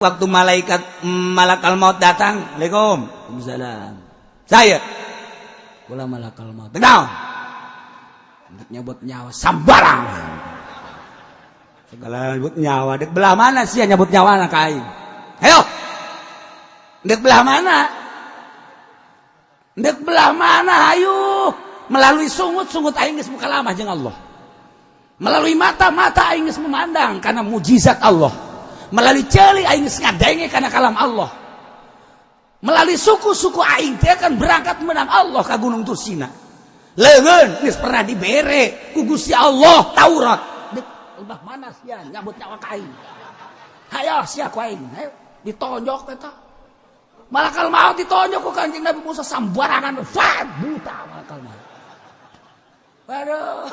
Waktu malaikat malakal maut datang, "Assalamualaikum." "Waalaikumsalam." "Saya kula malakal maut." "Naon?" "Nyabut nyawa sambarang." Segala nyabut nyawa, dek belah mana sih nyabut nyawa anak aing? Ayo. Dek belah mana? Dek belah mana? Ayo. Melalui sungut-sungut aing geus mukalamah jeung Allah. Melalui mata-mata aing geus memandang karena mujizat Allah. Melalui ceuli aing geus ngadenge karena kalam Allah. Melalui suku-suku aing teh akan berangkat menang Allah ke Gunung Tursina. Leungeun geus pernah dibere ku Gusti Allah Taurat. Dek belah mana sia nyabut nyawa ka aing? Hayo sia ku aing. Hayo ditonjok eta. Malakal maut ditonjok ku Kanjeng Nabi Musa sambarangan, fat buta malakal maut. Waduh.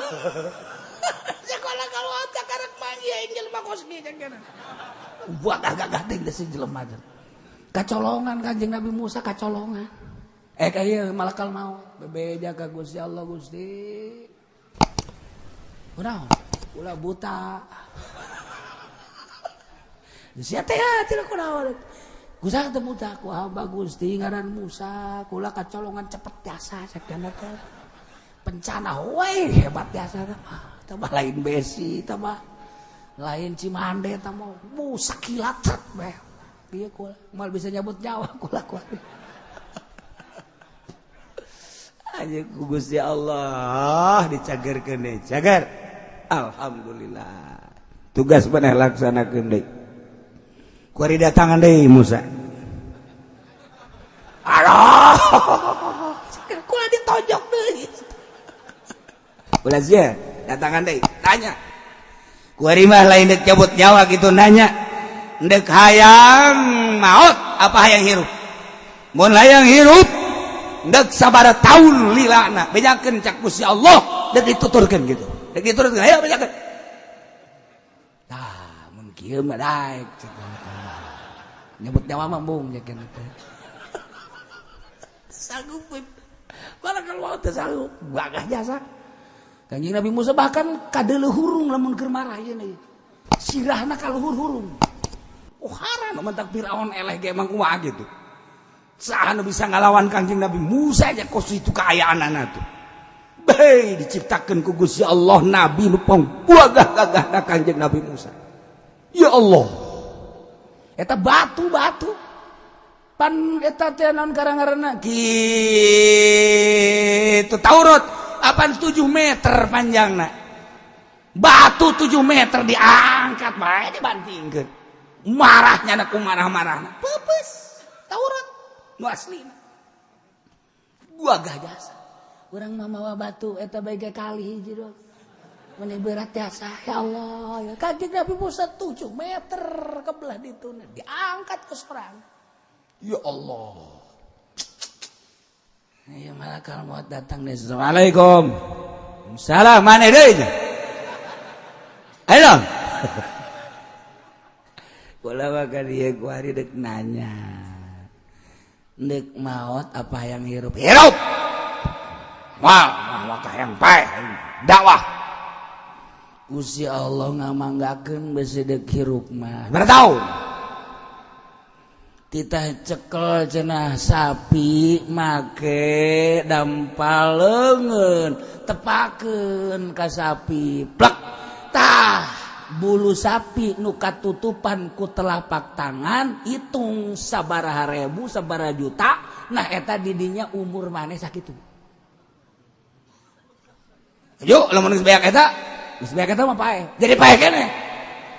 Sekolah kalau otak karek manggih aing jelema kos kieu kana. Buat gagah teh geus jelema. Kacolongan Kanjeng Nabi Musa kacolongan. Kaya malakal maut bebeja ka Gusti Allah, "Gusti. Kunaon? Kula buta." Sia teh tidak kunaon? "Gusti teh buta ku hamba Gusti ngaran Musa, kula kacolongan cepet jasa sakjana teh. Pencana we hebat jasa teh mah. Tah lain besi, tah mah lain Cimande, tah mah Musa kilat bae. Ieu kula moal bisa nyabut nyawa kula kuari." Aja ku Gusti Allah dicagerkeun deui. Cager. Alhamdulillah. Tugas maneh laksanakeun deui. Kuari datangan deui Musa. Aduh. Kula ditonjok deui. Ulah sia, datangan deui, tanya. Kuari mah lain dek cabut nyawa gitu nanya. Dek hayang maut apa hayang hirup? Mun hayang hirup dek sabara tahun lilana, bejakeun cak Gusti Allah, dek dituturkeun gitu. Dek dituturkeun, ayo bejakeun. Tah, mun kieu mah daek nyebut nyawa mah embung yakin teh. Sanggup malakal maut teh sanggup, gagah jasa. Kanjeng Nabi Musa bahkan kadeuleu hurung lamun keur marah ieu nih. Sirahna ka luhur hurung. Oh haram mentak Firaun eleh ge emang kumaha gitu. Saha nu bisa ngalawan Kanjeng Nabi Musa aja kos itu kaayaanana tuh. Bae diciptakeun ku Gusti Allah nabi nu gagah-gagahna Kanjeng Nabi Musa. Ya Allah. Eta batu-batu. Pan eta teh naon karang-ngaranna? Kitu Taurat apaan 7 meter panjangna. Batu 7 meter diangkat bae dibantingkeun. Marahnya ku marah-marahna. Peupeus Taurat nu aslina. Gagah jasa. Urang mah mawa batu eta bae ge kali hiji doang. Meni berat jasa ya Allah. Ya Kanjeng Nabi Musa 7 meter ke belah dituna diangkat ke sorang. Ya Allah. Ya malakal maut datang nih. Assalamualaikum. Salam mana deui? Ayo. Kula mah ka dieu kuari dek nanya. Dek maut apa yang hirup? Hirup. Wah, wah yang paeh dakwah. Gusti Allah ngamanggakeun besi dek hirup mah. Berapa tahun? Titah cekel cenah sapi make dampal leungeun, tepakeun ka sapi plek, tah bulu sapi nu katutupan ku telapak tangan hitung sabaraha ribu sabaraha juta, nah eta didinya umur maneh sakitu. Yuk lamun geus beak eta, geus beak eta mah paeh, jadi paeh keneh,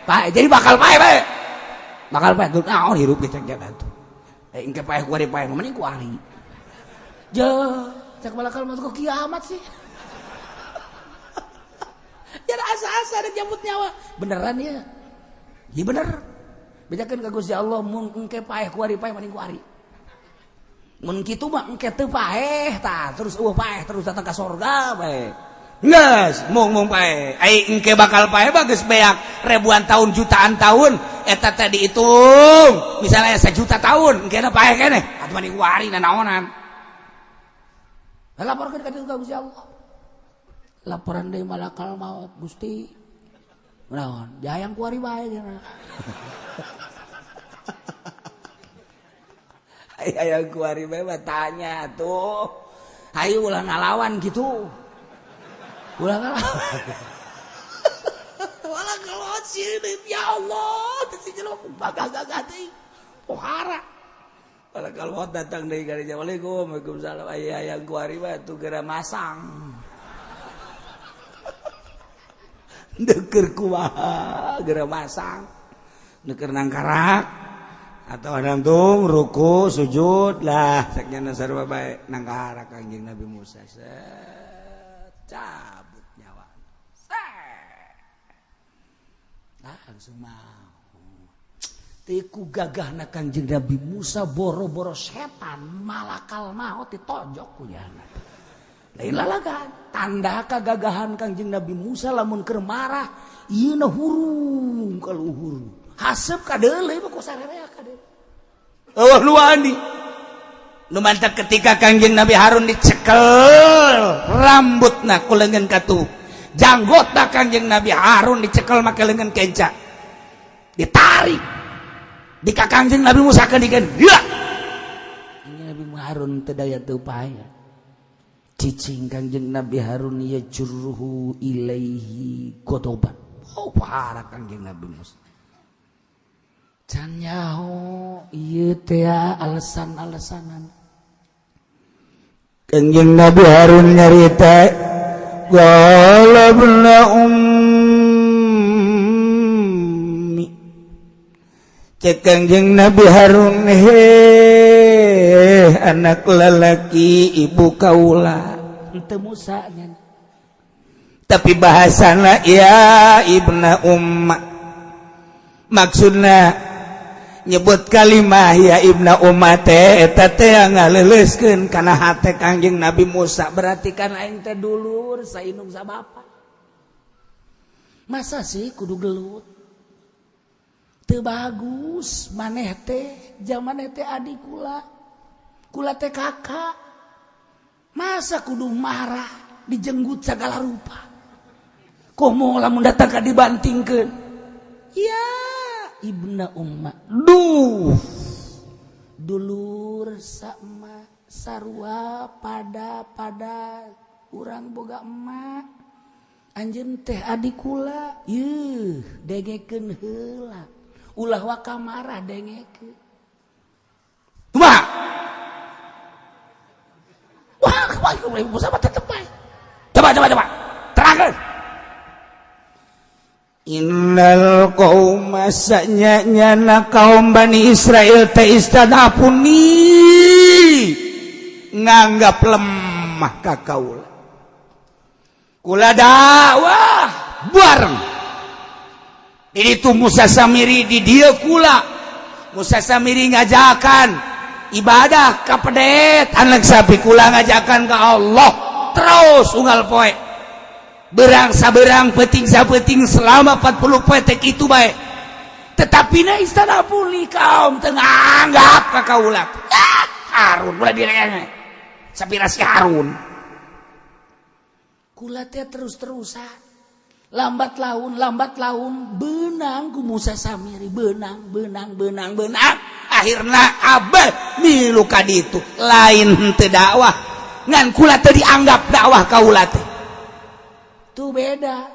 paeh jadi bakal paeh bae, bakal paeh tuh naon hirup geus cek atuh engke paeh ku ari paeh mending ku ari je cek malakal maut kok kiamat sih. Jadi asa-asa ada jambut nyawa beneran ya, iya bener, bejakeun ka Gusti Allah mun engke paeh ku ari paeh mending ku ari, mun kitu mah engke teu paeh tah terus eueuh paeh terus datang ka sorga bae. Geus mung mung paeh ai engke bakal paeh mah geus beak ribuan tahun jutaan tahun eta teh dihitung misalnya 1 juta tahun engke paeh keneh atuh mending ku ari nanaonan. Laporkeun ka Gusti Allah, laporan deui malakal maut, "Gusti, naon jayang ku ari bae cenah." Aya kuari bae tanya tuh. Hayu ulah ngalawan gitu. Ulah ngalawan. Ulah ngalawan sieun ya Allah, teh si jelema gagah-gagah teh. Pohara. Malakal maut datang deui ka dinya. Waalaikum, waalaikumsalam. Aya hayang kuari mah tuh geura masang. Deukeur kumaha geura masang. Deukeur nangkarak atau nangtung ruku sujud lah sakjana sarua bae nangkarak Kangjeng Nabi Musa. Set cabut nyawa. Set. Langsung mau. Tiku gagahna Kangjeng Nabi Musa boro-boro setan malakal maut ditonjok ku nyana. Lain lalagan tanda kagagahan Kangjeng Nabi Musa lamun keur marah ieu na hurung ka luhur. Haseup ka deuleu mah ku sarerea ka deuleu. Eueuh nu wani. Nu mantak ketika Kangjeng Nabi Harun dicekel rambutna ku leungeun katuh. Janggotna Kangjeng Nabi Harun dicekel make leungeun kenca. Ditarik di Kangjeng Nabi Musa keun ya. Nabi Harun teu daya teu upaya. Cicing Kangjeng Nabi Harun ya jurruhu ilaihi godoban. Oh parah Kangjeng Nabi Musa. Can nyaho ieu teh alasan-alasanan. Kangjeng Nabi Harun nyarita qala ibna ummi. Cek Kangjeng Nabi Harun, heh anak lelaki ibu kaula henteu Musa nya. Tapi bahasana ya ibna umma. Maksudna nyebut kalimah ya ibna umma teh eta teh ngaleuleuskeun kana hate Kangjeng Nabi Musa. Berarti kan aing teh dulur saindung sa bapa. Masa sih kudu gelut? Teu bagus maneh teh jaman teh adik kula. Kula teh kakak. Masa kudu marah dijenggut segala rupa. Komo lamun datang ka dibantingkeun. Ya ibna umma. Duh. Dulur sama sarua pada urang boga emak. Anjeun teh adik kula. Yeuh, dengekeun heula. Ulah waka marah dengekeun. Kumaha? Wah, kumaha Musa mah tetep bae. Coba. Terangkeun. Innal qauma sanyana kaum Bani Israil teh istadafuni nganggap lemah ka kaula. Kula dakwah bareng. Ini tuh Musa Samiri di dia kula. Musa Samiri ngajakan ibadah ka pedet anak sapi kula ngajakan ke Allah terus unggal poe. Berang saberang peting sapeting selama 40 poe teh kitu bae. Tetapi na istana puli kaum teu nganggap ka kaula. Ah, Harun ulah direnge. Sapira si Harun. Kula teh terus-terusan. Lambat laun benang ku Musa Samiri benang akhirna abah milu ka ditu lain henteu dakwah ngan kula teu dianggap dakwah kaula teh. Tuh beda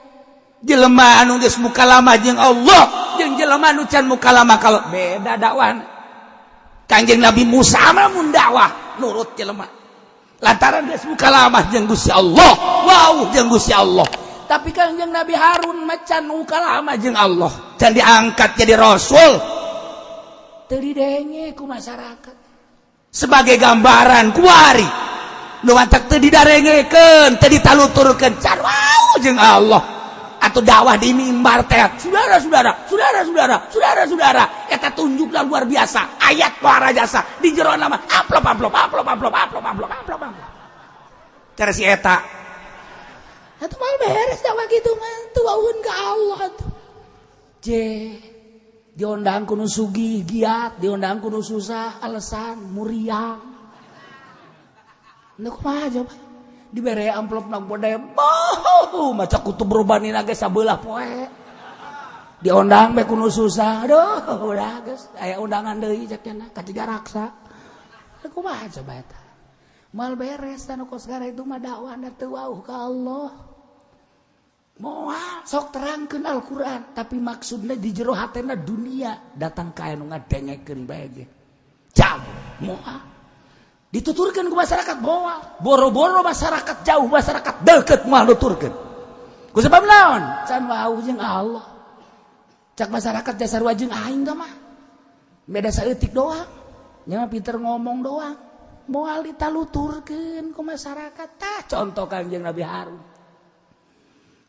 jelema anu geus mukalama jeung Allah jeung jelema anu can mukalama kalau beda dakwahna. Kangjeng Nabi Musa mah mun dakwah nurut jelema lantaran geus mukalama jeung Gusti Allah, wow jeung Gusti Allah. Tapi Kangjeng Nabi Harun macan mukalama jeung Allah can diangkat jadi rasul teu didenge ku masyarakat sebagai gambaran kuari nu mantak teu didarengekeun teu ditaluturkeun can wau jeung Allah atau dakwah di mimbar teh saudara-saudara saudara-saudara saudara-saudara eta tunjukna luar biasa ayat luar jasa di jero nama amplop amplop amplop amplop amplop amplop amplop amplop cara si eta atuh mah beres dakwah kitu mah teu wauheun ka Allah atuh. Je diondang ku nu sugih giat, diondang ku nu susah alasan muriang. Nu kumaha coba? Dibere amplop na bodaya bau maca kutub robani ge sabelah poe. Diondang bae ku nu susah. Aduh, udah geus aya undangan deui cek cenah ka Tiga Raksa. Kumaha coba eta? Moal beres tanu kos gara itu mah dakwahna teu wauh ka Allah. Moal sok terangkeun Al-Qur'an, tapi maksudna di jero hatena dunia datang ka anu ngadengekeun bae ge. Jauh moal. Dituturkeun ku masyarakat moal. Boro-boro masyarakat jauh, masyarakat deket moal nuturkeun. Ku sebab naon? Can wauh jeung Allah. Cak masyarakat jasar jeung aing mah. Beda saeutik doang. Nya mah pinter ngomong doang. Moal ditaluturkeun ku masyarakat. Tah contoh Kangjeng Nabi Harun.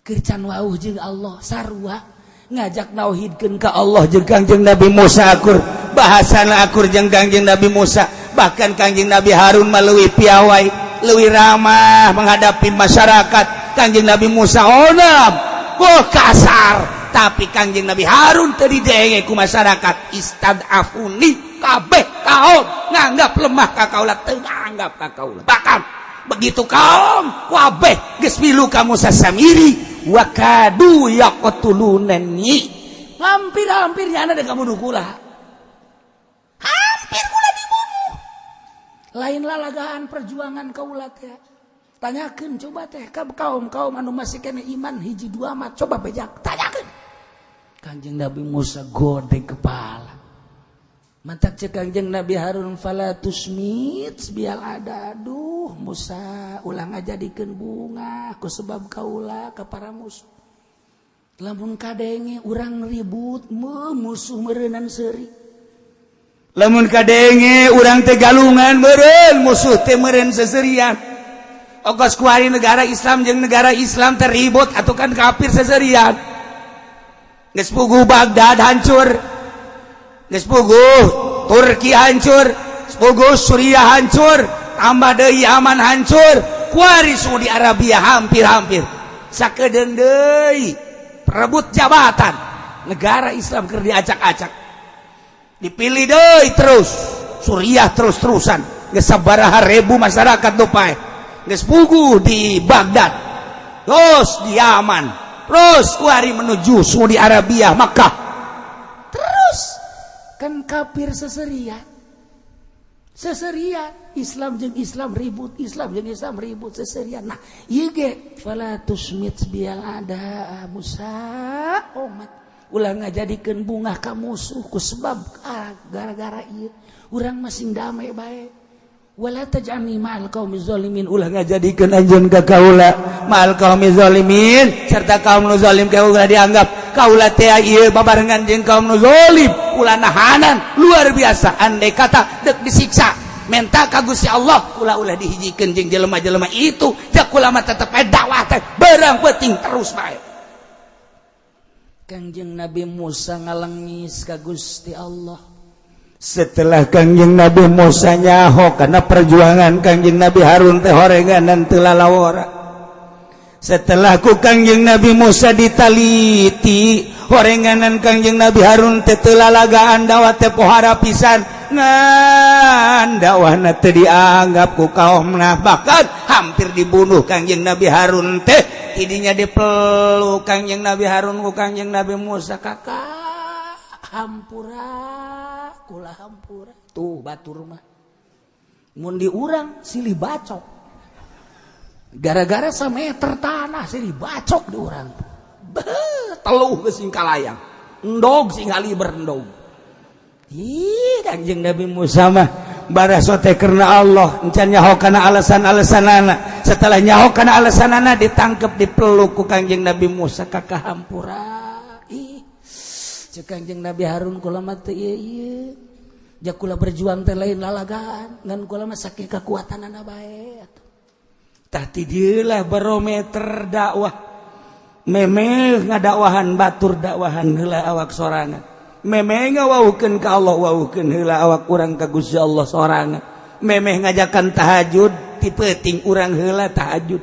Keur can wauh jeung Allah sarua ngajak nauhidkeun ka Allah jeung Kangjeng Nabi Musa akur. Bahasana akur jeung Kangjeng Nabi Musa. Bahkan Kangjeng Nabi Harun mah leuwih piawai, leuwih ramah menghadapi masyarakat. Kangjeng Nabi Musa onam, oh kasar, tapi Kangjeng Nabi Harun teu didenge ku masyarakat. Istad'afuni kabeh kaum nganggap lemah ka kaula, teu nganggap ka kaula. Bahkan begitu kaum kabeh geus milu ka Musa Samiri wa kadu yaqtulunani, hampir-hampir nyana dek ngabunuh kula. Hampir kula dibunuh. Lain lalagaan perjuangan kaula teh. Tanyakeun coba teh ka kaum-kaum anu masih kene iman hiji dua mah coba bejak tanyakeun. Kanjeng Nabi Musa godeg kepala. Mantak cek Kangjeng Nabi Harun fala tusmit bial ada, aduh Musa ulah ngajadikeun bunga ku sebab kaula ka para musuh. Lamun kadenge urang ribut musuh meureunan seuri. Lamun kadenge urang teh galungan meureun musuh teh meureun seserian. Ogos kuari negara Islam jeung negara Islam teribut atau kan kafir seserian. Geus puguh Baghdad hancur, geus puguh Turki hancur, geus puguh Suriah hancur, tambah deui Yaman hancur, kuari Saudi Arabia hampir-hampir sakedeung deui perebut jabatan negara Islam keur diacak-acak. Dipilih deui terus Suriah terus-terusan geus sabaraha ribu masyarakat nu paeh. Geus puguh di Baghdad, terus di Yaman, terus kuari menuju Saudi Arabia, Makkah. Terus kan kafir seserian. Seserian Islam jeung Islam ribut, Islam jeung Islam ribut seserian. Nah, ieu ge fala tusmit bial ada Musa omat. Ulah ngajadikeun bungah ka musuh ku sebab gara-gara ieu urang masing damai bae. Wala taj'alni ma'al qaumi zalimin, ulah ngajadikeun anjeun ka kaula ma'al qaumi zalimin serta kaum nu zalim. Kaula dianggap kaula teh ieu babarengan jeung kaum nu zalim, ulah nahanan luar biasa. Andai kata dek disiksa menta ka Gusti Allah ulah ulah dihijikeun jeung jelema-jelema itu, jak kula mah tetep bae dakwah teh berang penting terus bae. Kangjeng Nabi Musa ngalengis ka Gusti Allah. Setelah Kangjeng Nabi Musa nyaho karena perjuangan Kangjeng Nabi Harun teh horenganan teu lalawora. Setelah ku Kangjeng Nabi Musa ditaliti horenganan Kangjeng Nabi Harun teh teu lalagaan, dakwah teh pohara pisan, ngan dakwahna teu dianggap ku kaumna, bahkan hampir dibunuh Kangjeng Nabi Harun teh. Idinya dipeluk Kangjeng Nabi Harun ku Kangjeng Nabi Musa, kakak hampura kula hampura. Tuh batur mah mun di urang silih bacok gara-gara sameter tanah silih bacok di urang. Beuh, teluh geus sing kalayang endog sing haliber endog. Ih, Kangjeng Nabi Musa mah baraso teh karena Allah encan nyaho kana alasan-alasanana. Setelah nyaho kana alasanana ditangkep, dipeluk ku Kangjeng Nabi Musa, kakak hampura. Ih, cek Kangjeng Nabi Harun kula mah teu ieu ieu jak kula berjuang teh lain lalagaan ngan kula mah saking kekuatanana bae atuh. Tah ti dieu lah barometer dakwah. Memeh ngadakwahan batur dakwahan heula awak sorangan, memeh ngawauhkeun ka Allah wauhkeun heula awak urang ka Gusti Allah sorangan. Memeh ngajakan tahajud ti peuting urang heula tahajud.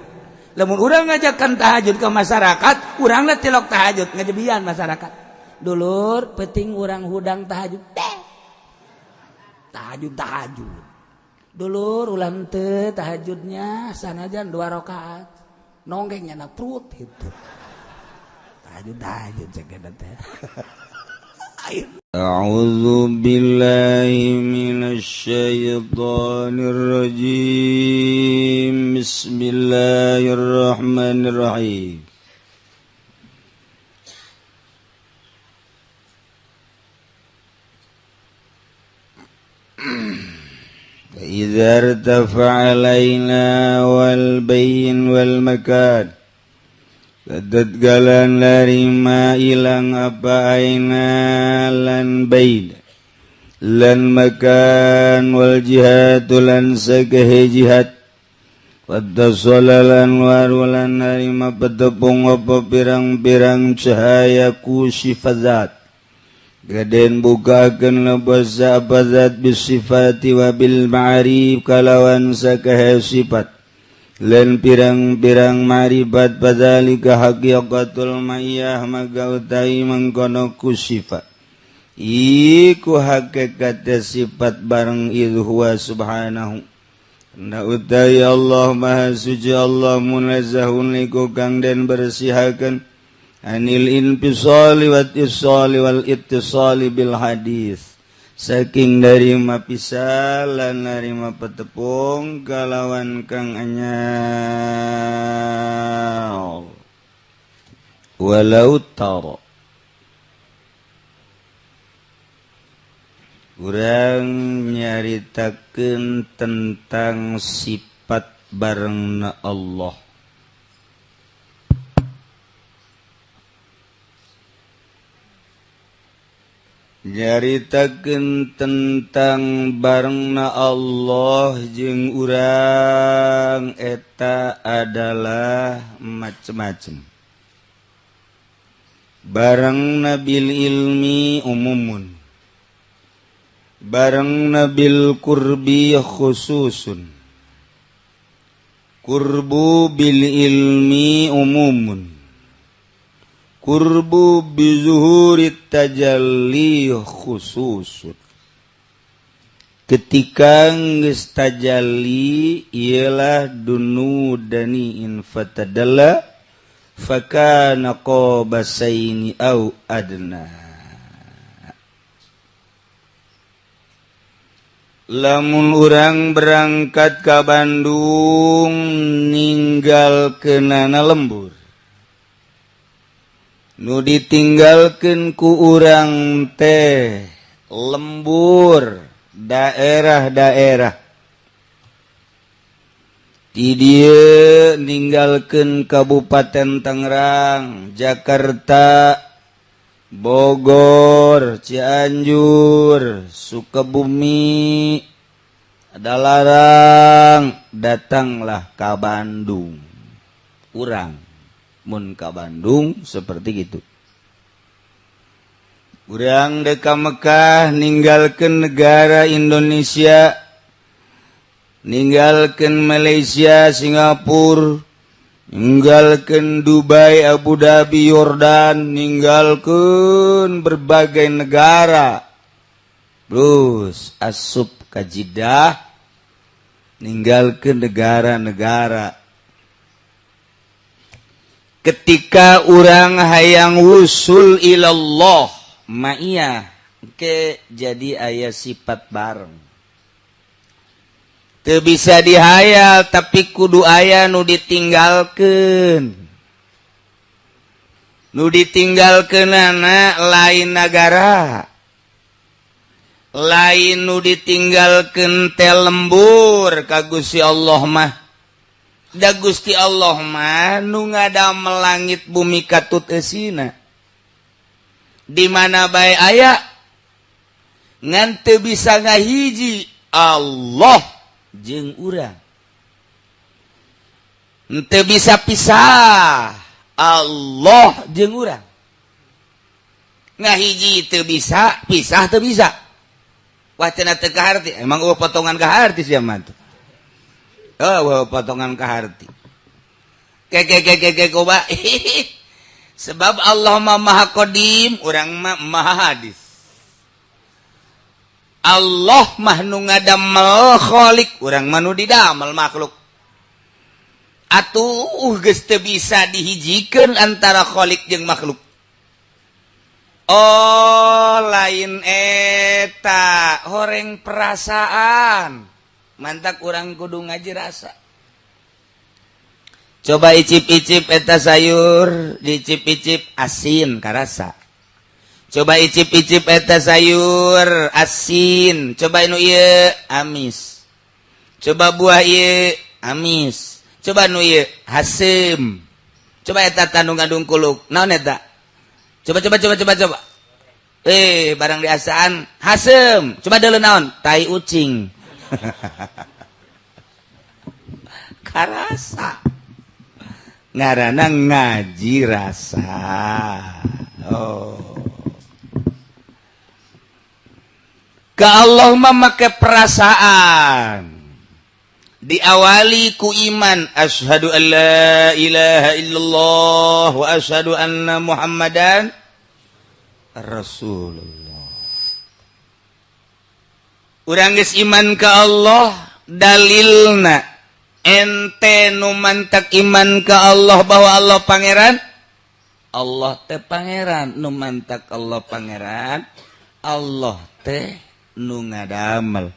Lamun urang ngajakan tahajud ke masyarakat, urangna tilok tahajud ngajebian masyarakat. Dulur peuting urang hudang tahajud teh tahajud tahajud dulur ulah teu tahajudnya sanajan 2 rakaat nonggeng nyana perut itu tahajud tahajud cek teh. Lain. أعوذ بالله من الشيطان الرجيم. بسم الله الرحمن الرحيم. إذا ارتفع علينا والبين والمكان Galan larima ilang apa aina lan bain lan makan wal jihad lan sagahe jihad Wadda lan warulan narima petepung apa pirang-pirang cahaya ku sifat zat Gaden bukakeun lebasa apa zat bisifati wa bil ma'arif kalawan sakahe sifat lan pirang-pirang maribat padzalika haqiqatul mayyah maka utai mangkono ku sifat iku hakikat sifat bareng idh huwa subhanahu na utai Allah maha suci Allah munazzahun iku kang den bersihakeun anil infisali wat isali wal ittisali bil hadis saking narima pisah lan narima petepung kalawan kang anyar walau tara urang nyaritakeun tentang sifat barengna Allah. Nyaritakeun tentang barengna Allah jeung urang eta adalah macem-macem. Barengna bil ilmi umumun, barengna bil qurbi khususun, qurbu bil ilmi umumun, kurbu bizuhurit tajalli khususun. Ketika geus tajalli ialah dunu dani in fatadalla fakana qabasaini au adna. Lamun urang berangkat ka Bandung ninggalkeunana lembur, nu ditinggalkeun ku urang teh lembur daerah-daerah di dieu ninggalkeun Kabupaten Tangerang, Jakarta, Bogor, Cianjur, Sukabumi, Adalarang, datanglah ka Bandung. Urang mun ka Bandung seperti gitu. Urang dek ka Mekah ninggalkeun negara Indonesia, ninggalkeun Malaysia, Singapura, ninggalkeun Dubai, Abu Dhabi, Yordan, ninggalkeun berbagai negara. Terus asup ka Jeddah, ninggalkeun negara-negara. Ketika urang hayang wusul ilallah ma'iyah ke jadi aya sifat bareng. Teu bisa dihayal tapi kudu aya nu ditinggalkeun. Nu ditinggalkeunana lain nagara. Lain nu ditinggalkeun teh lembur ka Gusti Allah mah. Da Gusti Allah mah nu ngadamel langit bumi katut eusina. Di mana bae aya ngan teu bisa ngahiji Allah jeung urang. Teu bisa pisah Allah jeung urang. Ngahiji teu bisa, pisah teu bisa. Wah cenah teu kaharti, emang eueuh potongan kaharti sia mah tuh. Oh, potongan kaharti. Keke koba. Sebab Allah mah maha qadim, urang mah maha hadis. Allah mah nu ngadamel khalik, urang mah nu didamel makhluk. Atuh geus teu bisa dihijikeun antara khalik jeung makhluk. Oh, lain eta horeng perasaan, mantak urang kudu ngaji rasa. Coba icip-icip eta sayur, dicip-icip asin, karasa. Coba icip-icip eta sayur asin, coba nu ieu amis, coba buah ieu amis, coba nu ieu haseum, coba eta tandung gadung kuluk naon eta, coba, coba, coba, coba, coba. Eh, barang diasaan haseum, coba deuleu naon, tai ucing. Karasa, ngaranna ngaji rasa. Oh, ke Allah memakai perasaan, diawali ku iman, asyhadu an la ilaha illallah wa asyhadu anna Muhammadan Rasulullah. Urang geus iman ka Allah, dalilna ente nu mantak iman ka Allah bahwa Allah pangeran. Allah teh pangeran, nu mantak Allah pangeran, Allah teh nu ngadamel,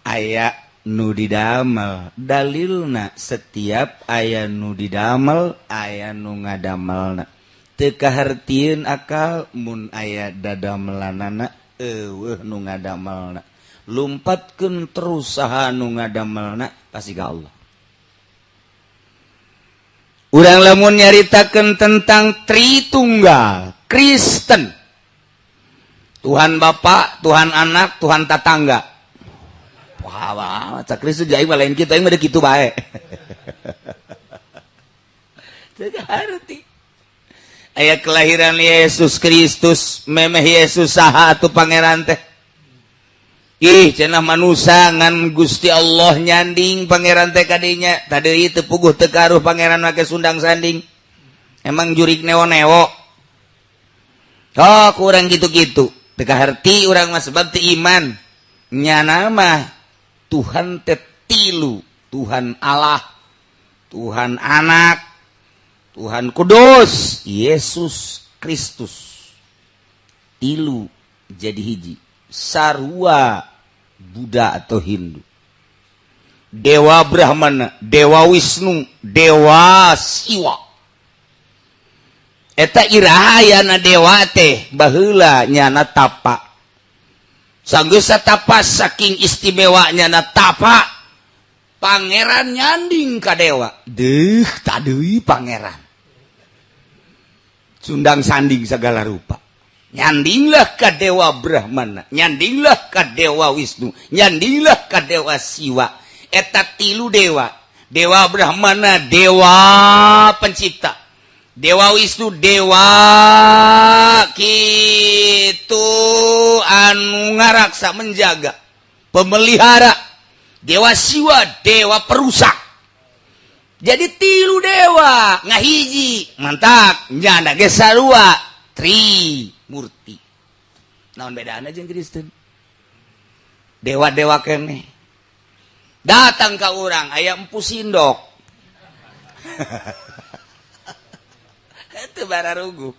aya nu didamel. Dalilna setiap aya nu didamel, aya nu ngadamelna. Teu kahartieun akal mun aya dadamelanana eueuh nu ngadamelna. Lumpatkeun terus saha nu ngadamelna, pasti ka Allah. Urang lamun nyaritakeun tentang Tritunggal Kristen, Tuhan Bapa, Tuhan Anak, Tuhan Tatangga. Wah, wah, cak Kristus aing mah lain kitu, aing mah kitu bae. Teu harti. Aya kelahiran Yesus Kristus, memeh Yesus saha atuh pangeran teh? Ih, cenah manusa ngan Gusti Allah nyanding pangeran teh kadinya. Tadi teu puguh teu karuh pangeran make sundang sanding. Emang jurik neo-neo. Oh, kurang gitu-gitu. Teu kaharti urang mah sebab teu iman. Nyana mah Tuhan teh tilu, Tuhan Allah, Tuhan Anak, Tuhan Kudus, Yesus Kristus. Tilu jadi hiji. Sarua Buddha atau Hindu. Dewa Brahmana, Dewa Wisnu, Dewa Siwa. Eta irahayana dewa teh baheula nyana tapa. Sanggeus tapa saking istimewanya na tapa, pangeran nyanding ka dewa. Deuh, tadeui pangeran. Sundang sanding segala rupa. Nyandinglah ka dewa Brahmana, nyandinglah ka dewa Wisnu, nyandinglah ka dewa Siwa. Eta tilu dewa. Dewa Brahmana dewa pencipta, Dewa Wisnu dewa kitu anu ngaraksa menjaga, pemelihara, Dewa Siwa dewa perusak. Jadi tilu dewa ngahiji, mantap nyana ge sarua tri murti. Naon bedana jeung Kristen? Dewa-dewa keneh datang ka urang aya Empu Sindok. Itu bararugu.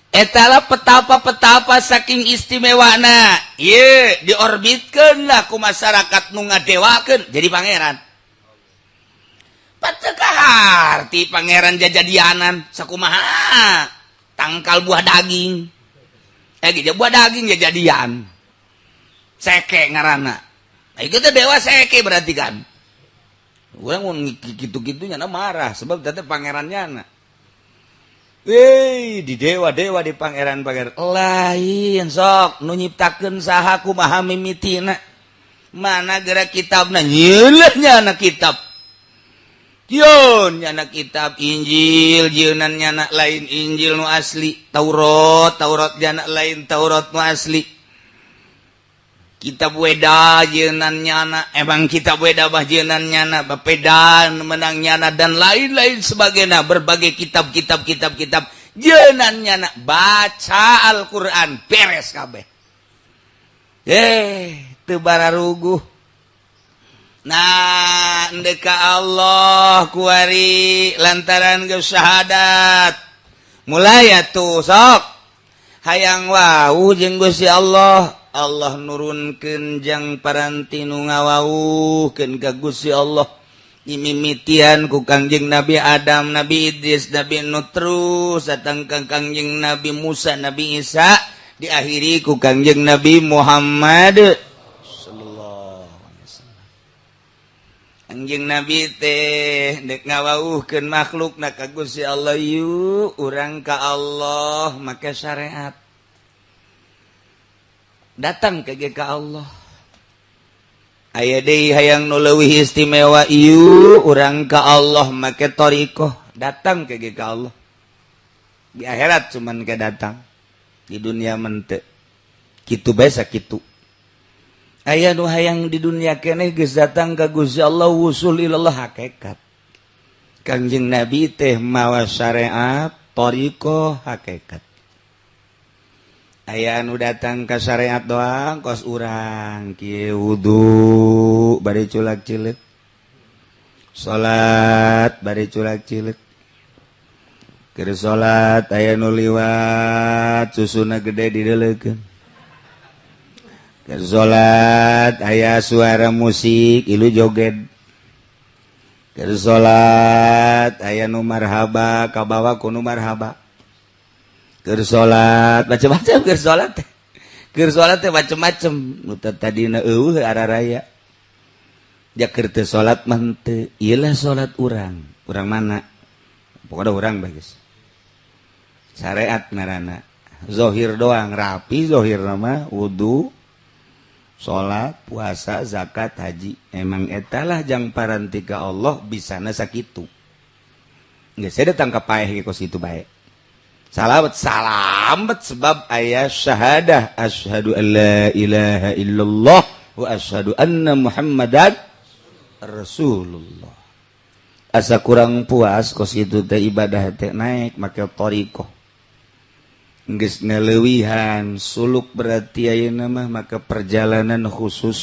Etalah petapa-petapa saking istimewana. Ye, diorbitkeun lah ku masyarakat nu ngadewakeun jadi pangeran. Pateu kaharti pangeran jajadianan sakumaha tangkal buah daging. Gitu buah daging jajadian. Seke ngaranna. Nah, itu teh dewa seke berarti kan. Urang mun kitu-kitu nya marah sebab teh pangerannya na. Weh, di dewa-dewa di pangeran-pangeran lain sok nu nyiptakeun saha kumaha mimitina. Mana gerak kitabna nyeuleuh nya kitab. Yeun nyana kitab Injil, jieunan nyana lain Injil nu asli, Taurat, Taurat nyana lain Taurat nu asli. Kitab Weda jieunan nyana, emang kitab Weda bah jieunan nyana, bapedan menang nyana dan lain-lain sebagainya, berbagai kitab-kitab kitab-kitab jieunan nyana, baca Al-Qur'an beres kabeh. Teu bararuguh. Nah, ndeka Allah kuari lantaran geus syahadat. Mulai atuh sok hayang wau jeung Gusti Allah. Allah nurunkeun jang paranti nu ngawauhkeun ka Gusti Allah. Imimitian ku Kangjeng Nabi Adam, Nabi Idris, Nabi Nuh, terus datang ka Kangjeng Nabi Musa, Nabi Isa, diakhiri ku Kangjeng Nabi Muhammad sallallahu alaihi wasallam. Kangjeng Nabi teh dek ngawauhkeun makhluk na ka Gusti Allah, yuk urang ka Allah make syariat. Datang ke ka Allah. Aya deui hayang nu leuwih istimewa, ieu urang ka Allah make thariqah, datang ke ka Allah. Di akhirat cuman ke datang, di dunia mente. Kitu bae sakitu. Aya nu hayang di dunia keneh geus datang ka Gusti Allah wusul ilallah hakikat. Kangjeng Nabi teh mawa syariat, thariqah, hakikat. Aya anu datang ka syariat doang kos urang kieu wudu bari culak cileuk, salat bari culak cileuk, keur salat aya nu liwat susuna gede dideleukeun, keur salat aya suara musik ilu joget, keur salat aya nu marhaba kabawa ku nu marhaba, keur salat macam-macam, keur salat teh, keur salat teh macam-macam nu tadina eueuh araraya. Ja keur teu salat mah henteu, ieu lah salat urang. Urang mana? Pokoknya urang bagus. Syariat ngaranna. Zohir doang rapi, zohir nama wudu, salat, puasa, zakat, haji. Emang etalah jang parantika Allah bisana sakitu. Geus saya datang ka paeh ge kos kitu bae. Salamet salamet sebab aya syahadah asyhadu an la ilaha illallah wa asyhadu anna Muhammadan Rasulullah. Asa kurang puas kos kitu teh ibadah teh naik make thariqah. Geus ngaleuwihan suluk berarti ayeuna mah maka perjalanan khusus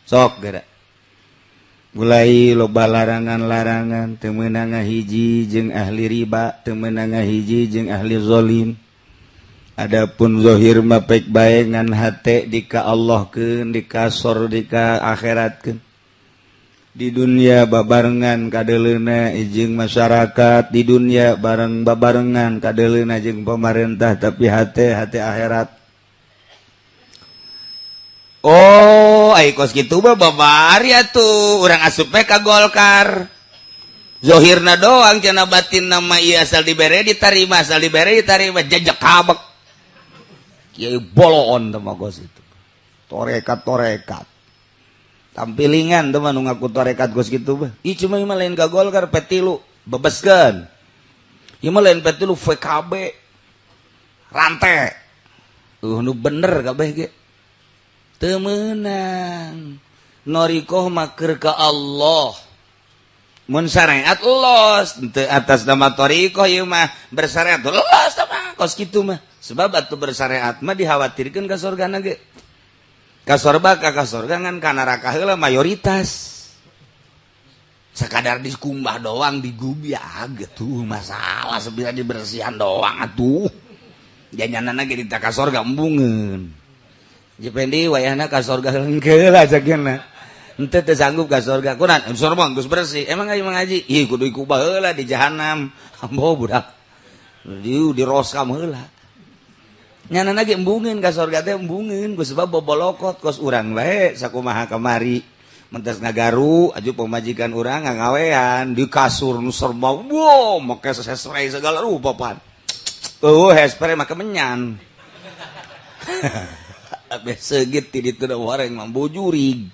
sok geura. Mulai loba larangan-larangan, teu meunang ngahiji jeung ahli riba, teu meunang ngahiji jeung ahli zalim. Adapun zahir mah pek bae ngan hate dika Allahkeun, dikasor dika akhiratkeun. Di dunia babarengan kadeleuna jeung masyarakat, di dunia bareng babarengan kadeleuna jeung pemerintah, tapi hate hate akhirat. Oh, ai kos kitu mah babari atuh urang asup we ka Golkar. Zohirna doang cenah, batin nama ieu asal dibere ditarima, asal dibere ditarima, jejek kabek. Kiai boloon teh mah kos itu. Torekat-torekat. Tampilingan teh mah nu ngaku torekat kos kitu mah. Ih cuma ieu mah lain ka Golkar P3 bebeskeun. Ieu mah lain P3 VKB. Rantai. Nu bener kabeh ge. Teu meunang. Thariqoh mah keur ka Allah. Mun syariat los teu atas nama thariqoh, ieu mah bersyariat los mah kos kitu mah. Sebab atuh bersyariat mah dikhawatirkeun ka surgana ge. Ka sorba ka sorga ngan ka neraka heula mayoritas. Sekadar dikumbah doang digubiag gitu masalah sebenarnya dibersihan doang atuh. Janyanana ge dita ka sorga embungeun. Jependi wayahna ka sorga hengkeul aja. Henteu teu sanggup ka sorga. Kunaon? Sorga geus bersih. Emang ayo ngaji? Ih kudu dikubah heula di jahanam. Ambo budak. Di diroskam heula. Nyana ge embungeun ka sorga teh embungeun ku sebab bobolokot kos urang bae sakumaha kamari. Mentas ngagaru aju pamajikan urang ngagawean di kasur nu serba wow make hairspray segala rupa pan. Oh hairspray make menyan. Abeh seugit ti ditu da wareng mah bujurig.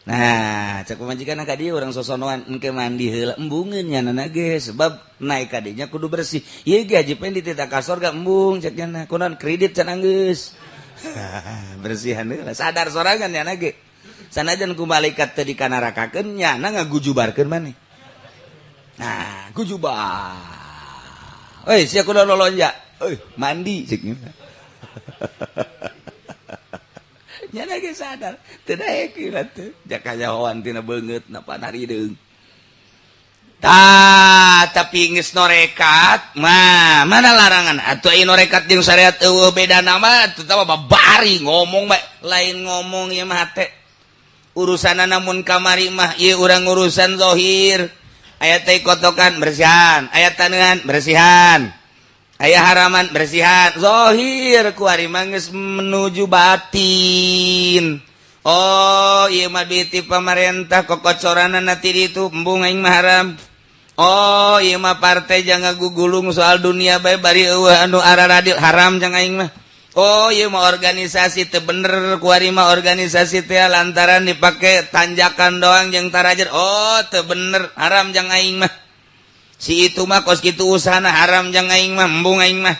Nah, cek pamajikan ka dieu urang sosonoan engke mandi heula embungeun nyana ge sebab naik ka dinya kudu bersih. Ieu ge Haji Pendi teh ka sorga embung cek nyana kunaon kredit can anggeus. Bersihan heula sadar sorangan nyana ge. Sanajan ku malaikat teh dikanarakakeun nyana ngagujubarkeun maneh. Nah, gujubar. Euy, sia kudu lolonja. Euy, mandi cek nyana. Nyana ge sadar, teu daek ieu teh. Jakanyahoan tina beungeut na panarideung. Tah, tapi geus norekat mah mana larangan atuh aya norekat jeung syariat eueuh beda nama atuh tah babari ngomong bae lain ngomong ieu mah hate urusanna. Namun kamari mah ieu urang urusan zahir, aya teh kotokan bersihan, aya taneuhan bersihan, aya haraman bersihan zahir. Kuari mah geus menuju batin. Oh, ieu mah duit ti pamarentah, kokocoranna ti ditu, embung aing mah, haram. Oh, ieu mah partai jangan gugulung soal dunia bae bari eueuh anu araradil, haram jang aing mah. Oh, ieu mah organisasi teu bener, kuari mah organisasi teh lantaran dipake tanjakan doang jeung tarajer. Oh, teu bener, haram jang aing mah. Si itu mah kos kitu usahana, haram jang aing mah, embung aing mah.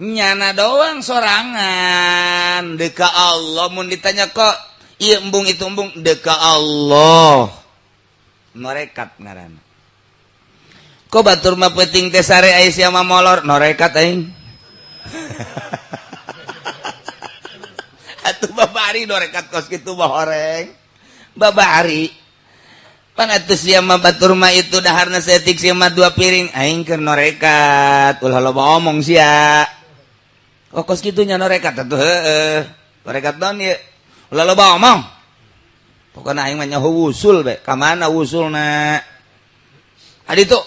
Nyana doang sorangan deka Allah. Mun ditanya kok iya embung itu embung, deka Allah, norekat ngaranna. Kok batur mah peuting teh sare, aya sia mah molor, norekat aing atuh. Babari norekat kos kitu mah horeng babari pan atuh. Sia mah batur mah itu daharna saeutik, sia mah dua piring, aing keur norekat, ulah loba omong sia. Oh, kos kitu nya norekat atuh, heeh, norekat naon ieu, ulah loba omong, pokokna aing mah nyaho wusul be. Ka mana wusulna? Adi tuh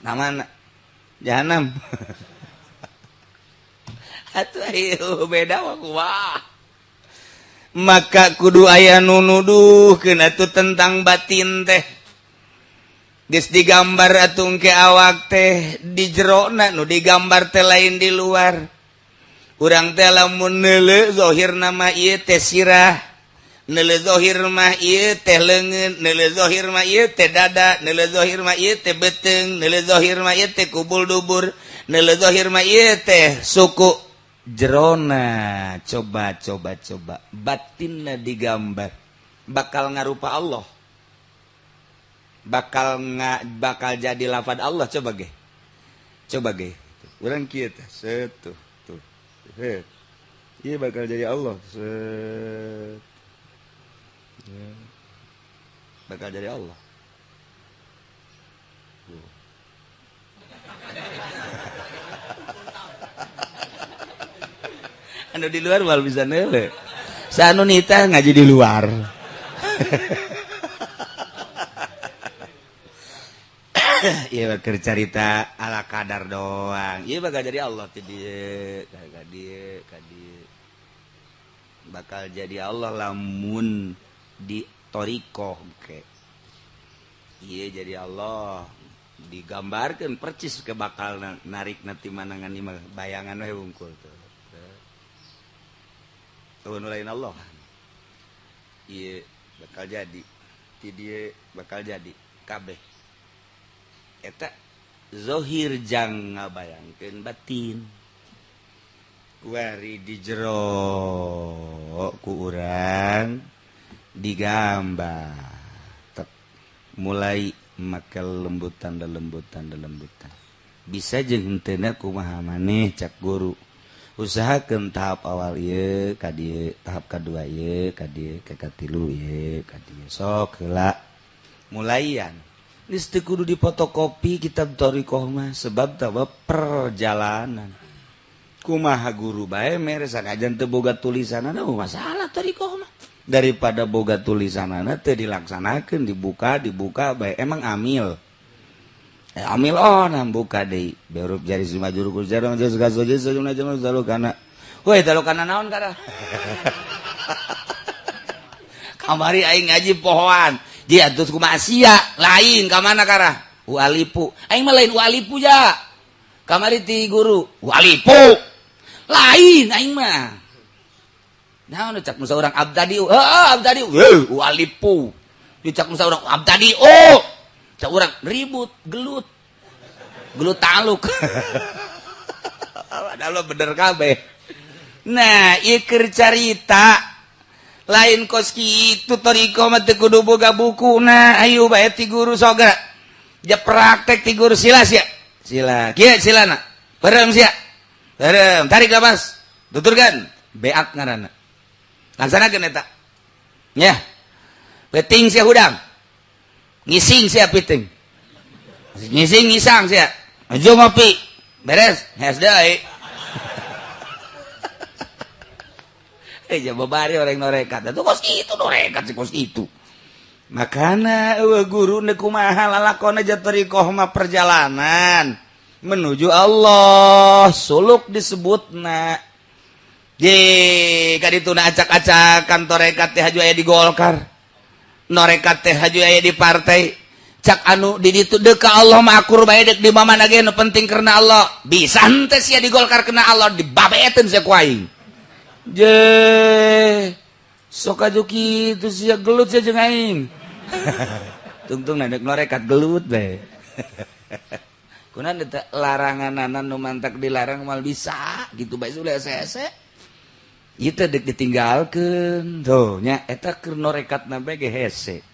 namana jahanam atuh. Ayo beda mah kumaha? Maka kudu aya nu nuduhkeun atuh tentang batin teh. Geus digambar atuh ke awak teh di jerona, nu digambar teh lain di luar. Urang teh lamun neuleu zahir nama ieu teh sirah, neuleu zahir mah ieu teh leungeun, neuleu zahir mah ieu teh dada, neuleu zahir mah ieu teh beuteung, neuleu zahir mah ieu teh kubul dubur, neuleu zahir mah ieu teh suku. Jerona coba, coba, coba batinna digambar, bakal ngarupa Allah, bakal nga, bakal jadi lafad Allah. Coba ge, coba ge urang kieu teh, set, tuh tuh. He, iya, bakal jadi Allah, set. Ya. Bakal jadi Allah. Tuh. Anu di luar wal bisa nele sanu nita ngaji di luar. Iya, bakal cerita ala kadar doang. Iya, bakal jadi Allah ti dieu ka dieu ka dieu, bakal jadi Allah lamun di thoriqoh ke. Iya, jadi Allah digambarkan percis ke bakal narik nanti manangan mah bayangan we wungkul tuh. Tuh lain Allah. Iya, bakal jadi ti dieu, bakal jadi kabeh eta zohir jang ngabayangkeun batin. Kuari di jero ku urang digambar. Tek, mulai make lembutan, lembutan, lembutan, bisa jeung henteu kumaha maneh. Cak guru, usahakeun tahap awal ieu ka dieu, tahap kadua ieu ka dieu, ka katilu ieu ka dieu, sok heula mulaian. Geus teu kudu dipotokopi kitab thoriqoh mah, sebab tawa perjalanan kumaha guru bae mere sanajan teu boga tulisanana masalah thoriqoh mah, daripada boga tulisanana teu dilaksanakeun. Dibuka, dibuka bae. Emang amil amil, oh, nah, buka deui berup jari sumajur kujar kana. Woi, kana naon kana? Kamari aing ngaji pohoan dia terus kumaha sia lain ka mana karah ualipu. Aing mah lain ualipu ja. Kamari ti guru ualipu, lain aing mah. Naon cak musa urang abdadi, heeh, abdadi ualipu. Dicak musa urang abdadi, oh, cak urang ribut gelut gelut taluk. Padahal bener kabeh. Nah, ieu keur carita lain kos kitu. Thoriqoh mah teu kudu boga bukuna. Ayo bae ti guru sogra ja praktek ti guru. Sila sia, sila kieu, silana perem sia, perem, tarik napas, tuturkan, beak ngaranna, laksanakeun eta nya. Peuting sia hudang, ngising sia peuting. Ngising ngisang sia. Aja ngopi. Beres, hees deui. Babari orang norekat. Itu kos itu norekat sih kos itu. Makana eueuh guru neuk kumaha lalakon aja thariqah mah perjalanan menuju Allah, suluk disebutna. Ye, kadituna acak-acakan torekat teh haju aya di Golkar. Norekat teh haju aya di partai. Cak anu di ditu deuk ka Allah mah akur bae deuk di mana ge nu penting karena Allah. Bisa henteu sia di Golkar kena Allah dibabeeteun sia ku aing. Je sok aju kitu sia gelut sia jeung aing. Tungtung nadek norekat gelut bae. Kunaon teh laranganana nu mantak dilarang mal bisa gitu bae sudah hese. Ieu teh deuk ditinggalkeun. Tuh nya eta keur norekatna bae ge hese.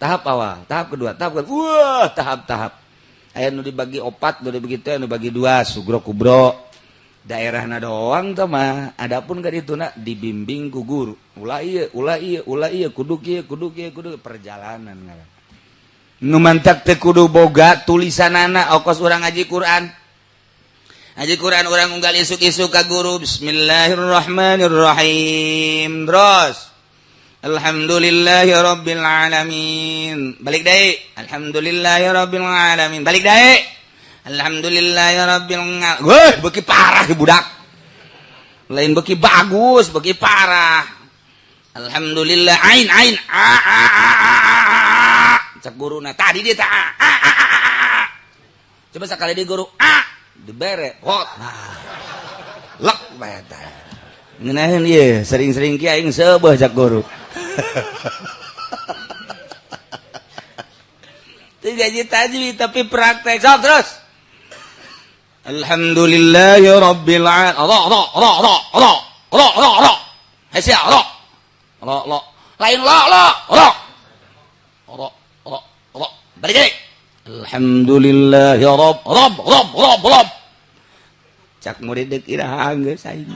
Tahap awal, tahap kedua, tahap kedua. Wah, tahap-tahap. Aya nu dibagi opat, nu dibagi teh, nu dibagi dua, sugro kubro. Daerahna doang teh mah, adapun ka dituna dibimbing ku guru. Ulah ieu, ulah ieu, ulah ieu, kudu kieu, kudu kieu, kudu perjalanan ngaran. Nu mantak teh kudu boga tulisanana okos urang ngaji Quran. Ngaji Quran urang unggal isuk-isuk ka guru, bismillahirrahmanirrahim. Terus alhamdulillahirabbil alamin. Balik deui. Alhamdulillahirabbil alamin. Balik deui. Alhamdulillahirabbil alamin. Weuh, beuki parah budak. Lain beuki bagus, beuki parah. Alhamdulillah ain ain a a a a a. Cek guruna tadi dia ta a a a a. Coba sekali di guru a dibere hot. Nah. Lek bae teh. Ngeunaheun ieu sering-sering ki aing seubeuh cek guru. Teu gaji tajwid tapi praktek sok terus. Alhamdulillahi rabbil alamin. Ra ra ra ra ra ra ra ra. Hese ra. Ra ra. Lain la la ra. Ra ra ra. Balik deui. Alhamdulillahi rabb rabb rabb rabb rabb. Cak murid deuk iraha geus aing.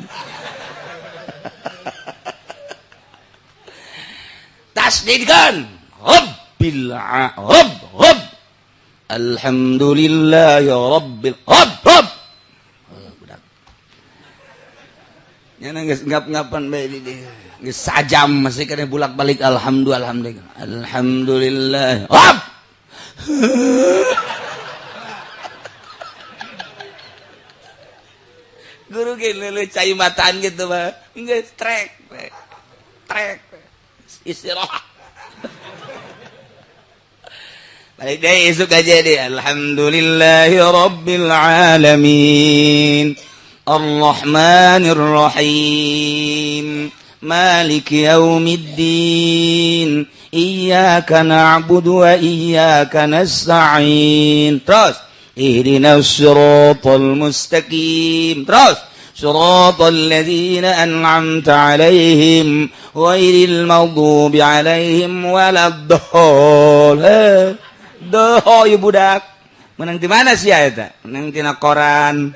Tasdidkan rabbil rabb rabb. Alhamdulillah ya rabbil rabb rabb. Budak nyana geus ngap-ngapan bae di dieu. Geus sajam masih kena bolak-balik alhamdulillah alhamdulillah alhamdulillah rabb. Guru ge leuleut cai mataan gitu mah geus trek trek istirahat. Balik deh isuk aja deh. Alhamdulillahi rabbil alamin. Arrahmanir rahim. Maliki yaumiddin. Iyyaka na'budu wa iyyaka nasta'in. Terus ihdinas siratal mustaqim. Terus siratal ladzina an'amta 'alaihim ghairil maghdubi 'alaihim waladdallin. Doh ieu budak. Menang di mana sih eta? Menang tina koran.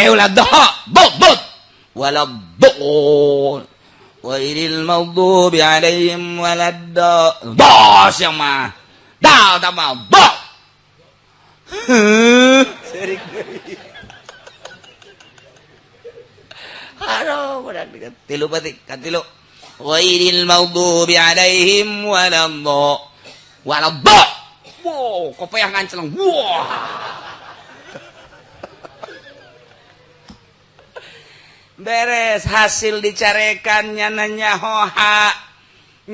Ulah doh, bot bot. Waladdallin. Ghairil maghdubi 'alaihim waladdallin. Doh sia mah. Dal tama bo. Serik deui. Aduh, budak tilu batik kan tilu. Ghairil maghdubi 'alaihim waladdallin. Waladdallin. Wow, kopeah nganceleng. Wah. Beres hasil dicarekan nyana nyaho ha,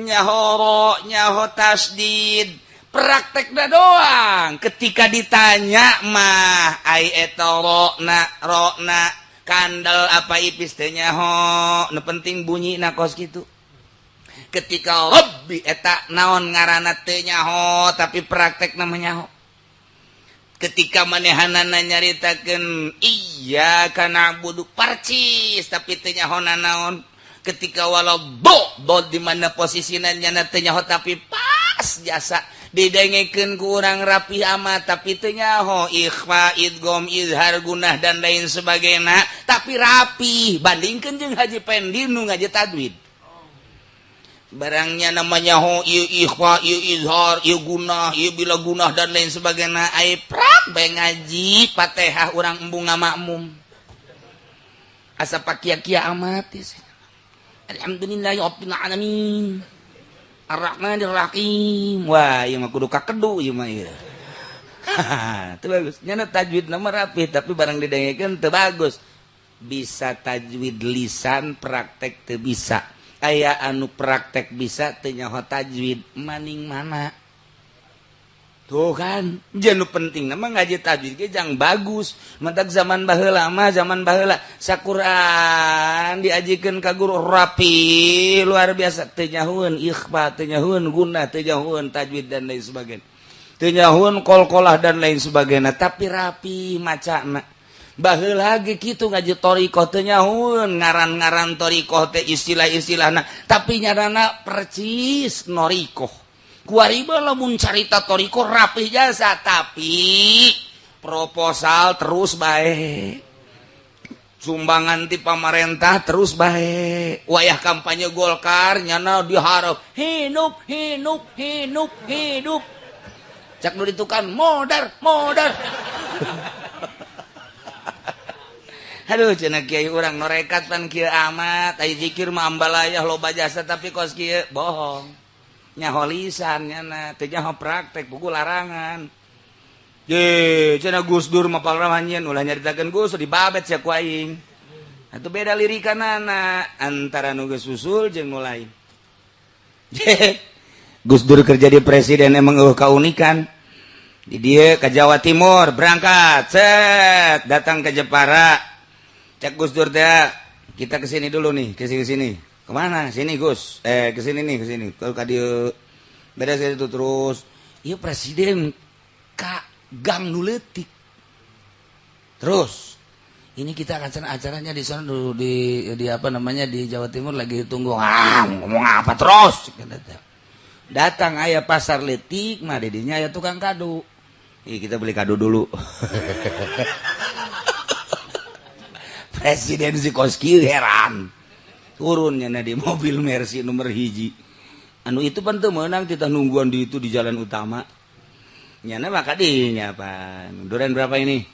nyaho ro, nyaho tasdid. Praktekna doang. Ketika ditanya mah ai eta ro na ro na kandel apa ipis teh nyaho, nu penting bunyina kos kitu. Ketika Rabbi eta naon ngaranna teu nyaho tapi praktekna mah nyaho. Ketika manehanana nyaritakeun iyyaka na'budu parcis tapi teu nyaho naon. Ketika walau do do di mana posisina nyana teu nyaho tapi pas jasa didengekeun ku urang rapi amat tapi teu nyaho ikhfa idgham izhar gunah dan lain sebagainya tapi rapi bandingkeun jeung Haji Pendi nu ngaji tajwid. Barangnya namanya ho ieu ikhfa, ieu izhar, ieu gunah, ieu bila gunah dan lain sebagainya. Ai prak bae ngaji Fatihah urang embung ngamakmum. Asa pakia-kia amat sih. Alhamdulillahi rabbil alamin. Arrahmanir rahim. Wah, ieu mah kudu kakedu ieu mah ieu. Teu bagus. Nyana tajwid nama rapi tapi barang didengekeun teu bagus. Bisa tajwid lisan, praktek teu bisa. Aya anu praktek bisa teu nyaho tajwid, maning mana? Tuh kan, jeung nu penting mah ngaji tajwid ge jang bagus. Matak zaman baheula mah, zaman baheula saquran diajikeun ka guru rapi luar biasa, teu nyahoeun ikhfa, teu nyahoeun gunah, teu nyahoeun tajwid dan lain sebagainya. Teu nyahoeun qalqalah dan lain sebagainya, tapi rapi macana. Baheula ge kitu ngaji thariqah teu nyahoeun ngaran-ngaran thariqah teh istilah-istilahna, tapi nyaranna percis noriqoh. Kuari lamun carita thoriqoh rapih jasa, tapi proposal terus baik, sumbangan ti pamarentah terus baik. Wayah kampanye Golkar nyana diharap hidup hidup hidup hidup, cak nu ditukan modar modar. Aduh cenah kiai urang norekat pan kieu amat, ai zikir mah ambalayah loba jasa tapi kos kieu bohong. Nyaho lisan nyana teu nyaho praktek buku larangan. Ye cenah Gus Dur mah palramanyeun ulah nyaritakeun Gus dibabet sia ku aing. Atuh beda lirikanana antara nu geus usul jeung nu lain. Gus Dur kerja di presiden emang eueuh kaunikan. Di dieu ka Jawa Timur berangkat set datang ke Jepara. Cek Gus Dur teh kita kesini dulu nih, kesini sini. Kemana? Sini Gus. Kesini nih, kesini. Kalau ka dieu beres itu terus. Ieu presiden ka gang nu leutik. Terus ini kita akan acaranya di sana dulu di apa namanya di Jawa Timur lagi ditunggu. Ah, ngomong apa terus? Datang aya pasar leutik mah didinya aya tukang kado. Ih, kita beli kado dulu. Presiden si Koski heran. Turunnya na di mobil Mercy nomor hiji. Anu itu pan teu meunang kita nungguan di itu di jalan utama. Nyana maka dinya pan. Duren berapa ini?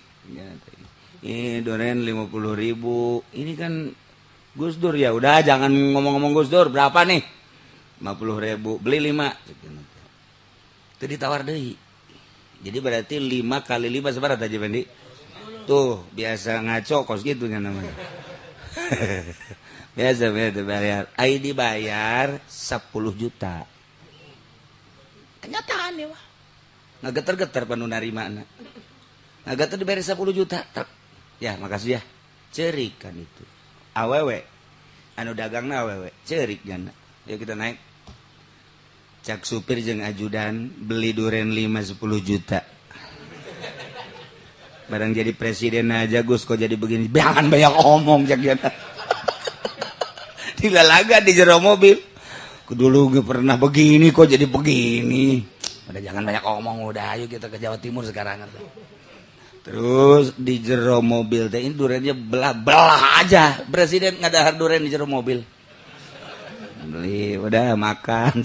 Ini duren 50.000. Ini kan Gus Dur ya udah jangan ngomong-ngomong Gus Dur, berapa nih? 50.000, beli 5. Itu ditawar deui. Jadi berarti 5 kali 5 seberapa aja Bandi? Tuh, biasa ngaco kos gitu namanya. Biasa biasa bayar. Ai dibayar 10 juta. Kenyataan ya wah. Ngageter-geter panu narimana. Ngageter dibayar 10 juta. Tek. Ya, makasih ya. Cerik kan itu. Awewe. Anu dagangna awewe, cerik jana. Yuk kita naik. Cak supir jeung ajudan beli duren 5 10 juta. Barang jadi presiden aja Gus kok jadi begini. Jangan banyak omong cak jana. Dilalaga di jero mobil. Dulu gue pernah begini kok jadi begini. Udah jangan banyak omong udah ayo kita ke Jawa Timur sekarang. Terus di jero mobil teh ini durennya belah-belah aja. Presiden ngadahar duren di jero mobil. Beli udah makan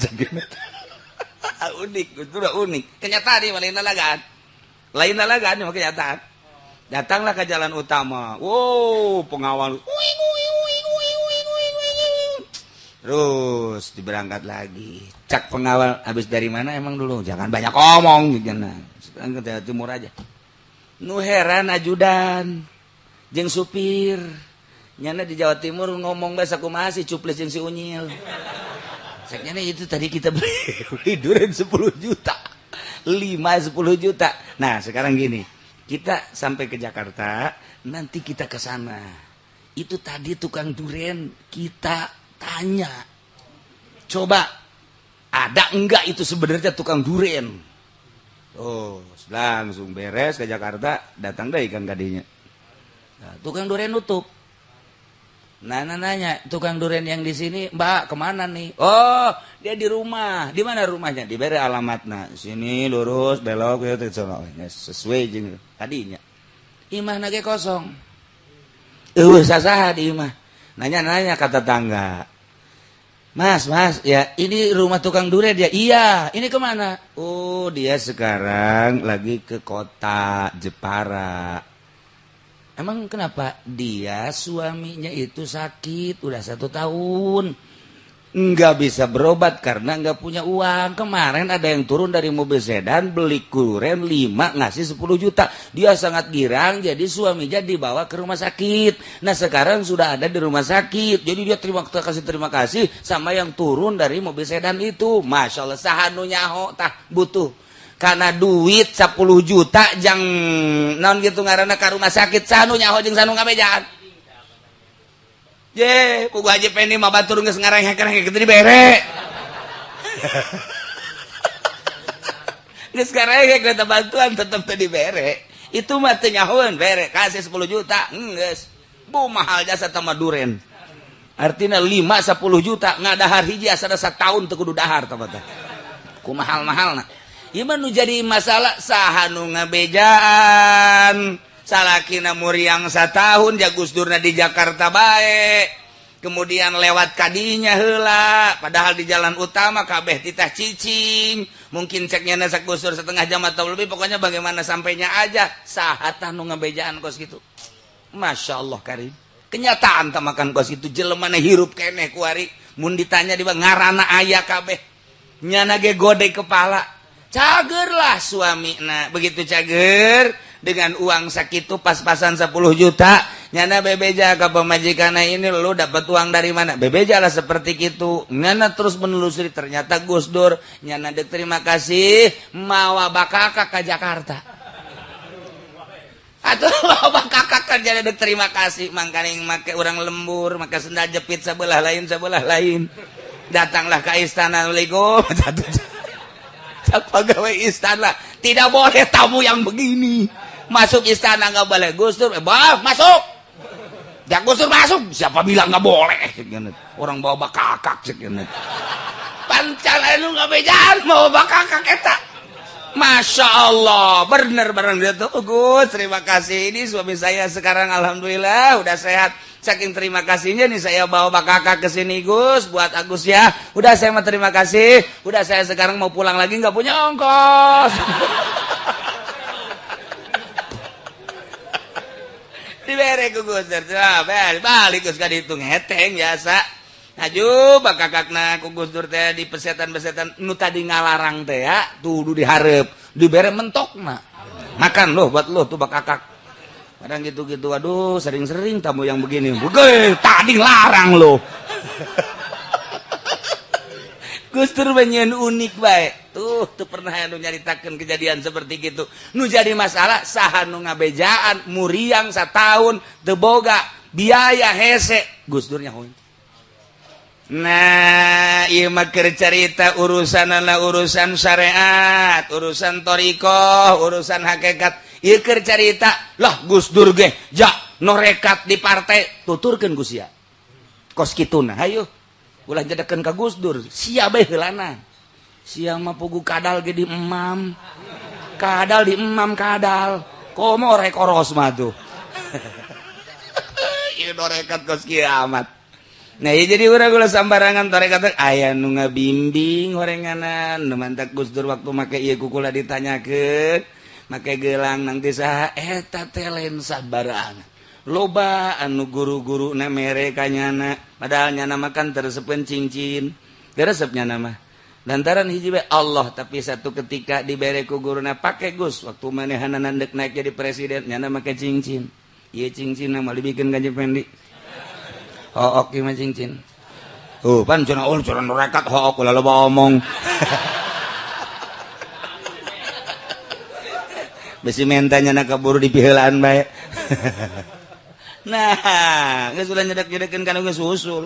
unik, itu udah unik. Kenyataan nih lain lalagaan. Lain lalagaan mah kenyataan. Datanglah ke jalan utama. Wow, pengawal. Terus diberangkat lagi. Cak pengawal habis dari mana emang dulu? Jangan banyak omong gitu. Sekarang ke Jawa Timur aja. Nu heran ajudan jeung supir. Nyana di Jawa Timur ngomong bahasa kumaha sih cuplis jeung si Unyil. Ceknya itu tadi kita beli duren 10 juta. 5 10 juta. Nah, sekarang gini. Kita sampai ke Jakarta, nanti kita ke sana. Itu tadi tukang duren kita tanya. Coba ada enggak itu sebenarnya tukang duren? Oh, langsung beres ke Jakarta, datang deh ikan kadinya. Nah, tukang duren nutup. Nah, nanya, tukang duren yang di sini, Mbak, kemana nih? Oh, dia di rumah. Di mana rumahnya? Diberi alamatna. Sini lurus, belok, gitu, sesuai jeung tadinya. Imah nage kosong. Eueuh sasaha di imah. Nanya-nanya kata tangga. Mas, mas, ya ini rumah tukang durian dia. Iya, ini kemana? Oh, dia sekarang lagi ke kota Jepara. Emang kenapa? Dia suaminya itu sakit, udah 1 tahun. Nggak bisa berobat karena nggak punya uang. Kemarin ada yang turun dari mobil sedan, beli duren 5, ngasih 10 juta. Dia sangat girang, jadi suaminya dibawa ke rumah sakit. Nah sekarang sudah ada di rumah sakit. Jadi dia terima kasih sama yang turun dari mobil sedan itu. Masya Allah, saha nu nyaho tah butuh. Karena duit 10 juta jang naon gitu ngaranna ka rumah sakit, saha nu nyaho jeung saha nu ngabejaan. Je, pugu Haji Pendi mah batur geus ngarengek-rengek kitu dibere. Geus ngarengek eta bantuan tetep teu dibere. Itu mah teu nyahoeun bere, kasih 10 juta, geus. Bu mahal jasa tama duren. Artina 5 10 juta ngadahar hiji asana sataun teu kudu dahar tah teh. Ku mahal-mahalna. Ieu mah nu jadi masalah saha nu ngabejaan. Salakina muriang satahun ja Gus Durna di Jakarta bae. Kemudian lewat kadinya heula, padahal di jalan utama kabeh titah cicing. Mungkin ceknya nasak Gus Dur setengah jam atau lebih, pokoknya bagaimana sampainya aja. Saha tah nu ngabejaan kos gitu. Masya Allah karim. Kenyataan tah makan kos itu jelema hirup keneh kuari. Mun ditanya di ngarana aya kabeh. Nyana ge gode kepala. Cagerlah suamina, begitu cager dengan uang sakitu pas-pasan 10 juta nyana bebeja ke pemajikanna, ini lu dapat uang dari mana? Bebeja lah seperti itu. Nyana terus menelusuri, ternyata Gus Dur. Nyana dek terima kasih mawa bakaka ke Jakarta atau mawa bakaka kerja dek terima kasih mangkaning make urang lembur, maka sendal jepit sebelah lain sebelah lain. Datanglah ke istana, Assalamualaikum. Pegawai istana, tidak boleh tamu yang begini masuk istana, nggak boleh. Gus Dur, masuk ya Gus Dur masuk. Siapa bilang nggak boleh? Orang bawa bakakak pancan lu nggak bejaan bawa bakakak eta. Masya Allah, bener barang dia tuh. Gus, terima kasih, ini suami saya sekarang alhamdulillah udah sehat. Saking terima kasihnya nih saya bawa bakakak ke sini Gus buat Agus ya. Udah saya mau terima kasih. Udah saya sekarang mau pulang lagi nggak punya ongkos. Dibere ku Gus, balik Gus ka ditu ngeteng biasa. Aju bakakakna ku Gus Dur teh di pesetan-pesetan nu tadi ngalarang teh ya, tuh dihareup, dibere mentokna. Makan loh buat lo tuh bakakak. Kadang gitu-gitu, aduh sering-sering tamu yang begini. Bukan, tadi larang loh. Gus Dur banyak unik baik. Tuh, tuh pernah anu nyaritakeun kejadian seperti gitu. Nu jadi masalah saha nu ngabejaan muriang satahun teu boga biaya hese. Gus Dur nyaho. Nah, ieu mah keur carita urusanana urusan syariat, urusan thoriqoh, urusan hakikat. Ieu keur carita, lah Gus Dur ge ja norekat di partai, tuturkeun Gus sia. Kos kituna, hayu. Ulah jadekeun ka Gus Dur, sia bae heulana. Sia mah pugu kadal ge di emam. Kadal di emam kadal. Komo rek oros mah tuh. Ieu norekat kos kiamat. Nah, ya jadi urang ulah sambarangan tarekat aya nu ngabimbing horenganan nu mantak Gus Dur waktu make ieu kukula ditanyakeun make gelang nanti saha eta teh lain sabarangan. Loba anu guru-guru na mere ka nyana padahal nyana makan teresepeun cincin teresep nyana mah lantaran hiji bae Allah. Tapi satu ketika dibere ku guruna pake Gus waktu manehanna dek naik jadi presiden nyana make cincin ieu cincin mah dibikeun ka Pendi. Hook ieu mah cincin. Oh, pan cenah oh cenah rekat hook ulah loba omong. Besi mentanya na kaburu dipiheulaan bae. Nah, geus ulah nyedek-nyedekeun kana geus usul.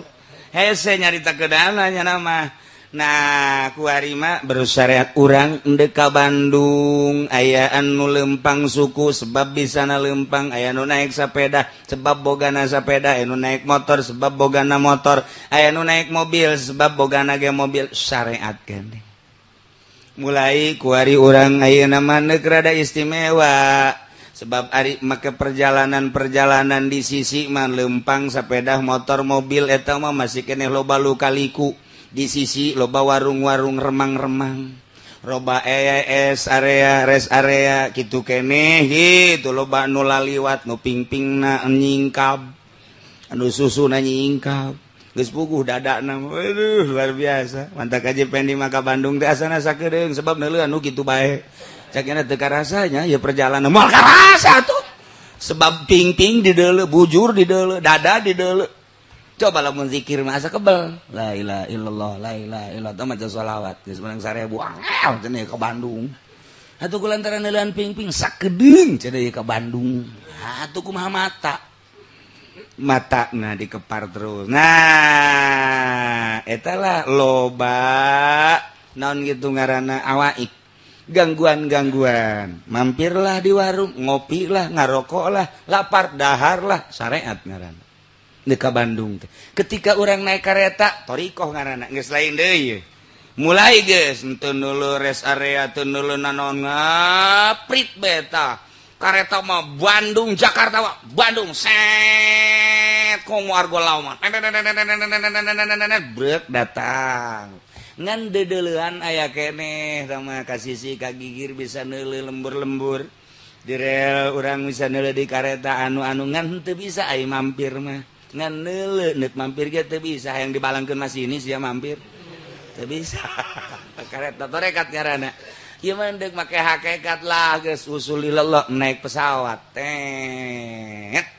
Hese nyarita keudana nya mah. Nah, kuari mah bersyariat urang endek ka Bandung aya anu lempang suku sebab bisana lempang, aya nu naik sepeda sebab bogana sepeda, aya nu naik motor sebab bogana motor, aya nu naik mobil sebab bogana ge mobil. Syariat keneh. Mulai kuari urang ayeuna mah neuk rada istimewa sebab ari make perjalanan-perjalanan di sisi mah lempang sepeda motor mobil eta mah masih keneh loba lukaliku. Di sisi loba warung-warung remang-remang, loba rest area, rest area gitu keneh gitu, loba nu laliwat, nu pingpingna nyingkab, anu susuna nyingkab, geus puguh dadana. Aduh, luar biasa. Mantap aja Pendi maka Bandung teh asana sakedeung sebab neuleuh anu kitu bae. Cak teu karasanya ya perjalanan, moal karasa tuh. Sebab pingping di deuleu, bujur di deuleu, dada di deuleu. Coba lamun zikir mah asa kebel. La ilaha illallah, la ilaha illallah, teh maca sholawat geus menang 1000 angel cenah ke Bandung. Atuh ku lantaran neuleuhan pingping sakedeung cenah ke Bandung. Atuh kumaha mata? Mata nah dikepar terus. Nah, eta lah loba naon gitu ngaranna awaik. Gangguan-gangguan. Mampirlah di warung, ngopi lah, ngarokok lah, lapar, dahar lah, syariat ngaranna. Deka Bandung teh. Ketika orang naik kereta, thoriqoh ngaranna, geus lain deui. Mulai geus henteu neuleuh rest area, teu neuleuh nanaon, ngaprit beta. Kareta mah Bandung Jakarta mah Bandung set komo argo lawan. Brek datang. Ngan deudeulean aya keneh sama ka sisi ka gigir bisa neuleuh lembur-lembur. Di rel urang bisa neuleuh di kareta anu-anu ngan teu bisa ai mampir mah. Ngan neuleuh neuk mampir ge teu bisa, hayang dibalangkeun masinis sia mampir. Teu bisa. Kareta torekat ngaranna. Ieu mah deuk make hakikat lah geus usul ilallah naik pesawat. Tet.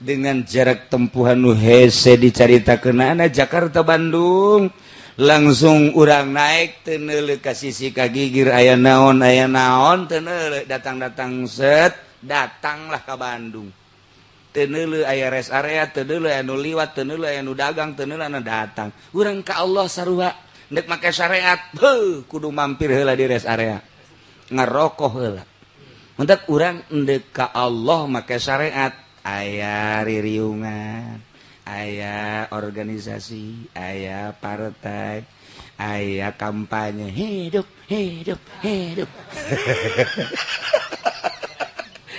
Dengan jarak tempuhan nu hese dicaritakeunana Jakarta Bandung. Langsung urang naik teu neuleuh ka sisi ka gigir aya naon teu neuleuh, datang-datang set datanglah ka Bandung. Teu neuleuh aya rest area, teu neuleuh aya nu liwat, teu neuleuh aya nu dagang, teu neuleuh anu datang. Urang ka Allah sarua ndek make syariat, heuh kudu mampir heula di rest area, ngarokok heula. Mentak urang ndek ka Allah make syariat, aya ririungan, aya organisasi, aya partai, aya kampanye, hidup hidup hidup.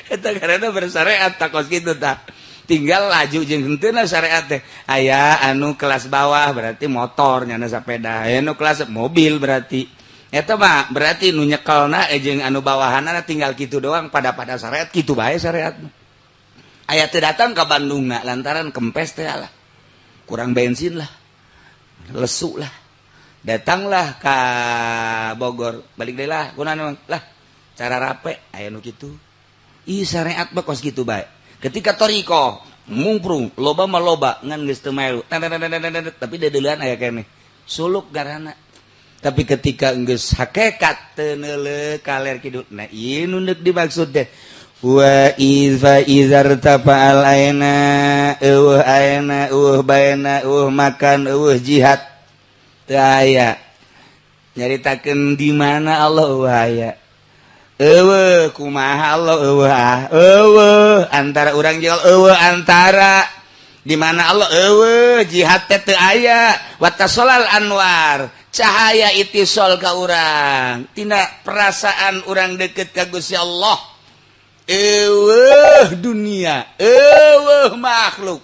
Eta karena bersyariat takos kitu tah. Tinggal laju jeung henteu syariat teh. Aya anu kelas bawah berarti motor nyana sepeda, aya anu kelas mobil berarti. Eta mah berarti nu nyekelna jeung anu bawahanna tinggal kitu doang pada pada syariat kitu bae syariat. Aya teu datang ka Bandung na lantaran kempes teh lah. Kurang bensin lah. Lesu lah. Datanglah ka Bogor, balik deui lah kunaon lah. Cara rape aya nu kitu. Ih syariat mah kos kitu bae. Ketika thoriqoh mungprung loba mah loba ngan geus teu melu. Tapi deudeuleun aya keneh. Suluk garana. Tapi ketika geus hakikat teu neuleuh kaler kidul. Nah ieu nu deuk dimaksud teh. Wa idza izartafa'al aina eueuh aina eueuh baena eueuh makan eueuh jihad. Teu aya. Nyaritakeun di mana Allah eueuh aya. Eueuh kumaha Allah eueuh ah eueuh antara urang jeung eueuh antara di mana Allah eueuh jihad teh teu aya watasolal anwar cahaya itisol ka urang tina perasaan urang deket ka Gusti Allah eueuh dunia eueuh makhluk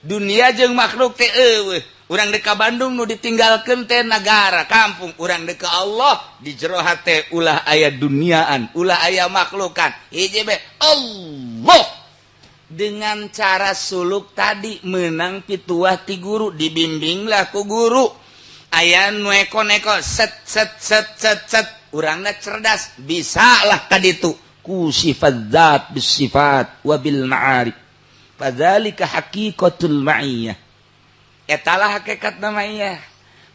dunia jeung makhluk teh eueuh. Urang dek ka Bandung nu ditinggalkeun teh nagara kampung, urang dek ka Allah di jero hate ulah aya duniaan, ulah aya makhlukan, hiji be Allah. Dengan cara suluk tadi menang pituah ti guru, dibimbinglah ku guru, aya nu eko-neko set set set set set, urangna cerdas bisalah kaditu ku sifat zat bis sifat wa bil ma'arif fadzalika haqiqatul ma'iyah. Etalah hakikat namanya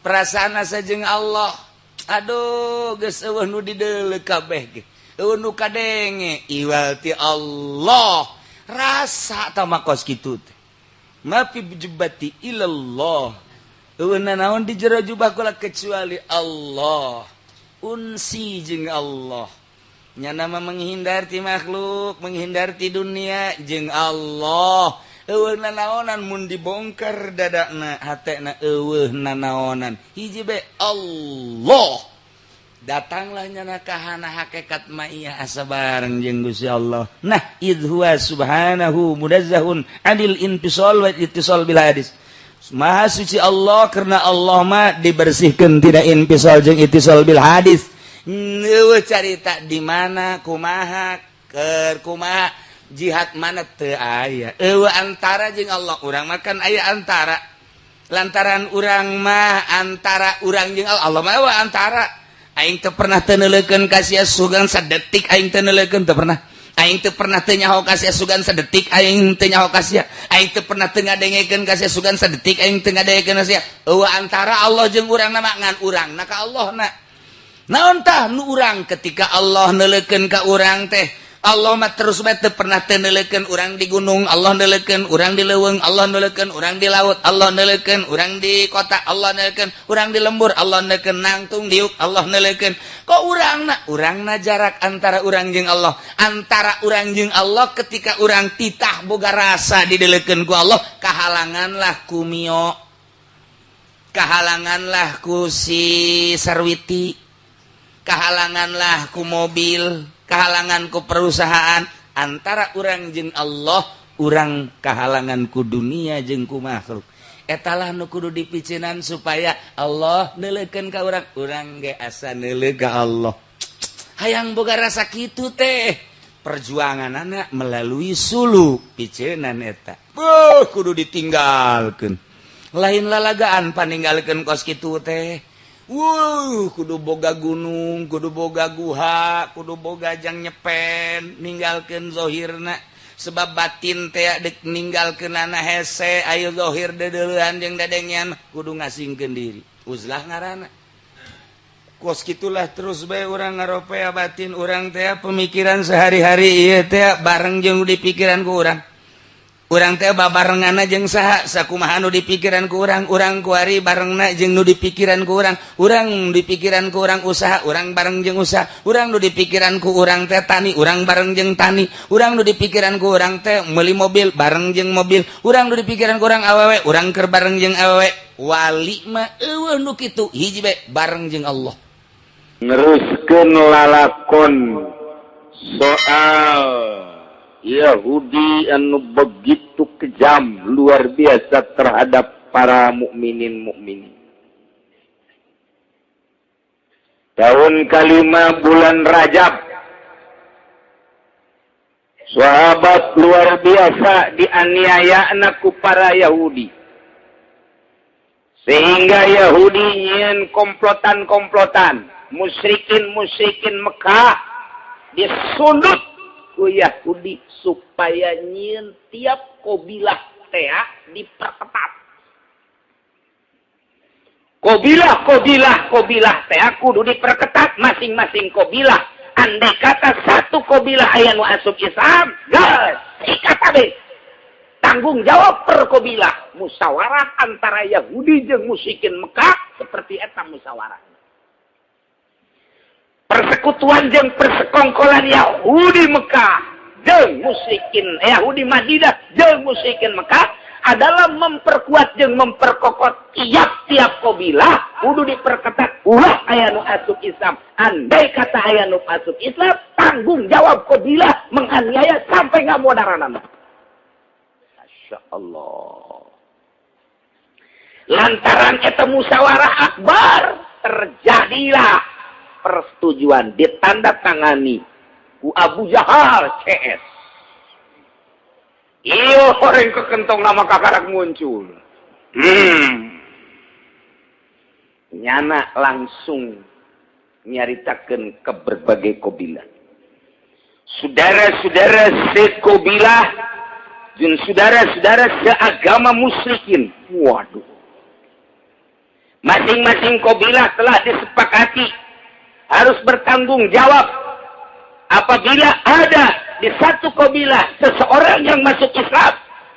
perasaan asa jeung Allah. Aduh geus eueuh nu dideuleu kabeh ge eueuh nu kadenge iwal ti Allah rasa tah kos kitu teh ma fi jubbati ilallah eueuh nanaon di jero jubah kula kecuali Allah unsi jeung Allah. Nyana mah menghindar ti makhluk, menghindar ti dunia jeung Allah. Eueuh nanaonan mun dibongkar dadana hatena eueuh nanaonan hiji be Allah. Datanglah nyana kahana hakikat maiyah asa bareng jeung Gusti Allah. Nah idh huwa subhanahu munazzahun anil infisal wa ittisal bil hadis. Maha suci Allah, karena Allah mah dibersihkan tidak infisal jeung itisal bil hadis. Eueuh carita di mana, kumaha, keur kumaha, jihad mana, teu aya. Eueuh antara jeung Allah. Urang mah kan aya antara, lantaran urang mah antara urang jeung Allah, Allah mah eueuh antara. Aing teu pernah teu neuleukeun ka sia sugan sadetik, aing teu neuleukeun, teu pernah. Aing teu pernah teu nyaho ka sia sugan sadetik, aing teu nyaho ka sia. Aing teu pernah teu ngadengekeun ka sia sugan sadetik, aing teu ngadengekeun ka sia. Eueuh antara Allah jeung urang na mah, ngan urang na ka Allah na. Naon tah nu urang ketika Allah neuleukeun ka urang teh? Allah mah terus bae teu pernah teu neuleukeun. Urang di gunung, Allah neuleukeun. Urang di leuweung, Allah neuleukeun. Urang di laut, Allah neuleukeun. Urang di kota, Allah neuleukeun. Urang di lembur, Allah neuleukeun. Nangtung diuk, Allah neuleukeun. Kok urang na, urang na jarak antara urang jeung Allah, antara urang jeung Allah, ketika urang titah boga rasa dideleukeun ku Allah, kahalanganlah ku Mio, kahalanganlah ku si Sarwiti, kahalanganlah ku mobil, kahalangan ku perusahaan. Antara urang jeung Allah, urang kahalangan ku dunia jeung ku makhluk. Etalah nu kudu dipicinan supaya Allah neuleukeun ka urang, urang ge asa neuleuh ka Allah. Hayang boga rasa kitu teh perjuangan anak melalui suluk picenan eta. Buh, kudu ditinggalkeun, lain lalagaan paninggalkeun kos kitu teh. Wuh, kudu boga gunung, kudu boga guha, kudu boga jang nyepen, ninggalkeun zohirna, sebab batin teh dek ninggalkeun anak hese. Ayo zohir deudeulean jeung dadengean, kudu ngasingkeun diri. Uzlah ngaranna. Kos gitulah terus bae urang ngaropea batin urang teh, pemikiran sehari-hari ieu teh bareng jeung di pikiran ku urang. Urang teh babarenganna jeung saha, sakumaha nu dipikiran ku urang. Urang kuari barengna jeung nu dipikiran ku urang. Urang dipikiran ku urang usaha, urang bareng jeung usaha. Urang nu dipikiran ku urang teh tani, urang bareng jeung tani. Urang nu dipikiran ku urang teh meuli mobil, bareng jeung mobil. Urang nu dipikiran ku urang awewe, urang keur bareng jeung awewe. Wali mah eueuh nu kitu, hiji bae, bareng jeung Allah. Neruskeun lalakon soal Yahudi anu begitu kejam luar biasa terhadap para mukminin mukminin. Tahun kelima bulan Rajab, sahabat luar biasa dianiaya ku para Yahudi, sehingga Yahudi nyieun komplotan-komplotan, musyrikin musyrikin Mekah disundut ku Yahudi supaya nyieun tiap kobilah tea diperketat. Kobilah kobilah kobilah tea kudu diperketat masing-masing kobilah. Andai kata satu kobilah aya nu asup Islam, gas sikat abe, tanggung jawab per kobilah. Musyawarah antara Yahudi jeung musyrikin Mekah seperti eta musyawarah. Persekutuan jeung persekongkolan Yahudi Mekah jeung musyrikin Yahudi Madinah jeung musyrikin Mekah adalah memperkuat jeung memperkokoh tiap-tiap kobilah kudu diperketat, ulah aya nu asup Islam. Andai kata aya nu asup Islam, tanggung jawab kobilah menganiaya sampai nggak mau darana. Masya Allah, lantaran eta musyawarah akbar, terjadilah persetujuan ditandatangani ku Abu Jahal CS. Iyo orang kekentong nama kakarak muncul. Nyana langsung nyaritakan ke berbagai kobilah, saudara-saudara sekobilah dan saudara-saudara seagama musyrikin. Waduh, masing-masing kobilah telah disepakati harus bertanggung jawab apabila ada di satu kobilah seseorang yang masuk Islam,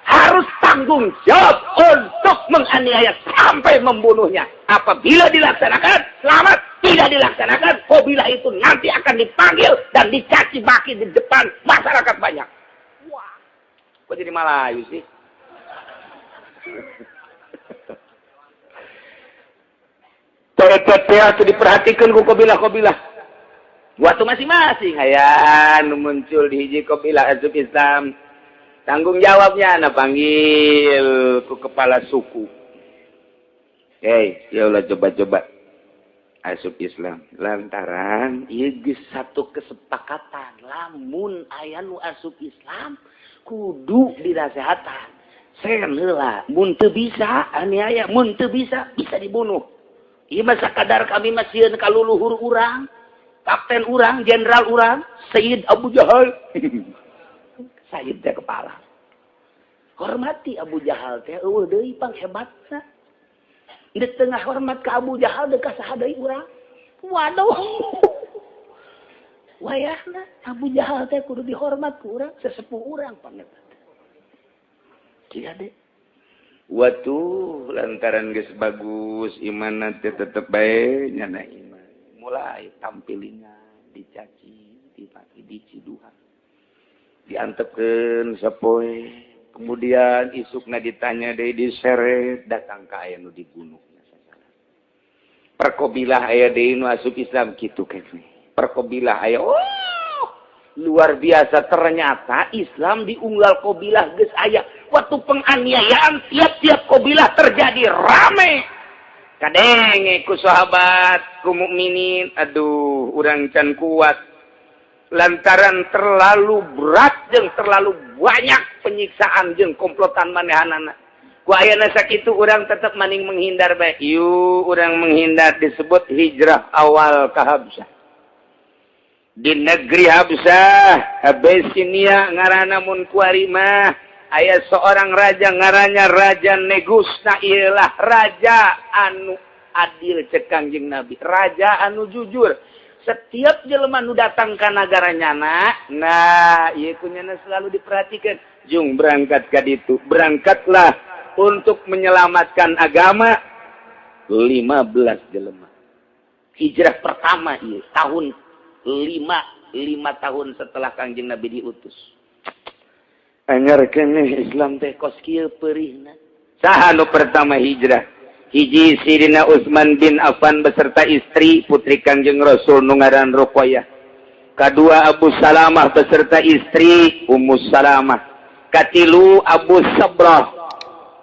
harus tanggung jawab untuk menganiaya sampai membunuhnya. Apabila dilaksanakan, selamat. Tidak dilaksanakan, kobilah itu nanti akan dipanggil dan dicaci maki di depan masyarakat banyak. Wah, kok jadi Malayu sih? Itu diperhatikan ku kobilah-kobilah. Waktu masing-masing aya nu muncul di hiji kobilah asup Islam, tanggung jawabnya na panggil ku kepala suku. Hei, ya Allah, coba-coba asup Islam lantaran ieu geus satu kesepakatan, lamun aya nu asup Islam kudu dinasehatan. Sen heula, mun teu bisa aniaya, mun teu bisa bisa dibunuh. Ieu mah sakadar kami mah sieun ka luluhur urang, kapten urang, jenderal urang, Sayyid Abu Jahal. Sayyid teh kepala. Hormati Abu Jahal teh, euweuh deui panghebatna. Di tengah hormat ke Abu Jahal deuk ka saha deui urang? Waduh. Wayahna Abu Jahal teh kudu dihormat ku urang, sesepuh urang pangetan. Tidak deh. Waktu lantaran geus bagus iman teh, tetep bae nyana iman. Mulai tampilingan, dicaci, dipaki, diciduhan. Diantepkeun sapoe. Kemudian isukna ditanya deui, diseret datang ka aya nu dibunuh. Perkobilah aya deui nu asup Islam kitu keneh. Perkobilah aya, oh, luar biasa, ternyata Islam di unggal kobilah geus aya. Waktu penganiayaan tiap-tiap kobilah terjadi rame. Kadenge ku sahabat, ku mukminin, aduh, urang can kuat lantaran terlalu berat jeung terlalu banyak penyiksaan jeung komplotan manehanana. Ku ayana sakitu urang tetep maning menghindar bae. Yuk, urang menghindar, disebut hijrah awal ke Habsah. Di negeri Habsah, Abesinia ngaranna mun kuari mah, aya seorang raja ngarannya Raja Negus. Nah, ialah raja anu adil cek Kangjeng Nabi, raja anu jujur. Setiap jelema nu datang ke negara nyana, nah, ieu ku nyana selalu diperhatikan. Jung berangkat ka ditu, berangkatlah untuk menyelamatkan agama 15 jelema. Hijrah pertama ieu tahun 5 5 tahun setelah Kangjeng Nabi diutus. Anyar keneh Islam teh kos kieu peurihna. Saha nu pertama hijrah? Hiji, Sidina Utsman bin Affan beserta istri, putri Kangjeng Rasul nu ngaran Ruqayyah. Kadua, Abu Salamah beserta istri, Ummu Salamah. Katilu, Abu Sabrah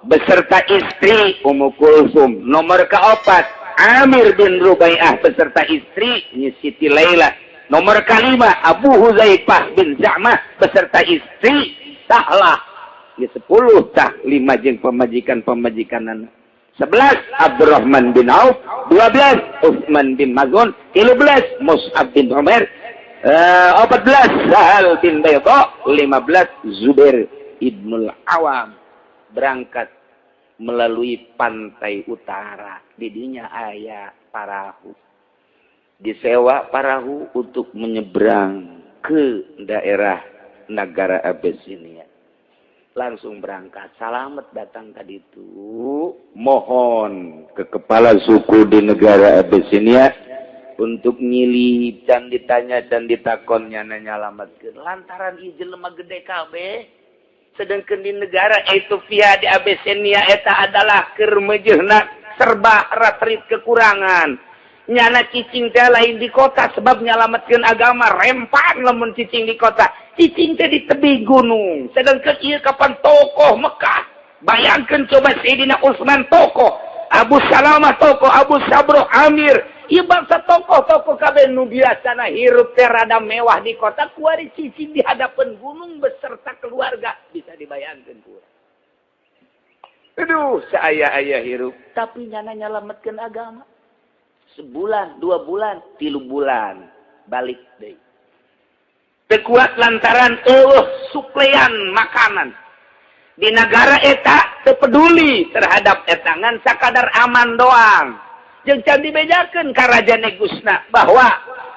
beserta istri, Ummu Kulsum. Nomor keempat, Amir bin Rubai'ah beserta istri, Nyi Siti Laila. Nomor kelima, Abu Huzaifah bin Za'mah beserta istri, Sahlah. Ini 10 tah, lima jeung pemajikan-pemajikan. 11, Abdurrahman bin Auf, 12, Utsman bin Maz'un, 13, Mus'ab bin Umair, 14, Sahal bin Bayda, 15, Zubair ibnul Awam. Berangkat melalui pantai utara. Didinya aya parahu. Disewa parahu untuk menyeberang ke daerah negara Abyssinia. Langsung berangkat, selamat datang tadi itu, mohon ke kepala suku di negara Abyssinia untuk nyilih dan ditanya dan ditakon, nyana nyalamatkeun lantaran ieu jelema gede kabeh. Sedangkan di negara Ethiopia, di Abyssinia eta adalah keur meujeuhna serba ratrit kekurangan. Nyana cicing teh lain di kota, sebab nyalamatkeun agama rempan lamun cicing di kota. Cicing teh di tebing gunung. Sedangkan ieu kapan tokoh Mekah. Bayangkan coba, Sayyidina Utsman tokoh, Abu Salamah tokoh, Abu Sabroh, Amir. Ieu bangsa tokoh-tokoh kabeh nu biasana hirup teh rada mewah di kota, kuari cicing di hadapan gunung beserta keluarga, bisa dibayangkan ku. Aduh, saya-aya hirup tapi nyana nyalametkeun agama. Sebulan, 2 bulan, 3 bulan balik deh. Teu kuat lantaran euweuh suplean makanan di negara eta. Teu peduli terhadap etangan, sakadar aman doang. Jeung can dibejakeun ka Raja Negusna bahwa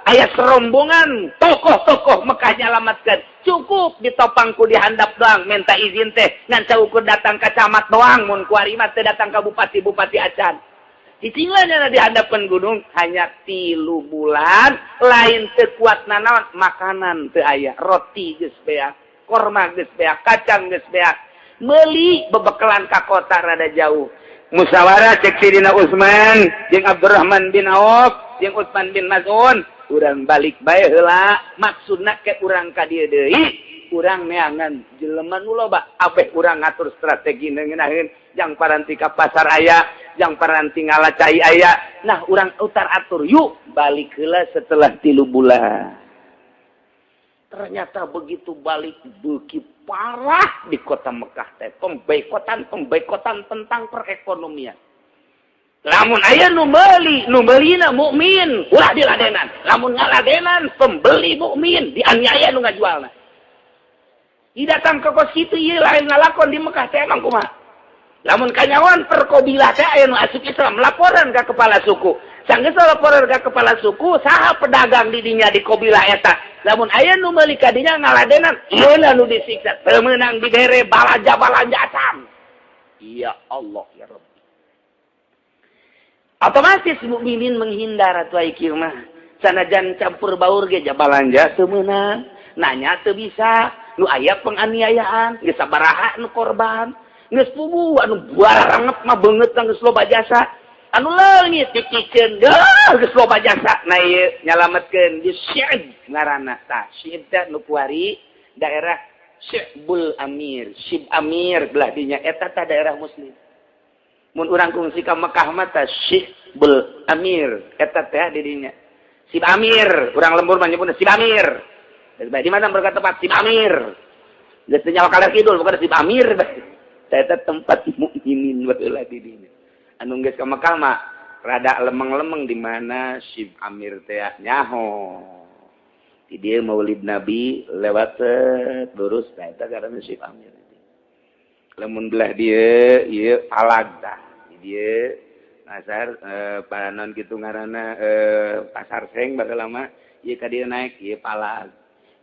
aya serombongan tokoh-tokoh Mekah nyalamatkeun. Cukup ditopang ku dihandap doang, minta izin teh ngan saukur datang ka camat doang. Mun kuari mah teu datang ka bupati-bupati acan. Cicinglah di hadapan gunung hanya 3 bulan. Lain teu kuat nanaon, makanan teu aya. Roti geus beak, korma geus beak, kacang geus beak. Meuli bebekelan ka kota rada jauh. Musyawarah cek Sidina Utsman jeung Abdurrahman bin Auf jeung Utsman bin Maz'un, urang balik bae heula. Maksudna ke urang ka dieu deui, urang neangan jelema nu loba, abeh urang ngatur strategi ngeunaheun jang paranti ka pasar aya. jang paranti ngala cai aya. Nah urang utar atur yuk balik heula setelah 3 bulan. Ternyata begitu balik beuki parah di kota Mekah teh pemboikotan tentang perekonomian. Lamun aya nu meuli, nu meulina mukmin, ulah diladenan. Lamun ngaladenan pembeli mukmin dianiaya nu ngajualna. Didatang ke kos kitu ieu lain ngalakon di Mekah teh emang kumaha. Lamun kanyawan perkobilah teh aya nu asup Islam laporan ka kepala suku. Sanggeus laporan ka kepala suku, saha pedagang di dinya di kobilah eta. Lamun aya nu meuli ka dinya ngaladenan, ieu nu disiksa, teu meunang dibere balanja-balanja acan. Ya Allah ya Rabbi. Otomatis mukminin menghindar atuh ai kieu mah. Sanajan campur baur ge balanja teu meunang, nanya teu bisa, nu aya penganiayaan, geus sabaraha nu korban, geus puguh anu barangep mah beungeut geus loba jasa, anu leungit dicicen geus loba jasa. Nah ieu nyalametkeun di Syi'ib ngaranna tah. Syi'ib teh nu kuari daerah Syi'bul Amir, Syib Amir belah dinya eta tah daerah muslim. Mun urang kungsi ka Mekah mah tah Syi'bul Amir eta teh di dinya. Syib Amir, urang lembur mah nyebutna Syib Amir. Di mana berkata tempat Syib Amir. Geus teu nyawa kaler kidul bukan Syib Amir. Eta tempat mukminin baheula di dinya. Anu geus ka Mekah mah rada lemeng-lemeng di mana Syib Amir teh nyaho. Di dieu Maulid Nabi lewat lurus tah eta ngaranna Syib Amir. Lamun belah dieu ieu palag tah. Di dieu pasar panon kitu ngaranna pasar seng baheula mah ieu ka dieu naik ieu palag.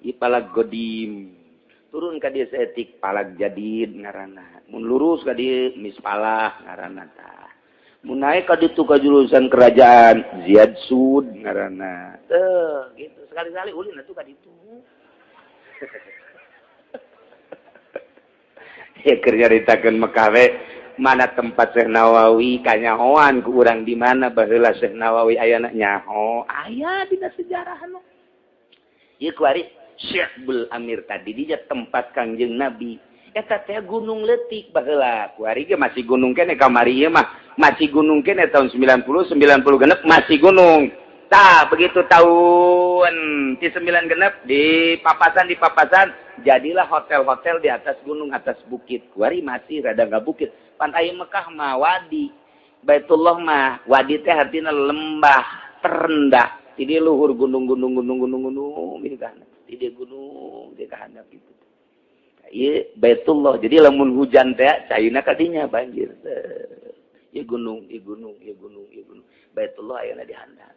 Ieu palag godim. Turun ka dieu saeutik palag jadid ngaranna. Mun lurus ka dieu mispalah ngaranna tah. Mun naik ka ditu ka jurusan kerajaan Ziad Sud ngaranna. Teuh gitu sekali-kali ulin atuh ka ditu. Ya keur nyaritakeun Mekah we mana tempat Syekh Nawawi kanyahoan ku urang di mana baheula Syekh Nawawi ayana nyaho aya dina sejarahna. Ieu kuari Syi'bul Amir tadi dia tempat Kangjeng Nabi eta teh gunung leutik baheula kuari ge masih gunung keneh kamari ieu mah masih gunung keneh tahun 90 genep masih gunung. Tah begitu tahun di 9 genep di papasan jadilah hotel-hotel di atas gunung atas bukit. Kuari masih rada nggak bukit. Pantai Mekah mah wadi. Baitullah mah wadi teh artinya lembah terendah. Jadi luhur gunung-gunung gunung-gunung di kana. Di gunung di kana gitu. Ieu Baitullah. Jadi lamun hujan teh caina kadinya banjir. Ieu gunung, ieu gunung, ieu gunung, ieu gunung. Baitullah ayeuna di handap.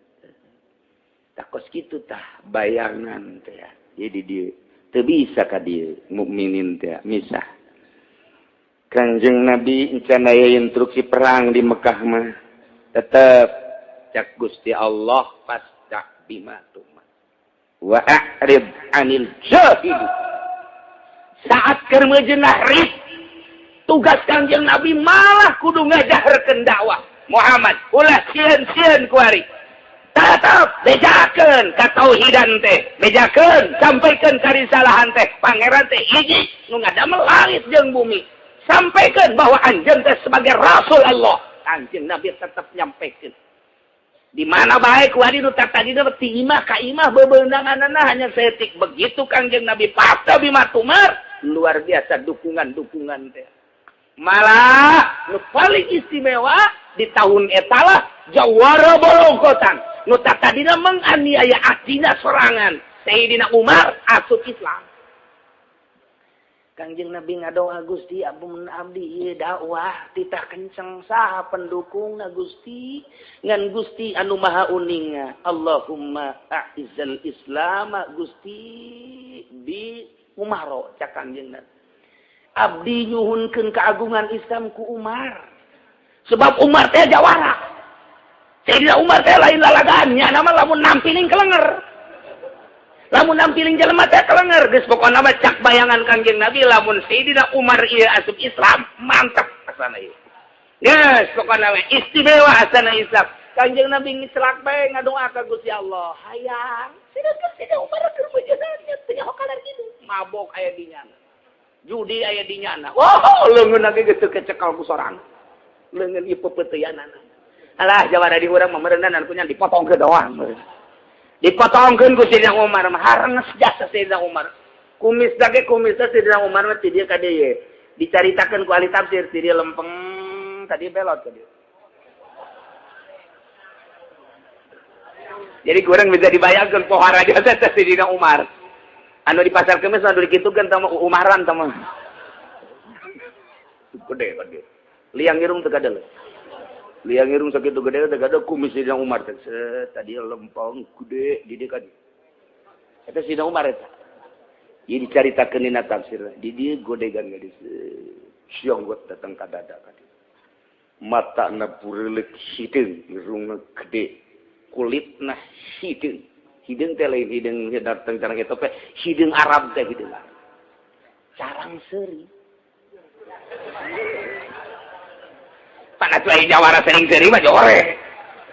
Takos kitu tah bayangan teh. Jadi dia teu bisa ka dieu mukminin teh misah. Kanjeng Nabi encan aya instruksi perang di Mekah mah. Tetep cak Gusti Allah fasda bima tumar. Wa a'rid 'anil jahil. Saat keur mejeunah rit tugas Kanjeng Nabi malah kudu ngajaharkeun dakwah. Muhammad ulah sieun-sieun ku ari. Tetap bejakeun katauhidan teh, bejakeun sampaikan karisalahan teh, pangeran teh hiji nu ngadamel langit jeung bumi. Sampaikan bahwa anjeun teh sebagai rasul Allah. Anjeun Nabi tetap nyampaikan. Di mana bae ku adi nu tadi ti imah ka imah bebeundanganna hanya saeutik. Begitu Kangjeng Nabi pasta bima tumar, luar biasa dukungan-dukungan teh. Malah nu paling istimewa di tahun etalah jawara bolongkotan. Nu tadina menganiaya adina sorangan Sayyidina Umar asup Islam. Kangjeng Nabi ngadoa Gusti ampun abdi ieu dakwah titah kenceng saha pendukungna Gusti ngan Gusti anu maha uninga Allahumma a'izzal Islam Gusti bi Umaro cak Kangjeng Nabi. Abdi nyuhunkeun keagungan Islam ku Umar. Sebab Umar teh jawara. Sayyidina Umar teh lain lalagan nya nama lamun nampiling kelenger. Lamun nampiling jelema teh kelenger geus pokona mah cak bayangan Kangjeng Nabi lamun Sayyidina Umar ieu asup Islam mantap asana ieu. Geus pokona mah istimewa asana Islam. Kangjeng Nabi ngecelak bae ngadoa ka Gusti Allah. Hayang sedengkeun Sayyidina Umar keur meujeunan nya teu nyaho kalar kitu. Mabok aya di nyana. Judi aya di nyana. Wah, leungeun ge geus teu kecekal ku sorang. Leungeun ieu pepeuteyanana. Alah jawara di urang mah meureunan kunya dipotongkeun doang. Dipotongkeun ku Sayyidina Umar mah harenges jasa Sayyidina Umar. Kumis ge kumisna Sayyidina Umar mah ti dieu ka dieu. Dicaritakeun ku ahli tafsir ti dieu lempeng tadi belot ka dieu. Jadi kurang bisa dibayangkan pohara jasa Sayyidina Umar. Anu di pasar kemis anu dikitukeun tah Umaran tah mah. Gede gede. Liang irung teu kadeuleut. Liang irung sakitu gede teu kadeuleut kumis Sayyidina Umar teh. Tadi lempeng gede di dieu ka dieu. Eta Sayyidina Umar eta. Ieu dicaritakeun dina tafsir. Di dieu godegan gadis. Sionggot datang ka dada ka dieu. Matana bureuleuk hideung, irungna gede. Kulit nah hideung hideung teh lain hideung datang carang eta teh hideung Arab teh hideung Arab carang seuri panas wae jawara sering seuri mah jore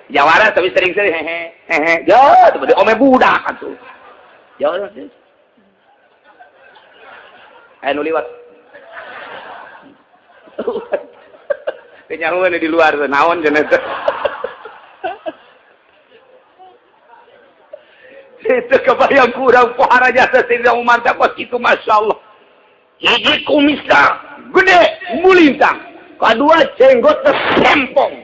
jawara tapi sering seuri hehe hehe jauh teh ome budak atuh jawara aya nu liwat teh nyahueun di luar naon cenah teh. Itu kebayang kurang pohara jasa Sayyidina Umar dapat itu Masya Allah. Hiji kumisna gede mulintang. Kedua jenggot sempong.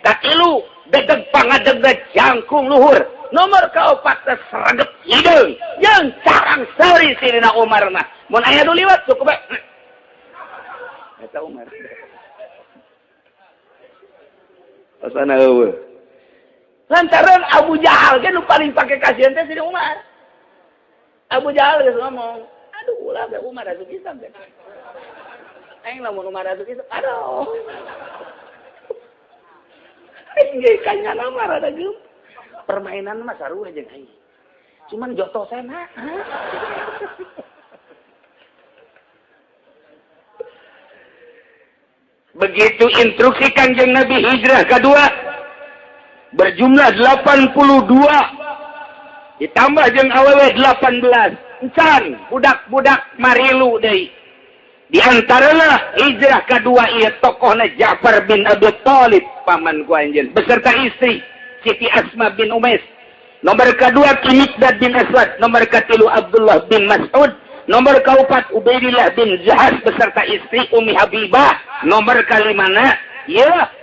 Katilu dedeg pangadeg jangkung luhur. Nomor keempat seragep hideung. Yang carang seuri Sayyidina Umar mah. Mun aya nu liwat cukup bae. Eta Umar. Pasana eueuh. Lantaran Abu Jahal kan nu paling pakai kasihan teh Sayyidina Umar. Abu Jahal geus ngomong, aduh ulah be Umar asup Islam teh. Aing lamun Umar asup Islam, aduh. Aing ge kanyana mah rada geum. Permainan mah sarua jeung aing. Cuman jotosena. Begitu instruksi Kanjeng Nabi hijrah kedua berjumlah 82 ditambah jeung awewe 18 encan budak-budak marilu deui. Di antarana hijrah kedua ieu tokohna Ja'far bin Abi Thalib paman ku anjeun beserta istri Siti Asma bin Umais. Nomor kedua Miqdad bin Aswad, nomor katilu Abdullah bin Mas'ud, nomor keempat Ubaidillah bin Jahas beserta istri Umi Habibah, nomor kalimana ya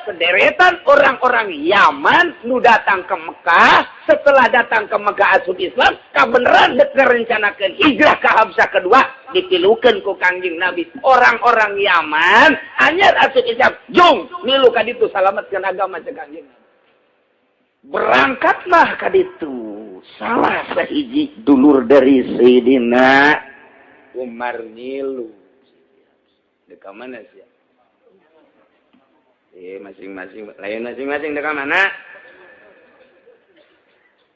sederetan orang-orang Yaman nu datang ke Mekah. Setelah datang ke Mekah asup Islam, kabeneran dek ngarencanakeun hijrah ke Habsah kedua dipilukeun ku Kangjeng Nabi. Orang-orang Yaman anyar asup Islam, jung milu ka ditu salametkeun agama cek Kangjeng Nabi. Berangkatlah ka ditu salah sahiji dulur dari Sayyidina Umar ngilu. Dek ka mana sia? Masing-masing lain masing-masing dekat mana?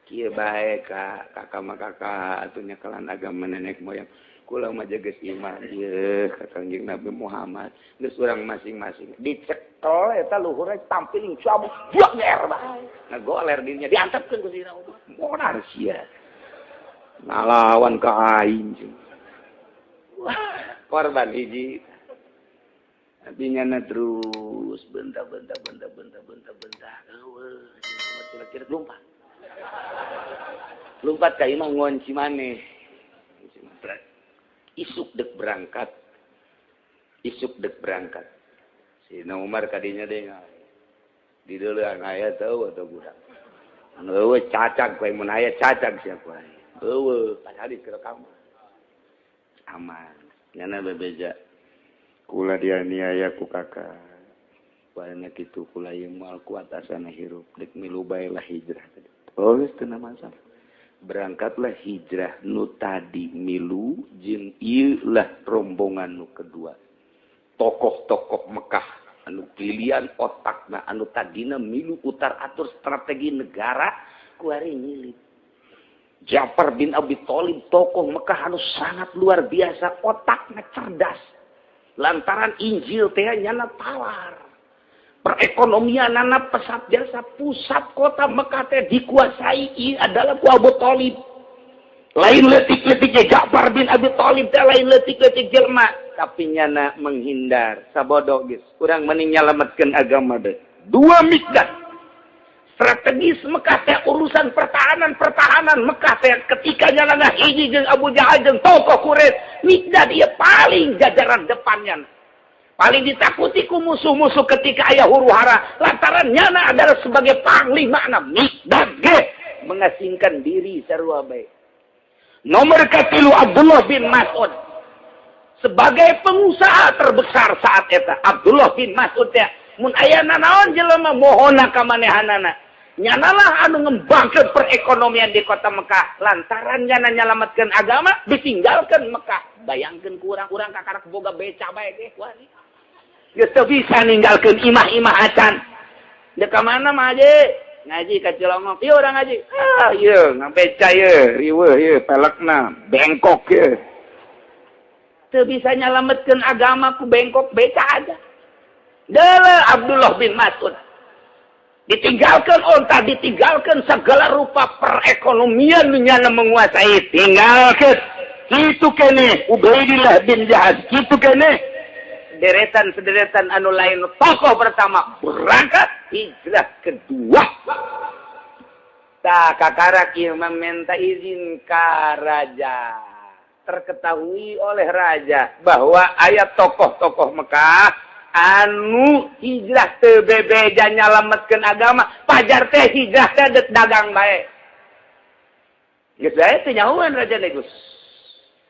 Kieu bae ka kakak mah kakak atuh nyekelan agama nenek moyang. Kula mah geus iman ieu ka Kangjeng Nabi Muhammad. Geus urang masing-masing dicekel eta luhurna tampiling cabuk buak nger bae. Ngagoler dirinya diantepkeun ku Sayyidina Umar. Modar sia. Ngalawan ka aing. Wah, korban hiji. Artinya terus bentar eueuh kira-kira lompat. Lompat ka imah ngonci maneh. Isuk dek berangkat. Sayyidina Umar kadinya deui di deulean aya teu atau budak. Eueuh cacag kowe mun aya cacag sia kowe. Eueuh padahal di kamar. Aman. Nyana bebeja. Kula dianiaya ku kakak. Banyak itu kula ieu moal kuat asana hirup dek milu bae lah hijrah. Oh geus teu masalah. Berangkatlah hijrah nu tadi milu jeung ieu lah rombongan nu kedua. Tokoh-tokoh Mekah anu pilihan otakna anu tadina milu utar atur strategi negara kuari nyilip. Ja'far bin Abi Thalib tokoh Mekah anu sangat luar biasa otakna cerdas. Lantaran Injil teh nyana tawar. Perekonomian nana pesat jasa pusat kota Mekah teh dikuasai ieu adalah ku Abu Thalib. Lain leutik-leutiknya Ja'far bin Abi Thalib teh lain leutik-leutik jelema. Tapi nyana menghindar sabodo geus urang mending nyalametkeun agama deh. Dua Miqdad strategis Mekah teh urusan pertahanan Mekah teh ketika nyana hiji jeung Abu Jahal jeung tokoh Quraisy, Miqdad ieu paling jajaran depannya, paling ditakuti ku musuh-musuh ketika aya huru hara, lantaran nyana adalah sebagai panglima. Na Miqdad ge mengasingkan diri sarua bae. Nomor katilu, Abdullah bin Mas'ud sebagai pengusaha terbesar saat eta. Abdullah bin Mas'ud teh mun aya nanaon jelema mohona ka manehanana, nyanalah anu ngembangkeun perekonomian di kota Mekah. Lantaran nyana nyalametkeun agama, ditinggalkeun Mekah. Bayangkeun ku urang-urang kakarak boga beca bae ge wani geus teu bisa ninggalkeun imah-imah acan. Deuk ka mana mah aja ngaji ka Cilongok ieu urang ngaji, ah ieu ngabeca ieu riweuh ieu pelekna bengkok ieu. Teu bisa nyalametkeun agama ku bengkok beca aja. Dele Abdullah bin Mas'ud ditinggalkan onta, ditinggalkan segala rupa perekonomian nyana menguasai, tinggalkan. Kitu kene Ubaidillah bin Jahas, kitu kene sederetan sederetan anu lain tokoh pertama berangkat hijrah kedua. Tak kakarak ieu meminta izin ka raja. Terketahui oleh raja bahwa aya tokoh-tokoh Mekah anu hijrah teu bebeja nyalametkeun agama, pajar teh hijrah teh deuk dagang bae. Geus bae teu nyahoan raja Negus.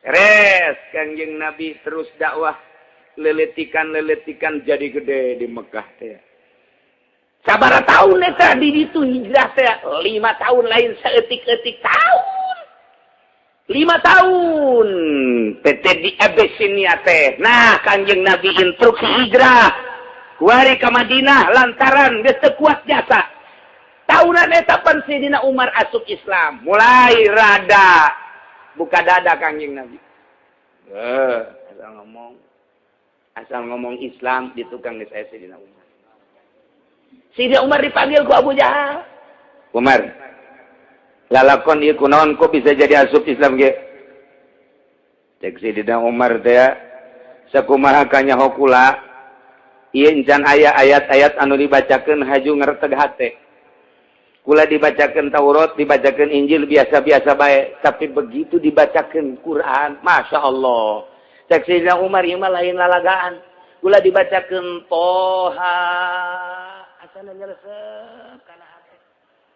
Beres Kangjeng Nabi terus dakwah leletikan-leletikan jadi gede di Mekah teh. Sabaraha tahun eta di ditu hijrah teh? 5 tahun lain saeutik-eutik tahun. 5 tahun PT di Abyssinia teh. Nah, Kanjeng Nabi instruksi hijrah kuari ka Madinah lantaran geus teu kuat jasa. Tahunan eta pan Sayyidina Umar asup Islam, mulai rada buka dada Kanjeng Nabi. Asal ngomong Islam di tukang geus aya Sayyidina Umar. Sayyidina Umar dipanggil ku Abu Jahal. Umar, lalakon ieu kunaon kok bisa jadi asup Islam ge? Cek Sayyidina Umar teh, sakumaha kanyaho kula ieu encan aya ayat-ayat anu dibacakeun haju ngerteg hate. Kula dibacakeun Taurat, dibacakeun Injil biasa-biasa bae, tapi begitu dibacakeun Quran, Masya Allah. Cek Sayyidina Umar, ieu mah lain lalagaan. Kula dibacakeun Toha, asana nyelesep kana hate.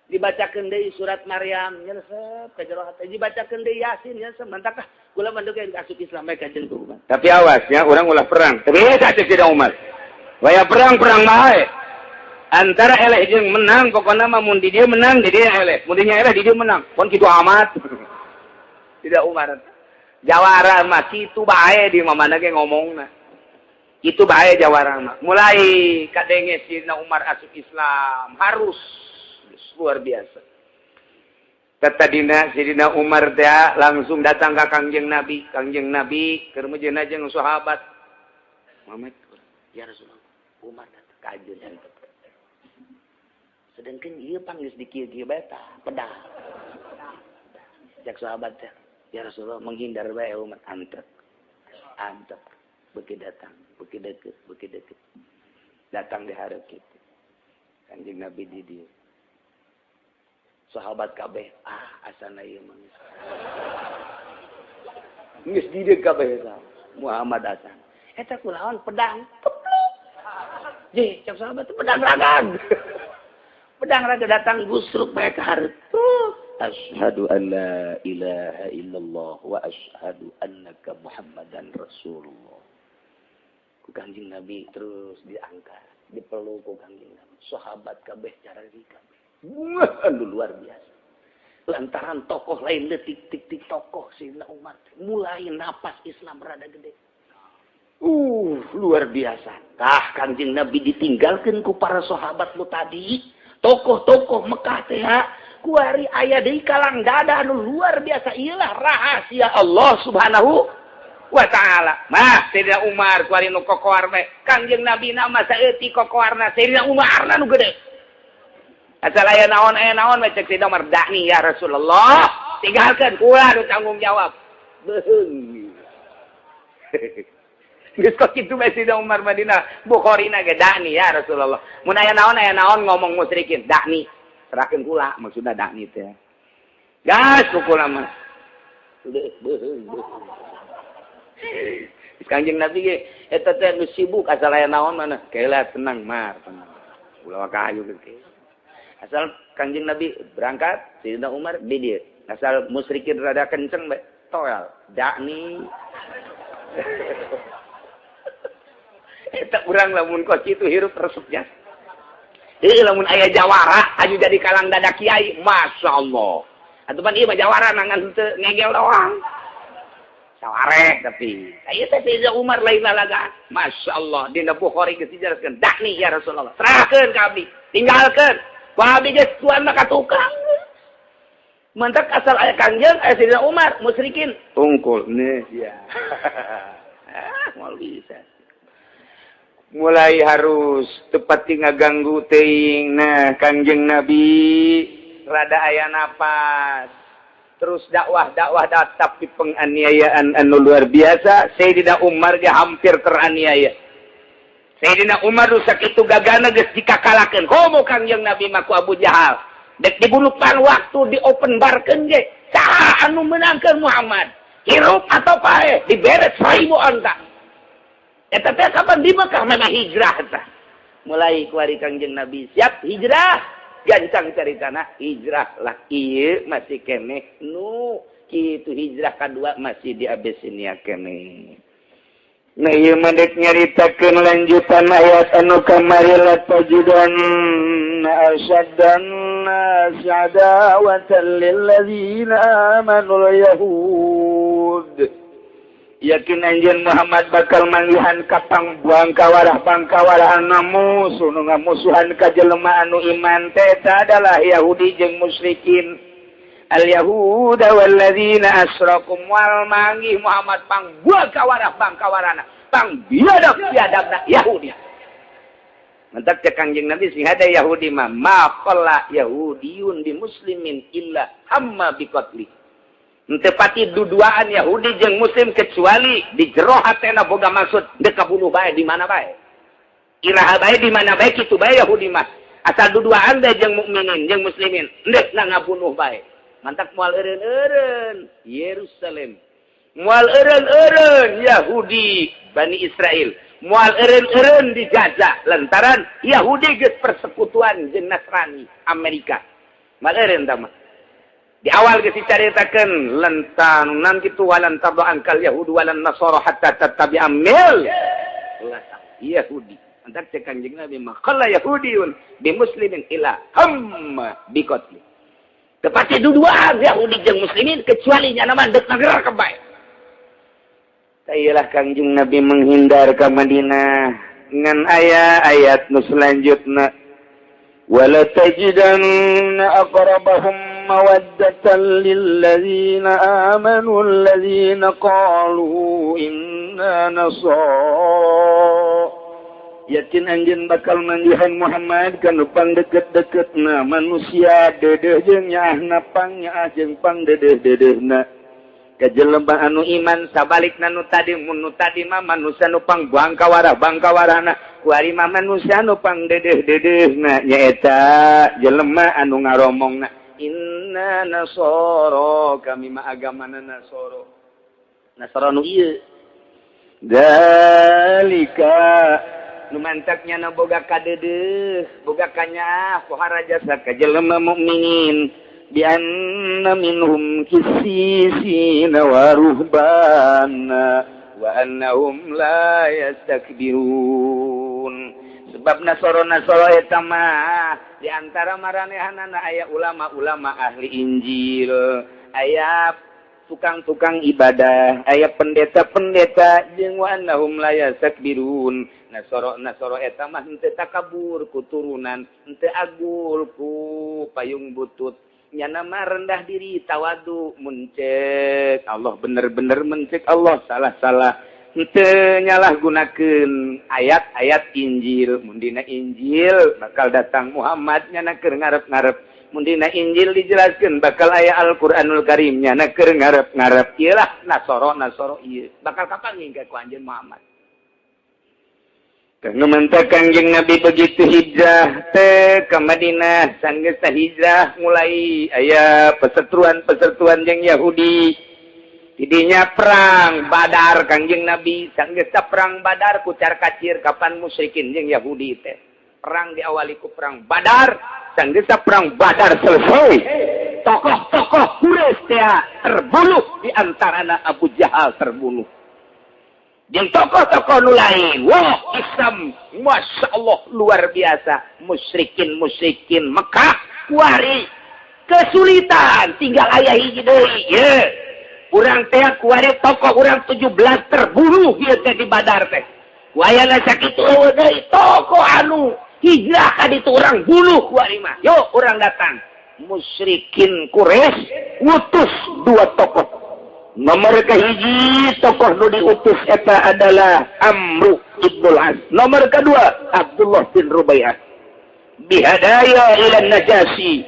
Dibacakeun deui surat Maryam, nyelesep ka jero hate. Dibacakeun deui Yasin, nyelesep. Mantak ah kula mah deuk asup Islam bae ka jeung Umar. Tapi awas ya, urang ulah perang. Tapi cek Sayyidina Umar. Waya perang perang bae. Antara eleh jeung menang, pokoknya mah mun di dia menang, di dia eleh. Mun dinya eleh, di dia menang. Pon kitu amat. Tidak Umar. Jawara mah kitu bae di mana ge ngomongna. Kitu bae jawara mah. Mulai kadenge Sayyidina Umar asup Islam, harus luar biasa. Kata dina Sayyidina Umar teh langsung datang ke Kangjeng Nabi. Kangjeng Nabi keur mejeuna jeung sahabat. Muhammad, ya Rasulullah, Umar datang ka ajeun. Sedangkan ieu pang geus dikieu-kieu bae tah, pedang. Cek sahabat teh, ya Rasulullah, menghindar bae Umar antep. Antep. Beuki datang, beuki deket, beuki deket. Datang di hareup kitu. Kanjeng Nabi di dieu. Sahabat kabeh, ah asana ieu mah geus. Geus di dieu kabeh eta. Muhammad asan. Eta kulawan pedang. Kepluk. Je, cek sahabat pedang ragan. Pedang raga datang gusruk bae ka hareup. Asyhadu an la ilaha illallah wa asyhadu annaka Muhammadan Rasulullah. Ku Kanjeng Nabi terus diangkat, dipeluk ku Kanjeng Nabi. Sahabat kabeh cara di kabeh. Wah, luar biasa. Lantaran tokoh lain letik tik tik tokoh Sayyidina Umar mulai napas Islam rada gede. Luar biasa. Tah Kanjeng Nabi ditinggalkan ku para sahabat lu tadi. Tokoh-tokoh Mekah teh kuari aya deui kalang dada anu luar biasa. Iyalah rahasia Allah Subhanahu wa taala. Mah Sayyidina Umar kuari nu kokoar we. Kangjeng Nabi na mah saeutik kokoarna, Sayyidina Umar nu gede. Asal aya naon we cek Sayyidina Umar, dakni ya Rasulullah, tinggalkeun kula nu tanggung jawab. Beuheung. Geus kok kitu bae Sayyidina Umar Madinah Bukhari na ge da'ni ya Rasulullah. Mun aya naon ngomong musyrikin, da'ni. Serahkeun kula maksudna da'ni teh. Gas kula mah. Beuheung beuheung. Kanjeng Nabi ge eta teh geus sibuk asal aya naon mana. Keula tenang Mar, tenang. Ulah kayu ge. Asal Kanjeng Nabi berangkat, Sayyidina Umar di dieu. Asal musyrikin rada kenceng bae, toel, da'ni. Eta urang lamun kos kitu hirup resepnya. Heuh lamun aya jawara aju jadi kalang dada kiai, masyaallah. Atuh pan ieu mah jawara nangan henteu ngegel doang. Saware tapi. Ieu teh Sayyidina Umar lain lalagaan. Masyaallah dina Bukhari geus dijelaskeun, da'ni ya Rasulullah. Serahkeun ka abdi, tinggalkeun. Ku abdi geus tuan mah ka tukang. Mentak asal aya Kangjeng aya Sayyidina Umar musyrikin tungkul nih ya. Ah, moal bisa. Mulai harus tepat ngaganggu teuing. Nah Kangjeng Nabi rada aya napas terus dakwah dakwah tapi penganiayaan anu luar biasa. Sayyidina Umar ge hampir teraniaya. Sayyidina Umar nu sakitu gagana geus dikakalakeun komo Kangjeng Nabi mah ku Abu Jahal dek dibunuh waktu di open barkeun ge saha anu meunangkeun Muhammad hirup atau paeh diberet 1000 onta. Eta teh kapan di Mekah memang hijrah tah. Mulai kuari Kangjeng Nabi siap hijrah, gancang caritana hijrah lah ieu masih keneh nu kitu hijrah kadua masih di Abesinia keneh. Nah ieu mah dek nyaritakeun lanjutan ayat anu kamari la tajidan asyaddan nas adawatan lil ladzina amanul yahud. Yakin anjeun Muhammad bakal manggihan ka pangbangkawarah bangkawarah musuh nu ngamusuhan ka jelema anu iman teh eta adalah Yahudi jeung musyrikin. Al yahuda wal ladzina asyraku wal manggih Muhammad pangbangkawarah bangkawarana pang biadab biadabna Yahudi. Mantak cek Kangjeng Nabi sing hade Yahudi mah ma qala Yahudiyun bi muslimin illa hamma biqatli. Henteu pati duduaan Yahudi jeung muslim kecuali di jero hatena boga maksud dek kabunuh bae di mana bae. Iraha bae di mana bae kitu bae Yahudi mah. Asal duduaan bae jeung mukminin jeung muslimin endek na ngabunuh bae. Mantak moal eureun-eureun Yerusalem. Moal eureun-eureun Yahudi Bani Israel. Moal eureun-eureun di Gaza lantaran Yahudi geus persekutuan jeung Nasrani Amerika. Moal eureun tah mah. Di awal geus dicaritakeun lentang nan kitu walan tardo angkal Yahudi walan Nasara hatta tattabi'a mil Yahudi. Antak cek Kanjeng Nabi mah qala Yahudiyun bi muslimin ila hamma biqatli. Tepati duduaan Yahudi jeung muslimin kecuali nyana mah deuk nager kebae. Tailah Kangjeng Nabi menghindar ke Madinah ngan aya ayat nu selanjutna wala tajidanna aqrabahum mawaddatan lilladzina amanu alladzina qalu inna nasara. Yakin anjeun bakal manggihan Muhammad kanu pangdeket-deketna manusia dedeh jeung nyaahna pang nyaah jeung pang dedeh-dedehna ka jelema anu iman sabalikna nu tadi mun nu tadi mah manusia nu pang bangkawarah bangkawarahna kuari mah manusia nu pang dedeh-dedehna nyaeta jelema anu ngaromongna inna nasara kami mah agamana nasara nasara nu ieu dalika nu mantaknya na boga kadeudeuh boga kanyaah pohara jasa ka jelema mukminin bi anna minhum qissisina wa ruhbana wa annahum la yastakbirun. Sebab nasoro-nasoro eta mah di antara maranehanana aya ulama-ulama ahli Injil, aya tukang-tukang ibadah, aya pendeta-pendeta jeung wa annahum la yastakbirun. Nasoro-nasoro eta mah henteu takabur ku turunan, henteu agul ku payung butut. Nyana mah rendah diri, tawadu, muncek Allah bener-bener mencek Allah salah-salah. Henteu nyalahgunakeun ayat-ayat Injil. Mun dina Injil bakal datang Muhammad nyana keur ngarep-ngarep. Mun dina Injil dijelaskeun bakal aya Al-Qur'anul Karim nyana keur ngarep-ngarep. Ieu lah nasoro-nasoro ieu bakal kapanggih ka ku anjeun Muhammad. Nu mantap Kangjeng Nabi begitu hijrah teh ke Madinah, sanggeus hijrah mulai aya perseteruan-perseteruan jeung Yahudi. Tidinya perang Badar Kangjeng Nabi, sanggeus perang Badar kucar kacir kapan musyrikin jeung Yahudi teh. Perang diawali ku perang Badar, sanggeus perang Badar selesai. Tokoh-tokoh Quraisy teh terbunuh, di antarana Abu Jahal terbunuh. Jeung tokoh-tokoh nu lain, wah Islam, masya Allah luar biasa. Musyrikin-musyrikin Mekah kuari kesulitan, tinggal aya hiji deui. Ye. Urang teh kuari tokoh urang 17 terbunuh ieu teh di Badar teh. Ku ayana sakitu eueuh deui tokoh anu hijrah ka ditu urang bunuh kuari mah. Yuk urang datang. Musyrikin Quraisy ngutus dua tokoh. Nomor kehiji tokoh nu diutus eta adalah Amru ibnul As. Nomor kedua Abdullah bin Rubai'ah. Bihadaya ila Najasyi,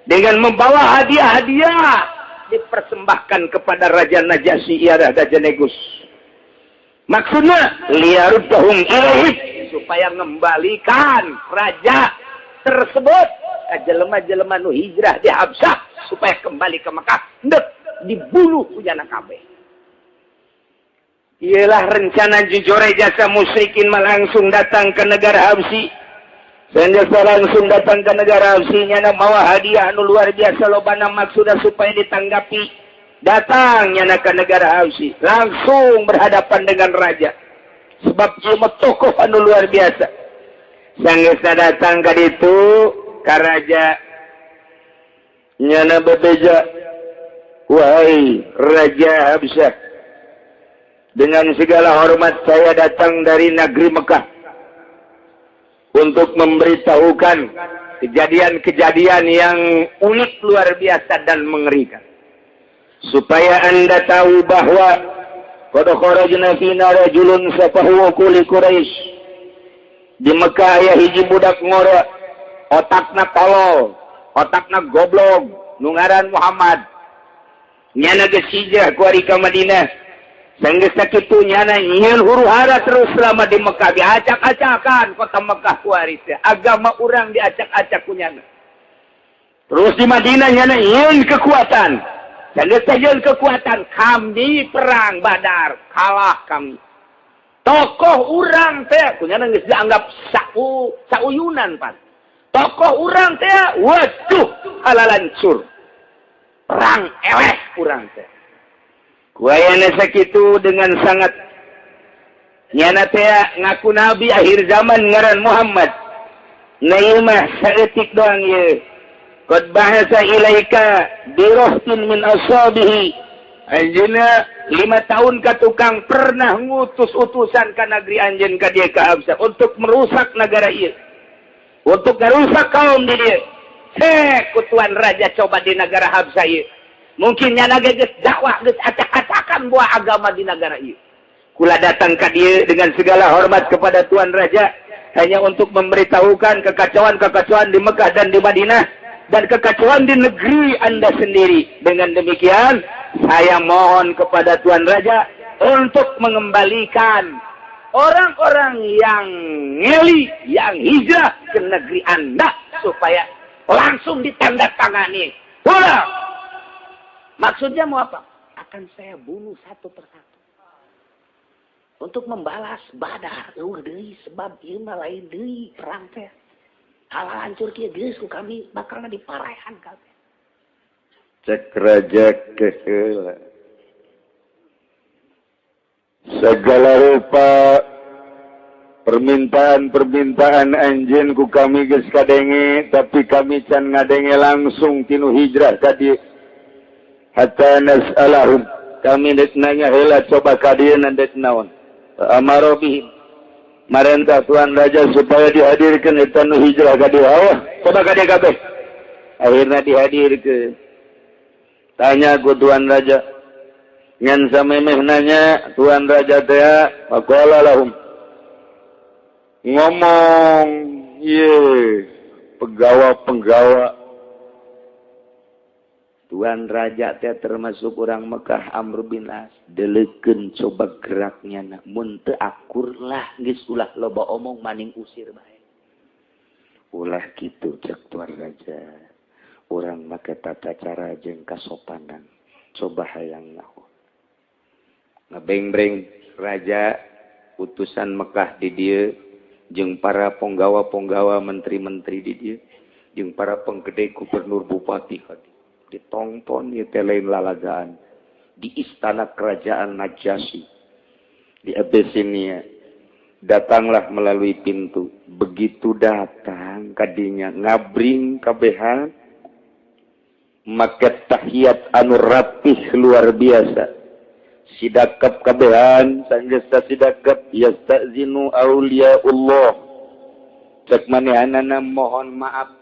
dengan membawa hadiah-hadiah dipersembahkan kepada Raja Najasyi, ia Raja Negus. Maksudnya liyaruddahum ilaih, supaya mengembalikan raja tersebut ka jelema-jelema nu hijrah di Habsyah supaya kembali ke Mekah. Ndek dibunuh punya kabeh. Ialah rencana jujur jasa musyrikin mah langsung datang ke negara Habsyi. Sehingga langsung datang ke negara Habsyi nyana mawa hadiah anu luar biasa lobana, maksudna supaya ditanggapi. Datang nyana ke negara Habsyi, langsung berhadapan dengan raja. Sebab ieu mah tokoh anu luar biasa. Sanggeusna datang ka ditu ka raja nyana bebeja, wahai Raja Habsyah, dengan segala hormat saya datang dari negeri Mekah untuk memberitahukan kejadian-kejadian yang unik luar biasa dan mengerikan. Supaya Anda tahu bahwa qad kharajna fina rajulun safahu quli Quraisy. Di Mekah aya hiji budak ngora, otakna tolol, otakna goblok, nu ngaran Muhammad. Nyana geus hijrah ku ari ka Madinah. Sanggeus sakitu nyana nyieun huru-hara terus selama di Mekah, diacak-acakan kota Mekah ku ari teh. Agama urang diacak-acak ku nyana. Terus di Madinah nyana nyieun kekuatan. Sanggeus nyieun kekuatan, kami perang Badar, kalah kami. Tokoh urang teh ku nyana geus dianggap sauyunan pan. Tokoh urang teh waduh halalancur. Perang eleh urang teh. Kuayana sakitu dengan sangat nyana teh ngaku nabi akhir zaman ngaran Muhammad. Na ieu mah saeutik doang ieu. Qad ba'atsa ilaika birahtin min ashabihi. Anjeunna 5 tahun ka tukang pernah ngutus utusan ka negeri anjeun ka dieu ka Habsyah untuk merusak negara ieu. Untuk merusak kaum di dieu. Heh, ku tuan raja coba di negara Habsyah ieu. Mungkin nyana geus dakwah geus acak-acakan buah agama di negara ieu. Kula datang ka dieu dengan segala hormat kepada tuan raja hanya untuk memberitahukan kekacauan-kekacauan di Mekah dan di Madinah dan kekacauan di negeri Anda sendiri. Dengan demikian, saya mohon kepada tuan raja untuk mengembalikan orang-orang yang ngeli, yang hijrah ke negeri Anda supaya langsung ditandatangani. Pulang. Maksudnya mau apa? Akan saya bunuh satu persatu. Untuk membalas Badar. Eueuh deui sebab ieu mah lain deui perang teh. Hancur kieu geus ku kami bakalna diparahan kabeh. Cek raja keheula. Segala rupa permintaan-permintaan anjeun ku kami geus kadenge, tapi kami can ngadenge langsung tinu hijrah tadi. Hatta nas'alahum, kami dek nanya heula coba ka dieu dek naon. Amaro bihim, marentah tuan raja supaya dihadirkeun eta nu hijrah ka dieu. Awah, coba ka dieu kabeh. Akhirna dihadirkeun. Tanya ku tuan raja. Ngan samemeh nanya tuan raja teh faqala lahum. Ngomong ye penggawa-penggawa. Tuan raja teh termasuk orang Mekah Amr bin As deleukeun coba geraknya na mun teu akur lah geus ulah loba omong maning usir bae. Ulah kitu cek tuan raja. Urang make tata cara jeung kasopanan. Coba hayang nyaho. Ngebengbreng raja utusan Mekah di dieu jeung para ponggawa-ponggawa menteri-menteri di dieu jeung para penggede gubernur bupati ditonton ieu teh lain lalagaan di istana kerajaan Najasyi di Abyssinia. Datanglah melalui pintu, begitu datang kadinya ngabring kabehan make tahiyat anu rapih luar biasa sidakep kabehan sanggesta sidakep yastazinu auliyaullah cek manehanana mohon maaf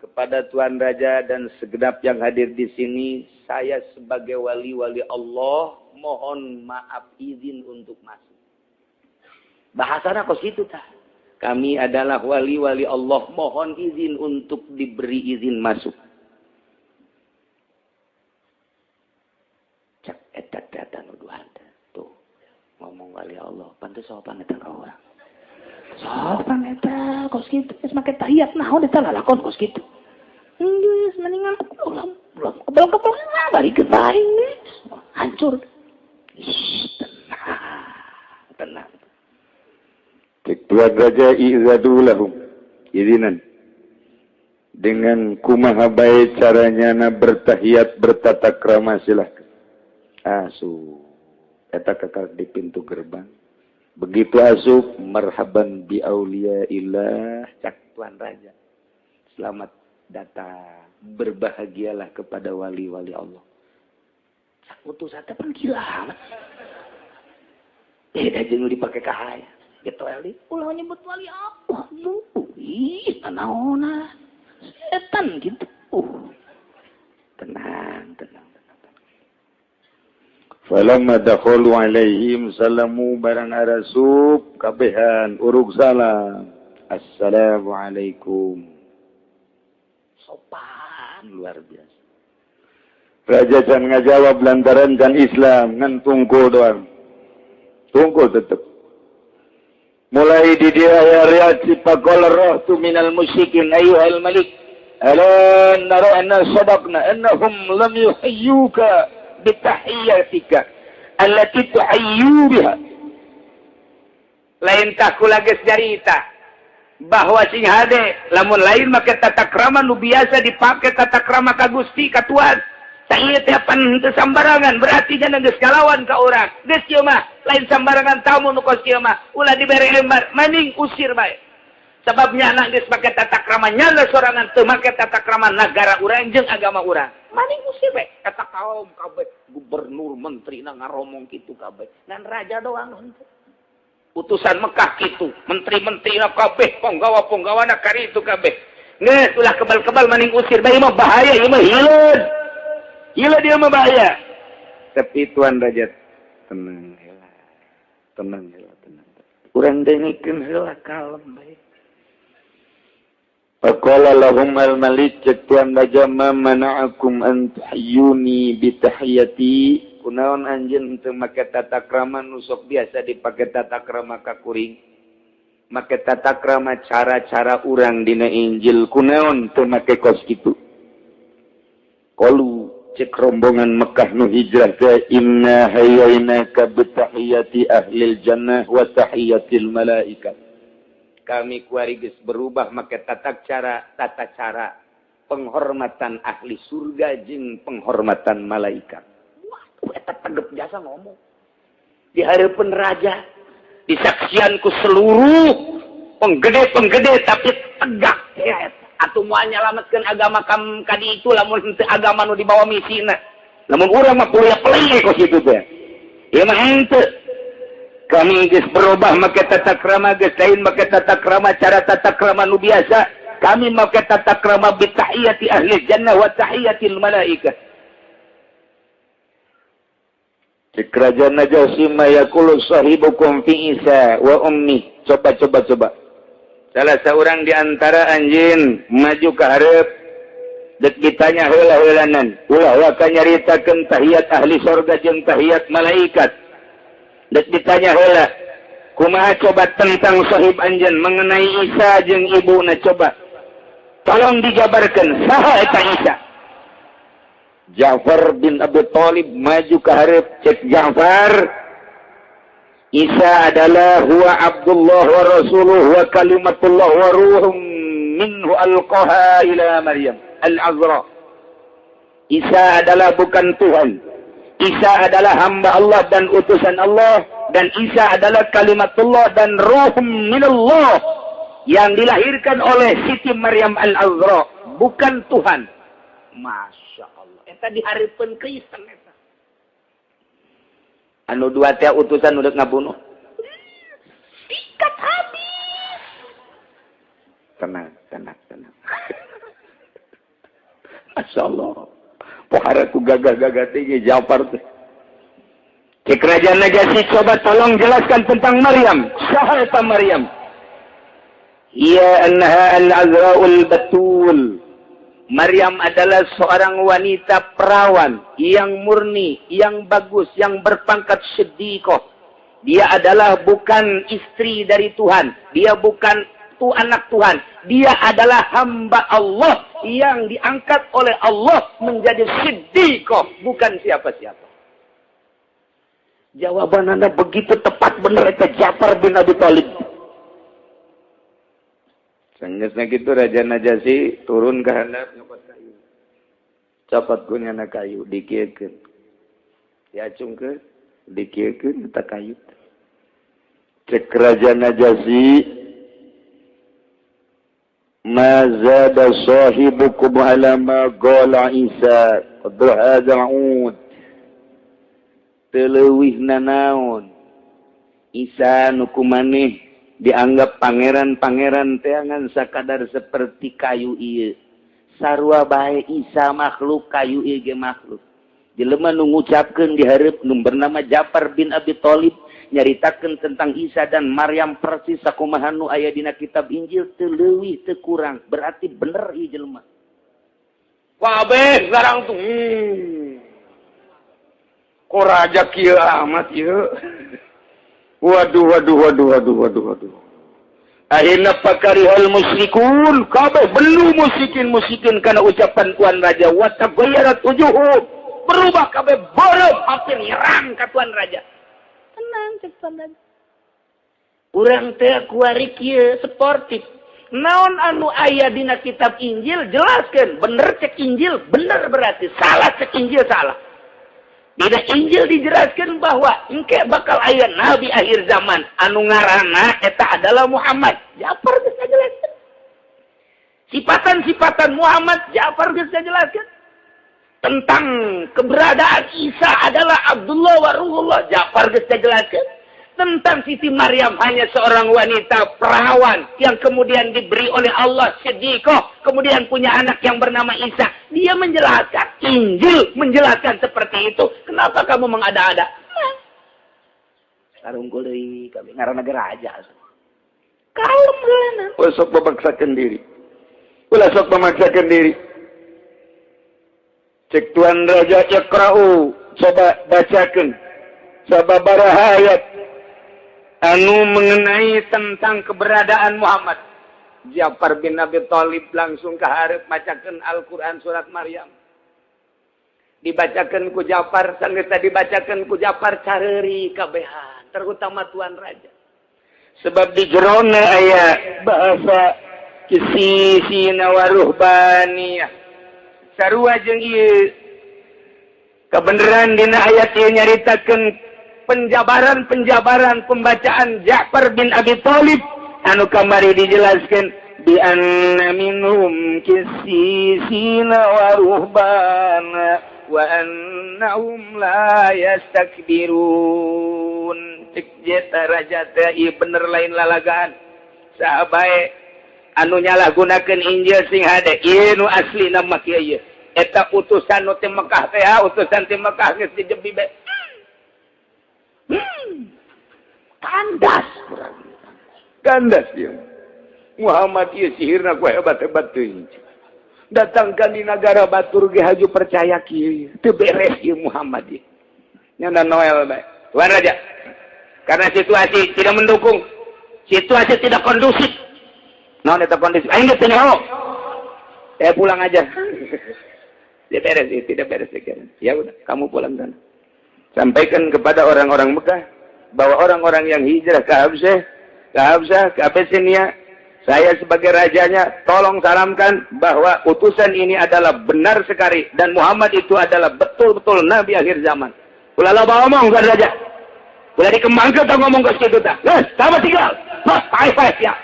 kepada Tuan Raja dan segenap yang hadir di sini, saya sebagai wali-wali Allah mohon maaf izin untuk masuk. Bahasana kos kitu tah. Kami adalah wali-wali Allah, mohon izin untuk diberi izin masuk. Cek eta teh nuduhan tuh ngomong wali Allah, pantes sopan eta ka urang. Sopan eta kos kitu geus make tahiyat naon eta lalakon kos kitu. Geus mendingan ulah kebel-kebel balikeun bae geus. Hancur. Tenang, tenang. Tuan raja izadu lahum izinan dengan kumaha bae caranya na bertahiyat bertata krama silahkan. Asup eta kakak di pintu gerbang. Begitu asup marhaban bi auliya illah cak tuan raja. Selamat datang, berbahagialah kepada wali-wali Allah. Cak utusan teh pan gila amat. Beda jeung dipake ka aya. Gitu Eli, ulah nyebut wali Allah lu. Ih, naona. Setan gitu. Tenang, tenang, tenang. Falamma dakhalu alaihim salamu barang arasup kabehan uruk salam. Assalamualaikum. Sopan luar biasa. Raja can ngajawab lantaran can Islam ngan tungkul doang. Tungkul tetep. Mulai di dia reaksi faqala rahtu minal musyrikin ayyuhal malik ala nara anna sadaqna annahum lam yuhayyuka bitahiyyatika allati tuhayyu biha. Lain takula geus nyarita bahwa sing hade lamun lain make tata krama nu biasa dipake tata krama ka Gusti ka Tuhan. Tah teh pan henteu sambarangan berarti nya geus kalawan ka urang. Geus ieu mah lain sambarangan tamu nu kos kieu mah ulah dibere lembar maning usir bae. Sebabnya anak geus make tata krama nyala sorangan teu make tata krama nagara urang jeung agama urang. Maning usir bae kata kaum kabeh gubernur menteri na ngaromong kitu kabeh. Ngan raja doang henteu. Utusan Mekah kitu, menteri-menteri na kabeh, ponggawa-ponggawa na karitu kabeh. Geus ulah kebal-kebal maning usir bae mah bahaya ieu mah hileud. Gila dia mah bahaya. Tapi Tuan Raja tenang heula. Tenang heula, tenang. Urang dengekeun heula kalem bae. Faqala lahum al-malik Tuan Raja ma mana'akum an tuhayyuni bi tahiyyati. Kunaon anjeun teu make tata krama nu sok biasa dipake tata krama ka kuring. Make tata krama cara-cara urang dina Injil kunaon teu make kos kitu. Qalu cek rombongan Mekah nu hijrah ke inna hayyainaka bitahiyati ahlil jannah wa tahiyatil malaika. Kami kuari geus berubah make tata cara penghormatan ahli surga jeung penghormatan malaikat. Wah, eta tegep jasa ngomong. Di hareupeun raja, disaksian ku seluruh penggede-penggede tapi tegak ya eta. Atuh moal nyalametkeun agama kam kadi itu lamun henteu agama nu dibawa misina. Lamun urang mah kuliah peling kos kitu teh. Ieu mah henteu. Kami geus berubah make tata krama geus lain make tata krama cara tata krama nu biasa. Kami make tata krama bi tahiyati ahli jannah wa tahiyatil malaikah. Cek kerajaan Najasyi ma yaqulu sahibukum fi Isa wa ummi. Coba. Salah seorang di antara anjin maju ke hareup Dek ditanya heula-heulanan, ulah waka nyaritakeun tahiyat ahli sorga jeung tahiyat malaikat. Dek ditanya heula, kumaha coba tentang sahib anjeun mengenai Isa jeung ibuna coba. Tolong dijabarkan saha eta Isa. Ja'far bin Abi Thalib maju ke hareup, cek Ja'far, Isa adalah huwa Abdullah wa rasuluh wa kalimatullah wa ruhum minhu alqaha ila Maryam Al-Azra. Isa adalah bukan Tuhan. Isa adalah hamba Allah dan utusan Allah, dan Isa adalah kalimatullah dan ruh minallah yang dilahirkan oleh Siti Maryam Al-Azra, bukan Tuhan. Masya Allah. Eta dihareupeun Kristen eta. Anu dua teh utusan udah ngabunuh. Sikat habis. Tenang, tenang, tenang. Masya Allah. Pohara ku gagah-gagah tinggi Ja'far teh. Cek Raja Najasyi, coba tolong jelaskan tentang Maryam. Saha eta Maryam? Iya annaha al-azra'ul batul. Maryam adalah seorang wanita perawan yang murni, yang bagus, yang berpangkat siddiqah. Dia adalah bukan istri dari Tuhan. Dia bukan anak Tuhan. Dia adalah hamba Allah yang diangkat oleh Allah menjadi siddiqah, bukan siapa-siapa. Jawaban Anda begitu tepat benar itu Ja'far bin Abi Thalib. Sanggeusna kitu Raja Najasyi turun ke handap nyopot kayu. Copot ku nyana kayu dikieukeun. Diacungkeun, dikieukeun eta kayu. Cek Raja Najasyi, ma zada sahibukum ala ma qala Isa qad hadza ud. Teu leuwih nanaon Isa nu kumaneh dianggap pangeran-pangeran teangan sakadar seperti kayu ieu. Sarua bae Isa makhluk, kayu ieu ge makhluk. Jelema nu ngucapkeun di hareup nu bernama Ja'far bin Abi Thalib nyaritakeun tentang Isa dan Maryam persis sakumaha nu aya dina kitab Injil, teu leuwih teu kurang, berarti bener ieu jelema. Kabeh sarang tuh. Kok raja kieu amat ieu. Waduh, waduh, waduh, waduh, waduh, waduh. Akhirnya fakarihal musyrikun, kabeh belu musyrikin karena ucapan tuan raja, wa taghayyarat wujuhum, berubah kabeh beureum hampir nyerang ka tuan raja. Tenang cek tuan raja. Urang teh kuari kieu sportif. Naon anu aya dina kitab Injil jelaskeun, bener cek Injil, bener berarti salah cek Injil salah. Dina Injil dijelaskan bahwa engke bakal aya nabi akhir zaman anu ngaranna eta adalah Muhammad. Ja'far geus ngajelaskeun. Sifatan-sifatan Muhammad Ja'far geus ngajelaskeun. Tentang keberadaan Isa adalah Abdullah wa Ruhullah, Ja'far geus ngajelaskeun. Tentang Siti Maryam hanya seorang wanita perawan yang kemudian diberi oleh Allah siddiqah, kemudian punya anak yang bernama Isa. Dia menjelaskan, Injil menjelaskan seperti itu. Kenapa kamu mengada-ada? Sarungkul deui kami ngaranna ge raja. Kalem heulana. Ulah sok memaksakan diri. Ulah sok memaksakan diri. Cek tuan raja iqra'u, coba bacakeun sababaraha ayat anu mengenai tentang keberadaan Muhammad. Ja'far bin Abi Thalib langsung ke hareup macakeun Al-Qur'an surat Maryam. Dibacakeun ku Ja'far, sanggeus dibacakeun ku Ja'far careuri kabehan, terutama tuan raja. Sebab di jerona aya bahasa kisisina wa ruhbaniyah. Sarua jeung ieu kebenaran dina ayat ieu nyaritakeun penjabaran-penjabaran pembacaan Ja'far bin Abi Thalib anu kamari dijelaskan bi anna minhum qissisina wa ruhbana wa annahum la yastakbirun. Cek jeta raja teh ieu bener lain lalagaan. Saha bae anu nyalahgunakeun Injil sing hade ieu nu aslina mah kieu ieu. Eta utusan nu ti Mekah teh, utusan ti Mekah geus dijebi bae. Kandas kurang. Kandas dia. Muhammad ieu sihirna ku hebat-hebat teuing. Datangkan di negara batur ge haju percaya kieu. Teu beres ieu Muhammad ieu. Nyanda Noel bae. Tuan Raja. Karena situasi tidak mendukung. Situasi tidak kondusif. Naon eta kondusif? Aing geus teu nyaho. Saya pulang aja. Tidak beres, tidak beres. Ya udah, kamu pulang sana. Sampaikan kepada orang-orang Mekah bahwa orang-orang yang hijrah ke Habsyah, ke Abyssinia, saya sebagai rajanya tolong salamkan bahwa utusan ini adalah benar sekali dan Muhammad itu adalah betul-betul nabi akhir zaman. Ulah loba omong tuan raja. Ulah dikembangkeun tong ngomong geus kitu tah. Geus, sama tinggal. Mas, paeh-paeh siap.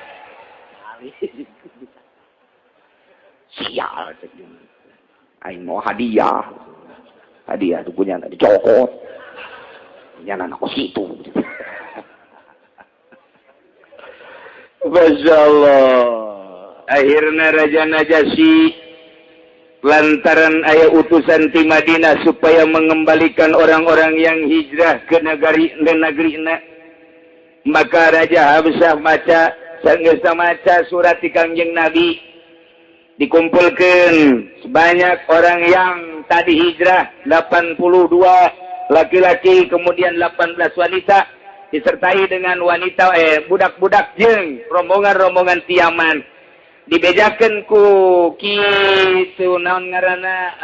Sial. Aing mau hadiah. Hadiah tuh punya dicokot. Punya anak kos itu. Masya Allah. Akhirnya Raja Najasyi lantaran aya utusan ti Madinah supaya mengembalikan orang-orang yang hijrah ke negeri na. Maka Raja Habsyah maca sanggeus maca surat ti Kangjeng Nabi, dikumpulkan sebanyak orang yang tadi hijrah 82 laki-laki, kemudian 18 wanita disertai dengan wanita budak-budak jeung rombongan-rombongan Tiaman. Dibejakeun ku kitu naon ngaranna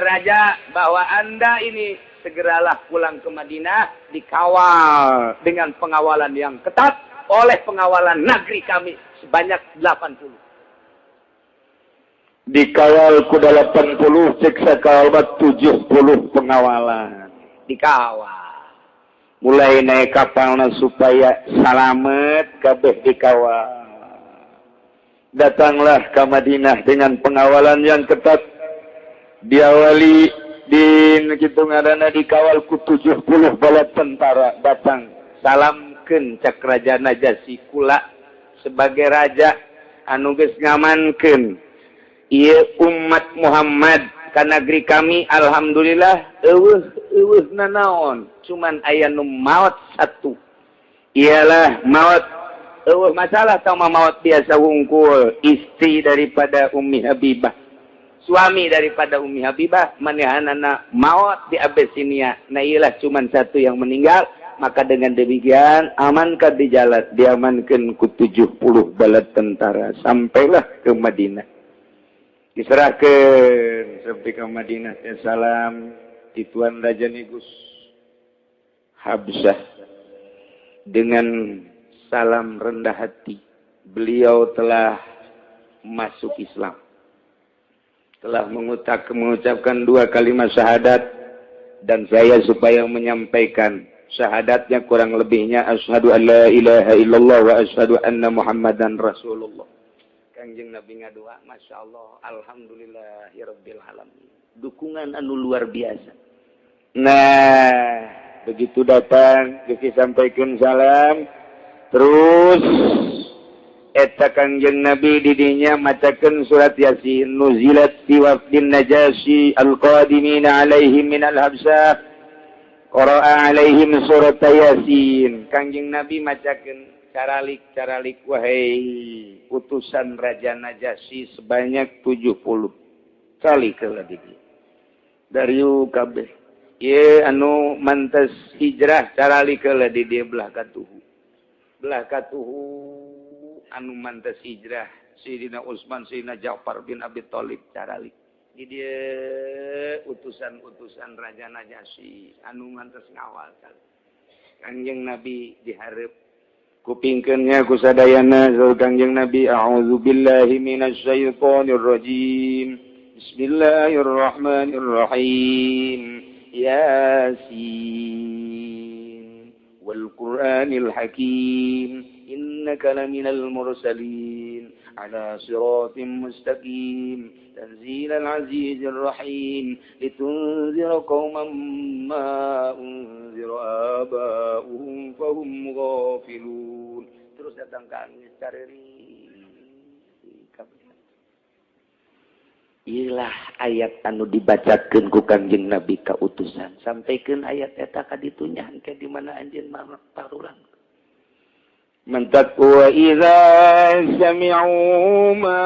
raja bahwa Anda ini segeralah pulang ke Madinah dikawal dengan pengawalan yang ketat oleh pengawalan negeri kami sebanyak 80. Dikawal ku 80, cek sakawal 70 pengawalan. Dikawal. Mulai naik kapalna supaya salamet kabeh dikawal. Datanglah ke Madinah dengan pengawalan yang ketat. Diawali di kitu ngaranna dikawal ku 70 bala tentara datang. Salamkeun cak Raja Najasyi kula sebagai raja anu geus ngamankeun ieu umat Muhammad ka negeri kami, alhamdulillah eueuh eueuh nanaon, cuman aya nu maot satu. Ialah maot eueuh masalah tau mah maot biasa wungkul, istri daripada Ummi Habibah, suami daripada Ummi Habibah manehanana maot di Abyssinia. Nah iyalah cuman satu yang meninggal. Maka dengan demikian amankan di jalan, diamankan ku 70 bala tentara sampailah ke Madinah. Diserahkan sampai ke Madinah ya salam di Tuan Raja Negus Habsyah dengan salam rendah hati. Beliau telah masuk Islam, telah mengucapkan dua kalimat syahadat, dan saya supaya menyampaikan syahadatnya kurang lebihnya asyhadu an la ilaha illallah wa asyhadu anna Muhammadan Rasulullah. Kangjeng Nabi ngadua, Masya Allah, alhamdulillahirabbil alamin. Dukungan anu luar biasa. Nah, begitu datang, disampaikan salam, terus eta Kangjeng Nabi didinya macakeun surat Yasin, nuzilat fi wafdin Najasyi al-qadimina alaihim minal Habsyah, qara'a alaihim surat Yasin. Kangjeng Nabi macakeun caralik-caralik, wahai utusan Raja Najasyi sebanyak 70 kali kelebih dari kabeh. Ye anu mantes hijrah caralik ke di dia belah katuhu. Belah katuhu anu mantes hijrah Sayyidina Utsman, Sayyidina Ja'far bin Abi Thalib caralik. Di dia utusan-utusan Raja Najasyi anu mantes ngawal. Kangjeng Nabi diharap kupingkeunnya ku sadayana saur Kangjeng Nabi, a'udzubillahi minasyaitonir rajim. Bismillahirrahmanirrahim. Yasin wal Qur'anil Hakim. Innaka laminal mursalin ala siratim mustaqim tanzilal azizir rahim litunzira qauman ma unzira aba'uhum fahum ghafilun. Terus datang kami careri. Ilah ayat anu dibacakeun ku Kangjeng Nabi ka utusan. Sampaikeun ayat eta ka ditu nya engke di mana anjeun parulang. Man taqwa idza sami'u ma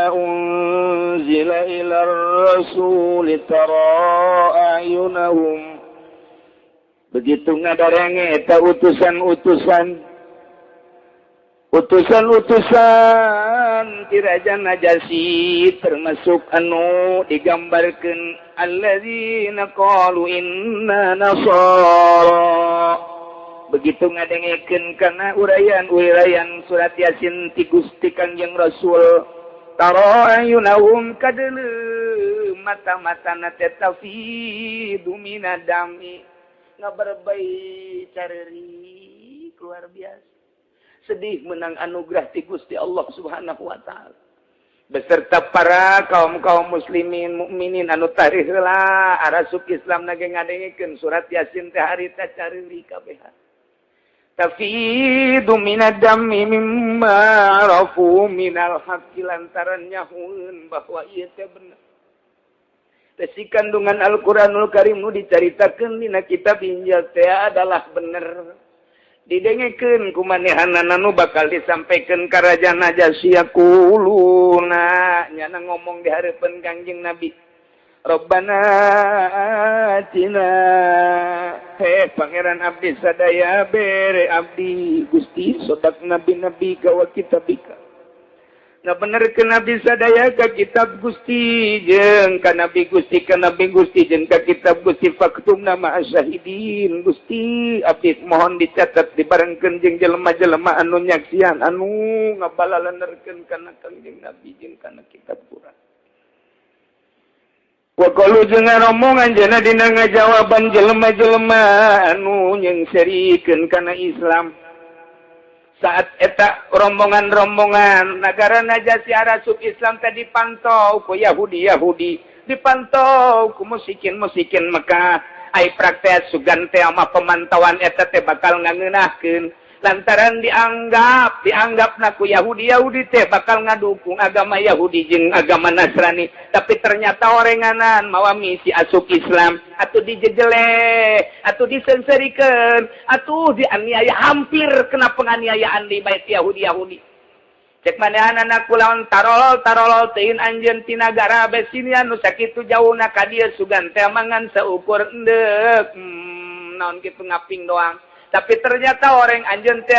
unzila ila ar-rasul tara a'yunahum. Begitu ngadarenge eta utusan-utusan utusan-utusan ti Raja Najasyi termasuk anu digambarkeun alladzina qalu inna nasara. Begitu ngadengekeun kana uraian-uraian surat Yasin ti Gusti Kangjeng Rasul, tara ayunahum kadeuleu mata-matana teh tafidu minadami, ngaberbei careri luar biasa. Sedih menang anugerah ti Gusti Allah Subhanahu wa taala. Beserta para kaum-kaum muslimin mukminin anu tarikh heula arasup Islam nage ngadengekeun surat Yasin teh harita careri kabehan. Tafidu minad dami mimma arafu minal haqqi, lantaran nyahueun bahwa ieu teh bener. Tesi kandungan Al-Qur'anul Karim nu dicaritakeun dina kitab Injil teh adalah bener. Didengekeun ku manehanana nu bakal disampaikan ka Raja Najasyi yaquluna, nyana ngomong di hareupeun Kangjeng Nabi. Rabbana atina, he pangeran abdi sadaya bere abdi Gusti sodak nabi-nabi gawa kitabika. Ngabenerkeun abdi sadaya ka kitab Gusti jeung ka nabi Gusti ka nabi Gusti jeung ka kitab Gusti, faktumna ma'asyahidin Gusti abdi mohon dicatat dibarengkeun jeung jelema-jelema anu nyaksian anu ngabalalenerkeun kana Kangjeng Nabi jeung kana kitab Quran. Wa qalu jeung rombongan jana dina ngajawaban jelema-jelema anu nyengserikeun kana Islam. Saat eta rombongan-rombongan nagara Najasyi arasup Islam teh dipantau ku Yahudi-Yahudi, dipantau ku musikin-musikin Mekah. Ai praktek sugan teh mah pemantauan eta teh bakal ngangeunahkeun. Lantaran dianggap naku Yahudi-Yahudi teh bakal ngadukung agama Yahudi jeung agama Nasrani, tapi ternyata orenganan mawa misi asup Islam atuh dijejele, atuh disenserikeun, atuh dianiaya, hampir kena penganiayaan di bait Yahudi-Yahudi. Cek manehanana kulaon tarolol-tarolol teuing anjeun ti nagara Abesinia nu sakitu jauhna ka dieu sugan teh mangan saukur endeuk, naon kitu ngaping doang. Tapi ternyata orang anjeun teh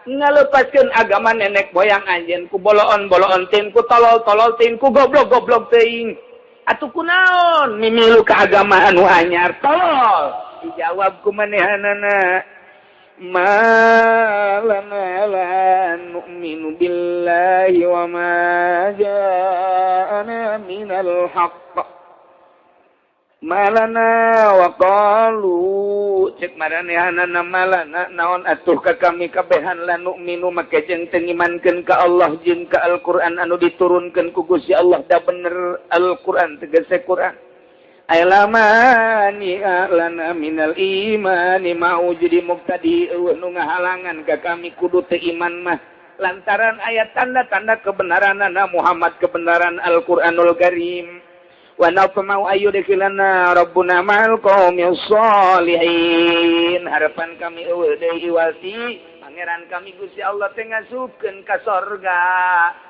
ngalepaskeun agama nenek moyang anjeun ku boloon-boloon teuing, ku tolol-tolol teuing, ku goblok-goblok teuing. Atuh kunaon mimilu ka agama anu anyar tolol? Dijawab ku manehanana, ma lana la nu'minu billahi wa ma ja'ana minal haqq. Malana wa qalu cek maranehanana malana naon atuh ka kami kabehan la nu'minu make jeung teu ngimankeun ka Allah jeung ka Al-Qur'an anu diturunkeun ku Gusti Allah, da bener Al-Qur'an tegese Qur'an. Ay lamani lana minal imani mau jadi mubtadi eueuh nu ngahalangan ka kami kudu teu iman mah lantaran aya tanda-tanda kebenaranana Muhammad, kebenaran Al-Qur'anul Karim. Wa natma'u ayyudkhilana rabbuna ma'al qaumis sholihin. Harapan kami eueuh deui iwati pangeran kami Gusti Allah teh ngasupkeun ka sorga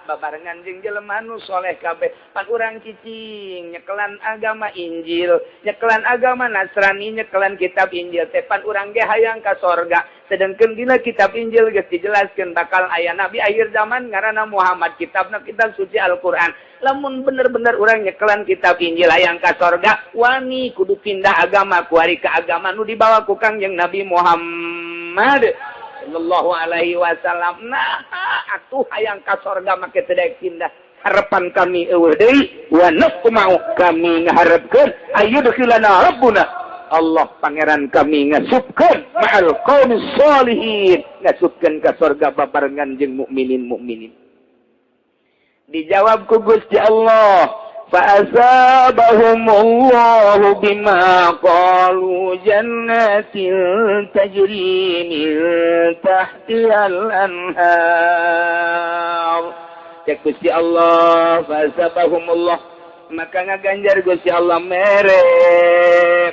babarengan jeung jelema nu soleh kabeh. Pan urang cicing nyekelan agama Injil, nyekelan agama Nasrani, nyekelan kitab Injil teh pan urang ge hayang ka sorga. Sedangkan dina kitab Injil geus dijelaskeun bakal aya nabi akhir zaman ngaranna Muhammad, kitabna kitab suci Al-Qur'an. Lamun bener-bener urang nyekelan kitab Injil hayang ka sorga, wani kudu pindah agama kuari ka agama nu dibawa ku Kangjeng Nabi Muhammad sallallahu alaihi wasallam. Nah, atuh hayang ka sorga make teu daek pindah. Harapan kami eueuh deui wa naqma'u kami ngaharepkeun ayyudkhilana rabbuna, Allah pangeran kami ngasupkeun ma'al qaumis sholihin, ngasupkeun ka sorga babarengan jeung mukminin mukminin. Dijawab ku Gusti Allah, fa asabahumullahu bima qalu jannatin tajri min tahtihal anhar. Cek Gusti Allah, fa asabahumullah, maka ngaganjar Gusti Allah mere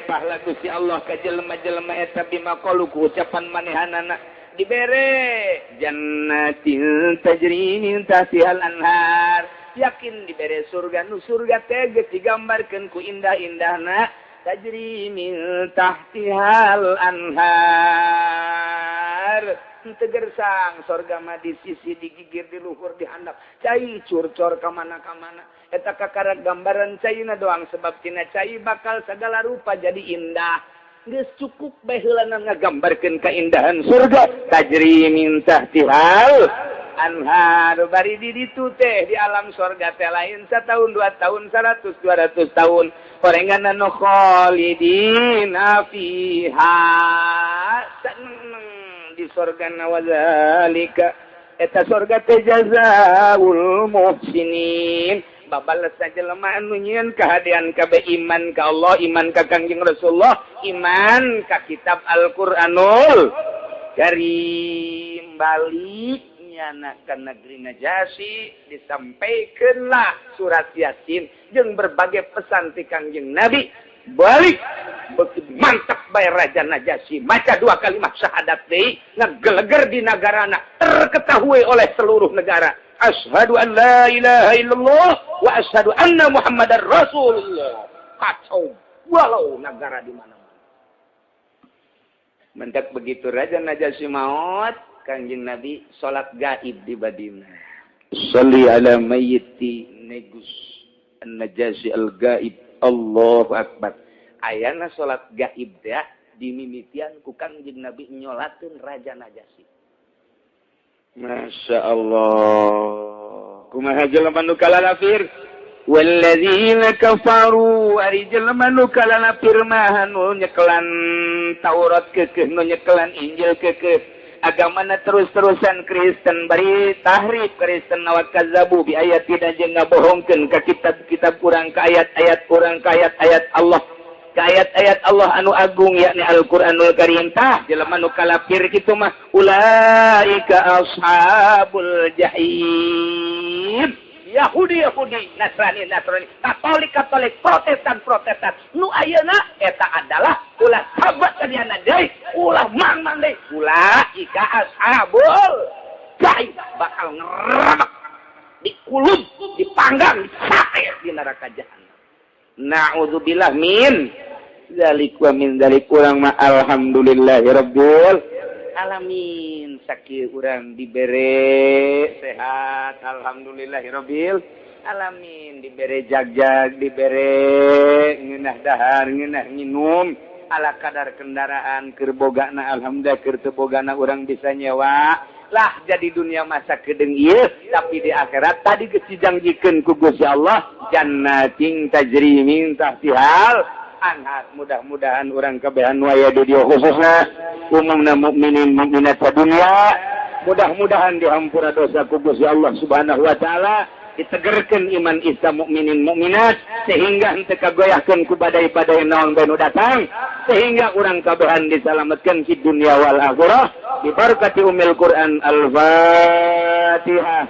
pahala Gusti Allah ka jelema-jelema eta bima qalu ku ucapan manehanana dibere jannatin tajri min tahtihal anhar, Yakin dibere surga, nu surga teh geus digambarkeun ku indah-indahna, tajri min tahtihal anhar. Teu gersang sorga mah di sisi, digigir, di luhur, di handap, cai curcor ka mana-kamana. Eta kakara gambaran caina doang, sebab tina cai bakal segala rupa jadi indah. Geus cukup bae heulana ngagambarkeun keindahan surga, tajri min tahtihal anhar. Bari di ditu teh di alam sorga teh lain setahun, 2 tahun, 100, 200 tahun. Horenganna nu khalidina fiha, seneng di sorga. Wazalika eta sorga teh jazaul muhsinin, babales jelema anu nyieun kahadean kabeh, iman ka Allah, iman ka Kangjeng Rasulullah, iman ka kitab Al-Qur'anul Karim. Balik nyana ka negeri Najasyi, disampaikanlah surat Yasin jeung berbagai pesan ti Kangjeng Nabi. Balik begitu mantap bae Raja Najasyi maca 2 kalimat syahadat deui, ngageleger di nagarana, terketahui oleh seluruh negara. Asyhadu an la ilaha illallah wa asyhadu anna Muhammadar Rasulullah. Kacau walau negara di mana-mana. Mendak begitu Raja Najasyi maut, Kangjeng Nabi salat gaib di Madinah. Shalli ala mayyiti Negus An-Najasyi al-gaib. Allahu akbar. Ayana salat gaib teh dimimitian ku Kangjeng Nabi nyolakeun Raja Najasyi. Masya Allah. Kumaha jelema nu kalalafir? Walladzina kafaru, ari jelema nu kalalafir mah nu nyekelan Taurat keukeuh, nu nyekelan Injil keukeuh, agamana terus-terusan Kristen, bari tahrif Kristen, wa kazzabu bi ayatina, jeung ngabohongkeun ka kitab-kitab urang, ka ayat-ayat urang, ka ayat-ayat Allah, ka ayat-ayat Allah anu agung yakni Al-Qur'anul Karim. Tah jelema nu kalafir kitu mah ulaika ashabul jahim. Yahudi Yahudi, Nasrani Nasrani, Katolik Katolik, Protestan Protestan, nu ayeuna eta adalah ulah sahabat tadiana deui, ulah mang-mang deui, ulaika ashabul jahim, bakal ngerebek, dikulub, dipanggang, disate di neraka jahanam. Na'udzubillah min dzalik wa min dzalik. Urang mah alhamdulillahirabbil alamin, sakieu urang dibere sehat, alhamdulillahirabbil alamin, dibere jagjag, dibere ngeunah dahar, ngeunah nginum, ala kadar kendaraan keur bogana alhamdulillah, keur teu bogana urang bisa nyewa lah. Jadi dunia masa kedeung ieu, tapi di akhirat tadi geus dijanjikeun ku Gusti Allah jannatin tajri min tahtihal anhar. Mudah-mudahan urang kabehan nu aya di dieu, khususna umumna mukminin mukminat dunia, mudah-mudahan dihampura dosa ku Gusti Allah Subhanahu wa taala, ditegerkeun iman Islam mukminin mukminat sehingga henteu kagoyahkeun ku badai-badai naon bae nu datang, sehingga urang kabehan disalametkeun di dunia wal akhirah bi barakati umil Quran. Al-Fatihah.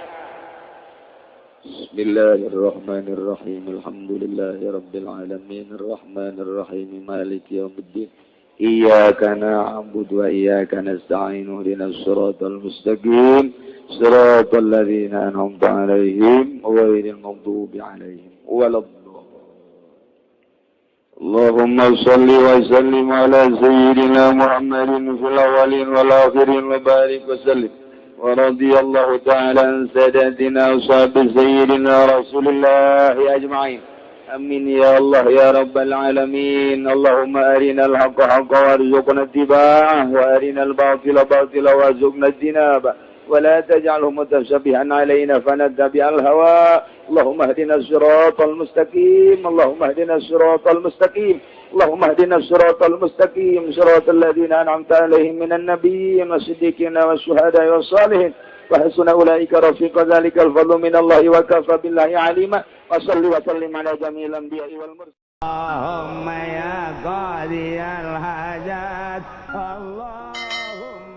Bismillahirrahmanirrahim. Alhamdulillahirabbil alamin arrahmanirrahim maliki yaumiddin. Iyyaka na'budu wa iyyaka nasta'in ihdinas siratal mustaqim siratal ladzina an'amta 'alaihim ghairil maghdubi 'alaihim waladdallin. Allahumma shalli wa sallim ala sayyidina Muhammadin fil awwalin wal akhirin wa barik wa sallim. Wa radiyallahu ta'ala an sadatina ashabi sayyidina Rasulillah ajma'in. Amin ya Allah ya Rabbal alamin. Allahumma arinal haqqa haqqa warzuqna ittiba'ah wa arinal batila batila warzuqna ijtinabah wa la taj'alhu mutasyabihan alaina fanattabi'al hawa. Allahumma ihdina siratal mustaqim. Allahumma ihdina siratal mustaqim. Allahumma ihdina siratal mustaqim siratal ladzina an'amta alaihim minan nabiyyin wasiddiqina wasyuhada'i wassalihin. Wa hasuna ulaika rafiqa dzalikal fadlu minallahi wa kafa billahi alima. Wa salli wa sallim ala jami'il anbiya'i wal mursalin. Allahumma ya qadiyal hajat. Allahumma